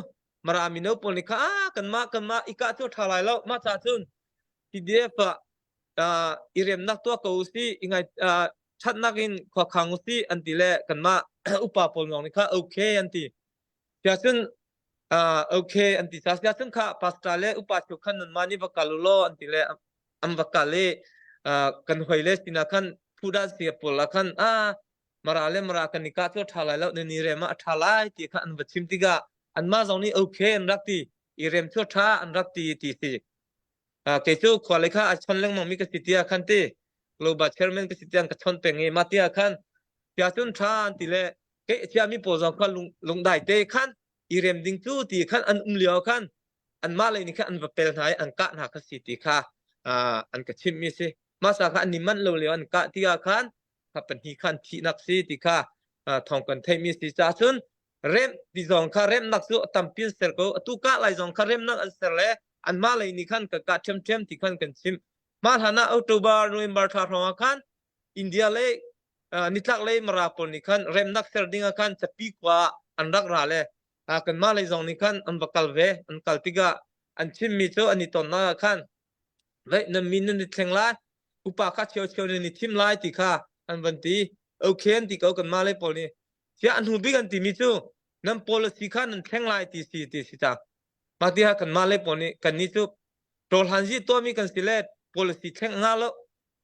Mara mino pawl nih kha kanmah kanmah i kah cu ṭha lai lo mah ca cun PDF ah i remnak tuah ko usih i ngai ṭhatnak in khua khang usih an ti le kanmah upa pawl lawng nih kha okay an ti. Tiah cun okay an ti ca siah cun kha pastor le upa cu khan nanmah nih va kal u law an ti le an va kal i kan hoi le sinah khan phudah sia pawl ah khan ah Mara le Mara kan i kah cu a ṭha lai lo nan i rem ah a ṭha lai ti kha an va chim tikah anmah zong nih okay an rak ti i rem cu a ṭha an rak ti ti si. Kei cu khua lei kha a chon lengmang mi ka si tiah khan ti global chairman ka si tiang ka chon peng i mah tiah khan tiah cun ṭha an ti le kei a chia mi pawl zong kha lung lungdai te khan i rem ding cu ti khan an um lio khan anmah lei nih khan an va pel hna i an kah hna kha si ti kha an ka chimh mi si mah sa kha an i manh lo lio an kah ti ah khan kha pahnih khan thihnak si ti kha thawng kan theihmi si caah cun remh ti zong kha remnak cu a tampi an ser ko atu kah lai zong kha remnak an ser le anmah lei nih khan ka kah ṭhiamṭhiam ti khan kan chim mah hlan ah October November thla hrawng ah khan India lei nitlak lei Mara pawl nih khan remnak ser ding ah khan Capi khua an rak ra le kanmah lei zong nih khan an va kal ve an kal tikah an chimmi cu an i tonnak ah khan Veih nan min nan i thleng lai, upa kha cheu cheu nan i thim lai ti kha an van ti. Okay an ti ko kanmah lei pawl nih. Siah a hnu bik an timi cu nan policy kha nan thleng lai ti si ti si cang. Mah ti ha kanmah lei pawl nih kannih cu ṭawlhanzi tuahmi kan si le policy thleng a ngah lo.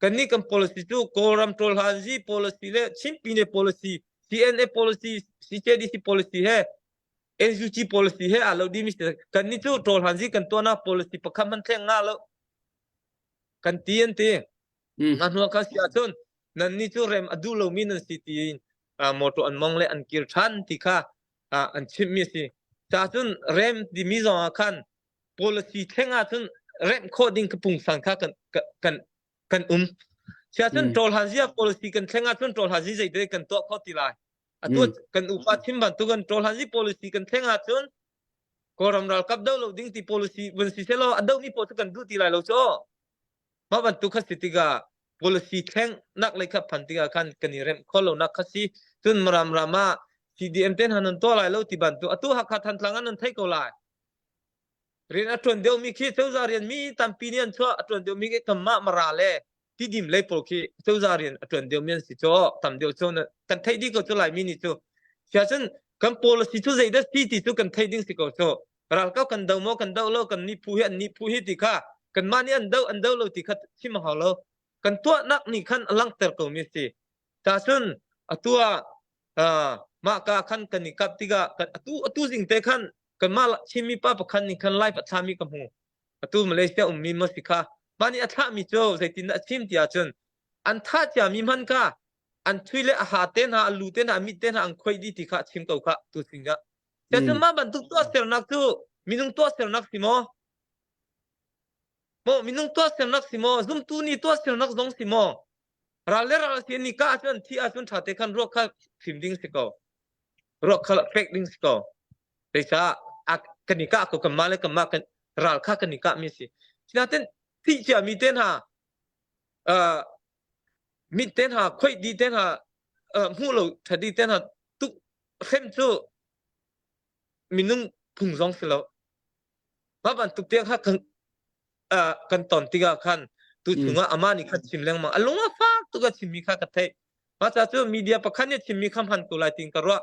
Kannih kan policy cu Kawlram ṭawlhanzi policy le Chin Pine policy, CNA policy, CJDC policy he NUG policy he aa lo dimi si kannih cu ṭawlhanzi kan tuahnak policy pakhat hmanh thleng nga lo kan ti an ti na hnuah kha si ahcun nannih cu rem a duh lomi nan si tiin motor an mong le an kir ṭhan ti kha an chimhmi a si ca cun rem timi zong ah khan policy thleng ahcun remh khawh ding ka pungsan kha kan kan kan um sia cun ṭawlhanzi ah policy kan thleng ahcun ṭawlhanzi zeite kan tuah kho ti lai Atu kan upa thim bantuk an ṭawlhanzi policy kan thleng ahcun Kawlram ralkap do lo ding ti policy vun si selaw a domi pawl cu kan duh ti lai lo cu. Mah bantuk kha si tikah policy thleng nak lei kha phan tikah khan kan i remh kho lo nak kha si. Cun Maram ram ah CDM ten han an tuah lai lo ti bantuk atu Hakha Thantlang an nan theih ko lai. Rian a ṭuan deuhmi khi cozah rian mi tampi nih an chuah a ṭuan deuhmi khi kanmah Mara le Tidim lei pawl khi cozah rian a ṭuan deuhmi an si cu tam deuh cu kan theih dih ko cu Laimi nih cu. Siahcun kan policy cu zeidah si ti cu kan theih ding si ko cu. Ralkap kan do maw kan do lo kan nih phu hi an nih phu hi ti kha kanmah nih an do an do lo ti kha chim a hau lo. Kan tuahnak nih khan a langhter ko mi si. Cahcun atu ah mah ka khan kan i kap tikah atu atu zing te khan kanmah Chinmi pa pakhat nih khan live a thlami ka hmu. Atu Malaysia ummi maw si kha. Mah nih a thlahmi cu zeitindah a chim ti ahcun an thah ciami hman kha an thui le a ha te hna, a lu te hna, a mit te hna an khuai dih ti kha a chim ko kha tu sing ah. Cucu mah bantuk tuahsernak cu minung tuahsernak si maw? Maw minung tuahsernak si maw? Zumtu nih tuahsernak zong si maw? Ral le ral si ni ka ahcun thi ahcun ṭha te khan ruak kha fim ding si ko. Ruak kha pek ding si ko. Zeicah kan i kah ko kanmah le kanmah kan ral kha kan i kah mi si. Sinain. Thih ciami te hna uh, mit te hna khoih di te hna uh, hmuh lo thadi te hna tuk hrem cu minung phung zong si lo. Mah bantuk tiang kha kan uh, kan ton tikah khan tu chungah amah nih khan chim lengmang a lung a fak tuk a chimmi kha ka theih. Mah ca cu media pakhat nih chimmi kha hman ko lai tiin ka ruah.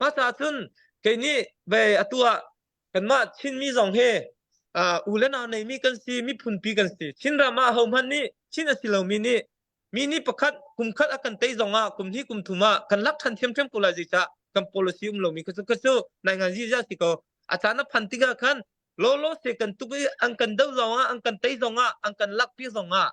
Mah ca cun kei nih ve atu ah kanmah Chinmi zong hi uh, u le nau neimi kan si miphunpi kan si. Chinram ah ahohmanh nih Chin a si lomi nih mi nih pakhat kum khat a kan tei zong ah kum hnih kum thum ah kan lak ṭhan thiamṭhiam ko lai zeicah kan policy um lomi kha cu kha cu nai ngan ziza si ko a caan a phan tikah khan lawlaw se kan tuk i an kan do zong ah an kan tei zong ah an kan lak pi zong ah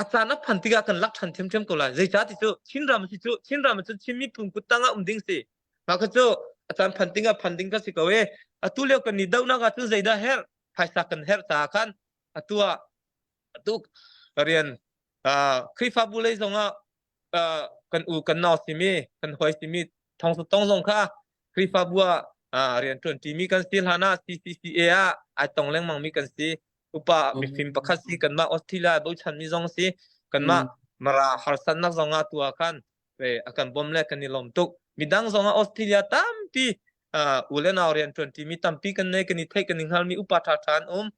a caan a phan tikah kan lak ṭhan thiamṭhiam ko lai zeicah ti cu Chinram si cu Chinram cu Chin miphun kut tang ah um ding si mah kha cu a caan phan tikah phan ding kha si ko e atu lio kan ni dohnak ah cun zeidah herh phaisa kan herh caah khan atu ah atu rian Khrihfabu lei zongah kan u kan nau simi kan hawi simi thong tong zong kha Khrihfabu ah rian ṭuan ṭimi kan si hlan ah CCCA ah ai tong lengmang mi kan si upa mifim pakhat si kanmah Australia bochan mi zong si kanmah Mara harsatnak zong ah tu ah khan a kan bawm le kan i lawm tuk midang zong ah Australia tampi u le nau rian ṭuan ṭimi tampi kan nei kan i theih kan i hngalmi upa ṭha ṭha an um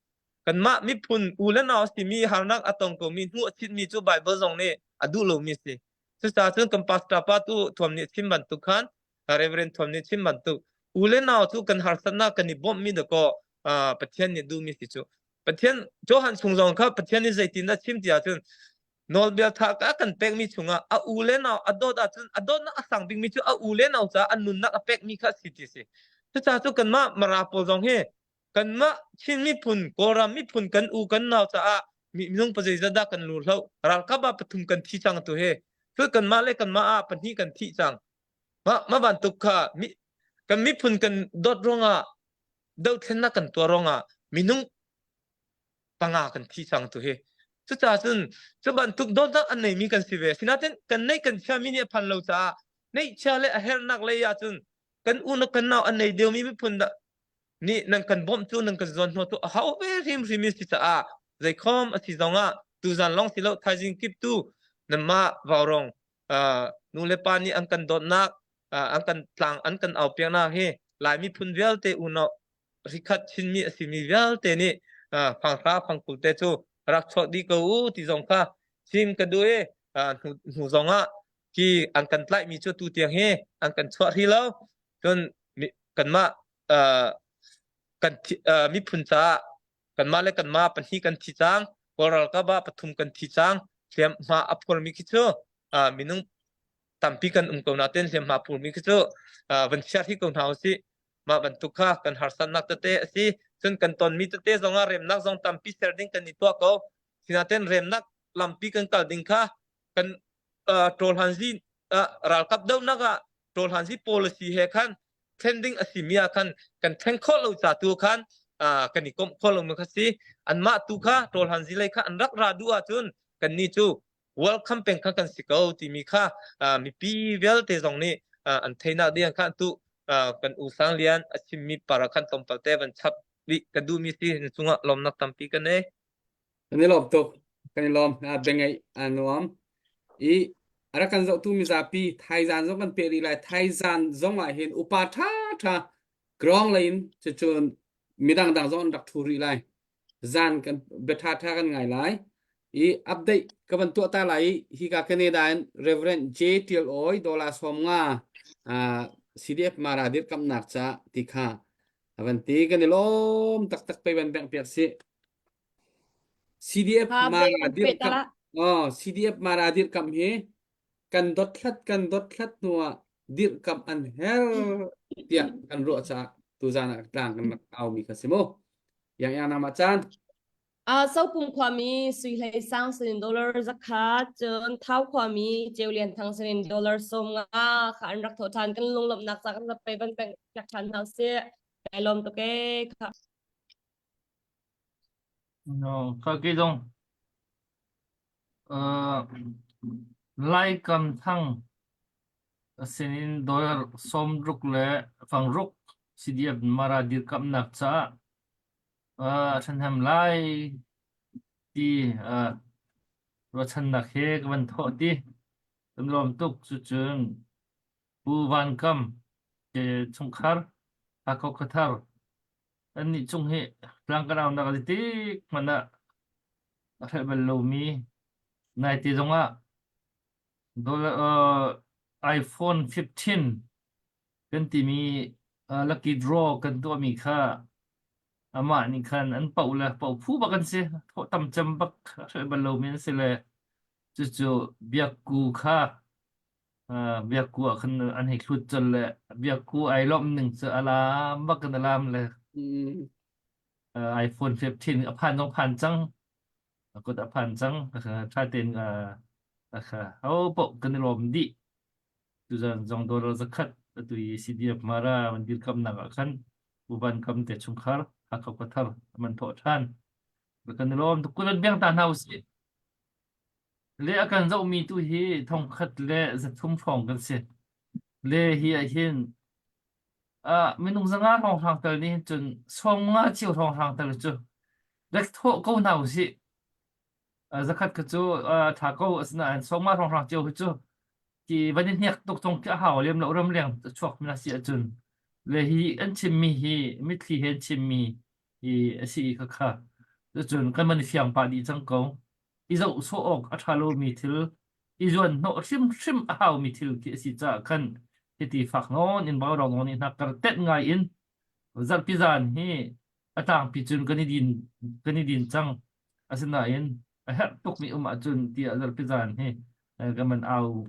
Kanmah miphun u le nau simi harnak a tong komi hnu a chitmi cu Bible zong nih a duh lomi si. Cucaah cun kan pastor pa tu thuam nih chim bantuk khan Reverend thuam nih chim bantuk u le nau cu kan harsatnak kan i bawmhmi dakaw Pathian nih duhmi si cu. Pathian Johan chung zong kha Pathian nih zeitin dah chim ti ahcun nawlbia tha ka kan pekmi chungah a u le nau a dawt ahcun a dawtnak a sang bikmi cu a u le nau caah a nunnak a pekmi kha si ti si. Cucaah cu kanmah Mara pawl zong hi kanmah Chin miphun Kawlram miphun kan u kan nau caah minung pazeizat dah kan lu hlo ralkap ah pathum kan thi cang tu hi cu kanmah le kanmah ah pahnih kan thi cang ma ma bantuk kha mi kan miphun kan dawt ruangah dothlennak kan tuah ruangah minung panga kan thi cang tu hi cucaah cun cu bantuk dawtnak an neimi kan si ve sinain kan neih kan chiami nih a phan lo caah neihchia le a hernak lei ah cun kan u na kan nau an nei deomi miphun dah nih nan kan bawmh cu nan kan zuan hnawh tu a hau ve hrimhrim si caah zeikhom a si zongah tuzan lawng si lo thaizing kip tu nanmah vaurong nu le pa nih an kan dawtnak an kan tlang an kan au piaknak hi Lai miphun vialte unau rikhat Chinmi a simi vialte nih fanghra fangkul te cu rak chuak dih ko u ti zong kha chim ka duh i hnu zongah khi an kan tlaihmi cu tu tiang hi an kan chuah hrih lo cun kanmah kan miphun caah kanmah le kanmah pahnih kan thi cang Kawl ralkap ah pathum kan thi cang hliamhma a phurmi khi cu minung tampi kan um ko nain hliamhma phurmi khi cu van chiah hrih ko hna usih mah bantuk kha kan harsatnak tete a si cun kan tonmi tete zongah remnak zong tampi ser ding kan i tuah ko sinain remnak lampi kan kal ding kha kan ṭawlhanzi ralkap dohnak ah ṭawlhanzi policy he khan thlen ding a simi ah khan kan thleng khawh lo ca tu khan kan i komh khawh lo mi kha si anmah tu kha ṭawlhanzi lei kha an rak ra duh ahcun kannih cu welcome peng kha kan si ko timi kha mipi vialte zong nih an theihnak ding kha tu kan U Sang Lian a chimmi para khan tlawmpal te van chap rih ka duhmi si na cungah lawmnak tampi ka nei. Kan i lawm tuk. Kan i lawm. Biangaih a nuam. I a rak kan zohtu mizapi thaizan zong kan peh rih lai. Thaizan zong ah hin upa ṭha ṭha grong lei in cucun midang dang zong an rak ṭhu rih lai. Zan kan bia ṭha ṭha kan ngai lai. I update ka van tuah ta lai i hika Canada in Reverend J. Tial Oi dollar 50 CDF Mara dirkamnak ca ti kha a van ti kan i lawm taktak pei van bengh piak si. CDF Mara dirkamh oh CDF Mara dirkamh hi kan dothlat kan dothlat hnuah dirkamh an her tiah kan ruah caah tuzan ah tlang kan rak aumi kha si mu yang yang nama caan Uh, Sopung khuami Sui Hlei Sang sinin dollar zakhat cun Thau khuami Ceu Lian Thang sinin dollar 50 kha an rak thawh ṭhan kan lunglawmhnak ca kan rak pe van pek ṭhan hna usih kai lawm tuk ee kha No, ka ki zong uh, Lai Kam Thang sinin dollar 60 le fangruk CDF Mara dirkamnak caah. A ṭhahnem lai ti ruahchannak he ka van thawh ti. Kan lawm tuk. Cucun Pu Van Kam te chungkhar Hakha Khuathar annih chung hi tlang kan aunak a si tik hmanh ah a hrelh bal lomi naite zongah dollar iPhone 15 kan timi lucky draw kan tuahmi kha amah nih khan an poh le poh phu bak an si thawh tam cem bak a hrelh bal lomi an si le cucu biakku kha biakku ah khan an hei thlut col le biakku ai lawmh ning cu a lam bak in a lam le iPhone 15 a phan zong phan cang a kut a phan cang tha tein ho paoh kan i lawm dih tuzan zong dollar zakhat atu i CDF Mara man dirkamnak ah khan Uvan kam te chungkhar Hakha khuathar man thawh ṭhan kan i lawm tuk kun biang ta hna usih Le a kan zohmi tu hi thongkhat le 300 hrawng kan si. Le hi ah hin uh, minung zanga hrawnghrang tel nih hin cun sawmnga cio hrawnghrang tel cu rek thawh ko hna usih. Uh, zakhat kha cu uh, ṭha ko asinain sawmnga hrawnghrang cio hi cu ti van i hniak tuk zong khi a hau lem lo ramleng chuak mi na si ahcun le hi an chimmi hi mitthli he an chimmi hi a si i khakha cucun kan man i fiang pah dih cang ko. I zoh sawh awk a ṭha lomi thil, i zuanhnawh hrimhrim a haumi thil khi a si caah khan hiti fak nawn in vaurawng nawn i hnakkar tenh ngai in zarhpi zan hi a tlangpi cun kan i din kan i din cang. Asinain a herh tukmi um ahcun tiah zarhpi zan hi kan man au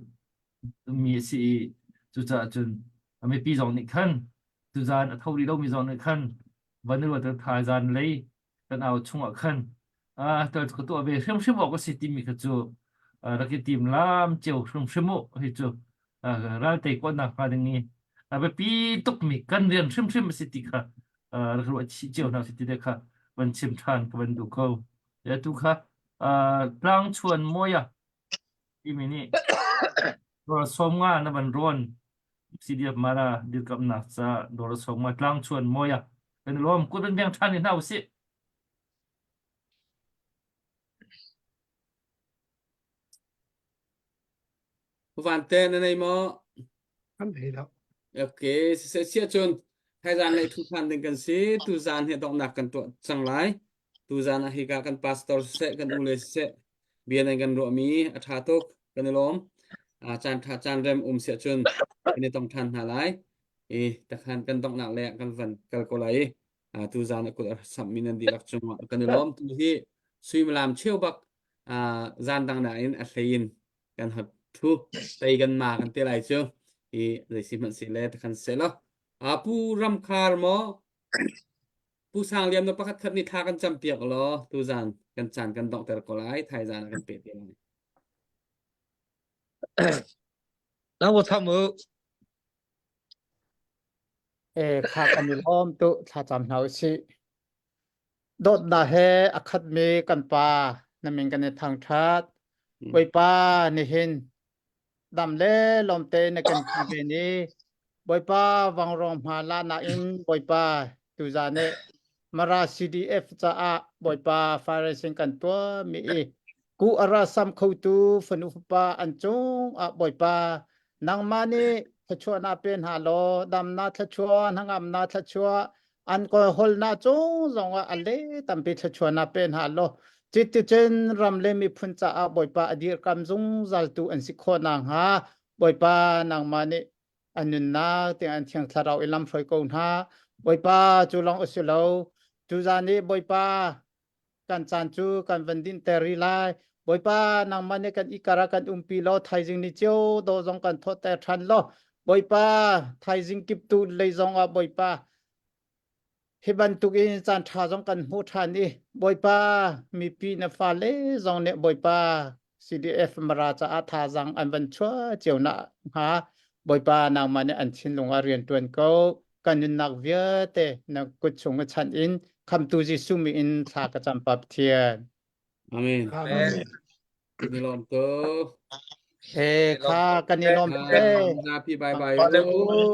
mi a si i cucaah cun mipi zong nih khan tuzan a tho rih lomi zong nih khan van i ruat thaizan lei kan au chungah khan tel ka tuah ve hrimhrim awk a si timi kha cu rak i tim lam cio hrimhrim u hi cu ral tei kuatnak hnga ding i a biapi tukmi kan rian hrimhrim a si ti kha rak ruah chih cio hna si ti te kha van chim ṭhan ka van duh ko. Atu kha tlang chuan mawia timi nih dawr 50 na van rawn CDF Mara dirkamnak ca dawr 50 tlang chuan mawia kan lawm kut an beng ṭhan ni hna usih. Vante na nei maw? Kan thei lo. Okay, siseh siah cun thaizan lei thu than ding kan si. Tuzan hi donghnak kan tuah cang lai. Tuzan ah hika kan pastor siseh kan ule siseh bia nan kan ruahmi a ṭha tuk kan i lawm. Caan ṭha caan rem um siah cun kan i tong ṭhan hna lai. I takhan kan donghnak le kan van kal ko lai i tuzan a kut a sammi nan dihlak cungah kan i lawm. Tu hi suimilam cheubak zan dang nain a hlei in kan hat thu tei kan ma kan te lai cu i zei si hmanh si le takhan se lo pu ramkhar maw pu sang liam na pakhat khat nih thla kan cam piak law tu zan kan caan kan donghter ko lai thai zan ah kan pe te lai Na wo tham u. E kha kan i lawm tu thla cam hna usih. Dawtnak he a khatmi kan Pa, na min kan i thangṭhat. Bawipa, nihin dam le lawmte na kan ti ve ni. Bawipa, vangrong hma lahnak in Bawipa, tuzan i Mara CDF caah Bawipa fundraising kan tuahmi i ku a ra sam khotu fanu fapa an cung ah Bawipa, nangmah nih thluachuahnak pe hna law damnak thluachuah, hnangamnak thluachuah, an kawlhawlnak cung zongah a le tampi thluachuahnak pe hna law cuticun ram le miphun caah Bawipa a dirkam zungzaltu an si khawh nakhnga Bawipa nangmah nih an nunnak tiang an thiang thlarau in lamhruai ko hna Bawipa cu lawng a si lo tuzan i Bawipa kan caan cu kan van dinhter rih lai Bawipa nangmah nih kan ikar ah kan umpi law thaizing ni cio dawh zong kan thawhter ṭhan law Bawipa thaizing kiptu lei zong ah Bawipa hi bantuk in caan ṭha zong kan hmuh ṭhan i Bawipa mipi na fale zong nih Bawipa CDF Mara caah thazaang an van chuah cio nak hnga Bawipa nangmah nih an thinlung ah rian ṭuan ko kan nunnak vialte na kut chung i chanh in khamtu Jesuh min in thla ka cam pa Pathian. Amen. Amen. Kan i lawm tuk. He kha kan i lawm tuk ee. Zapi bye bye. Bye. u.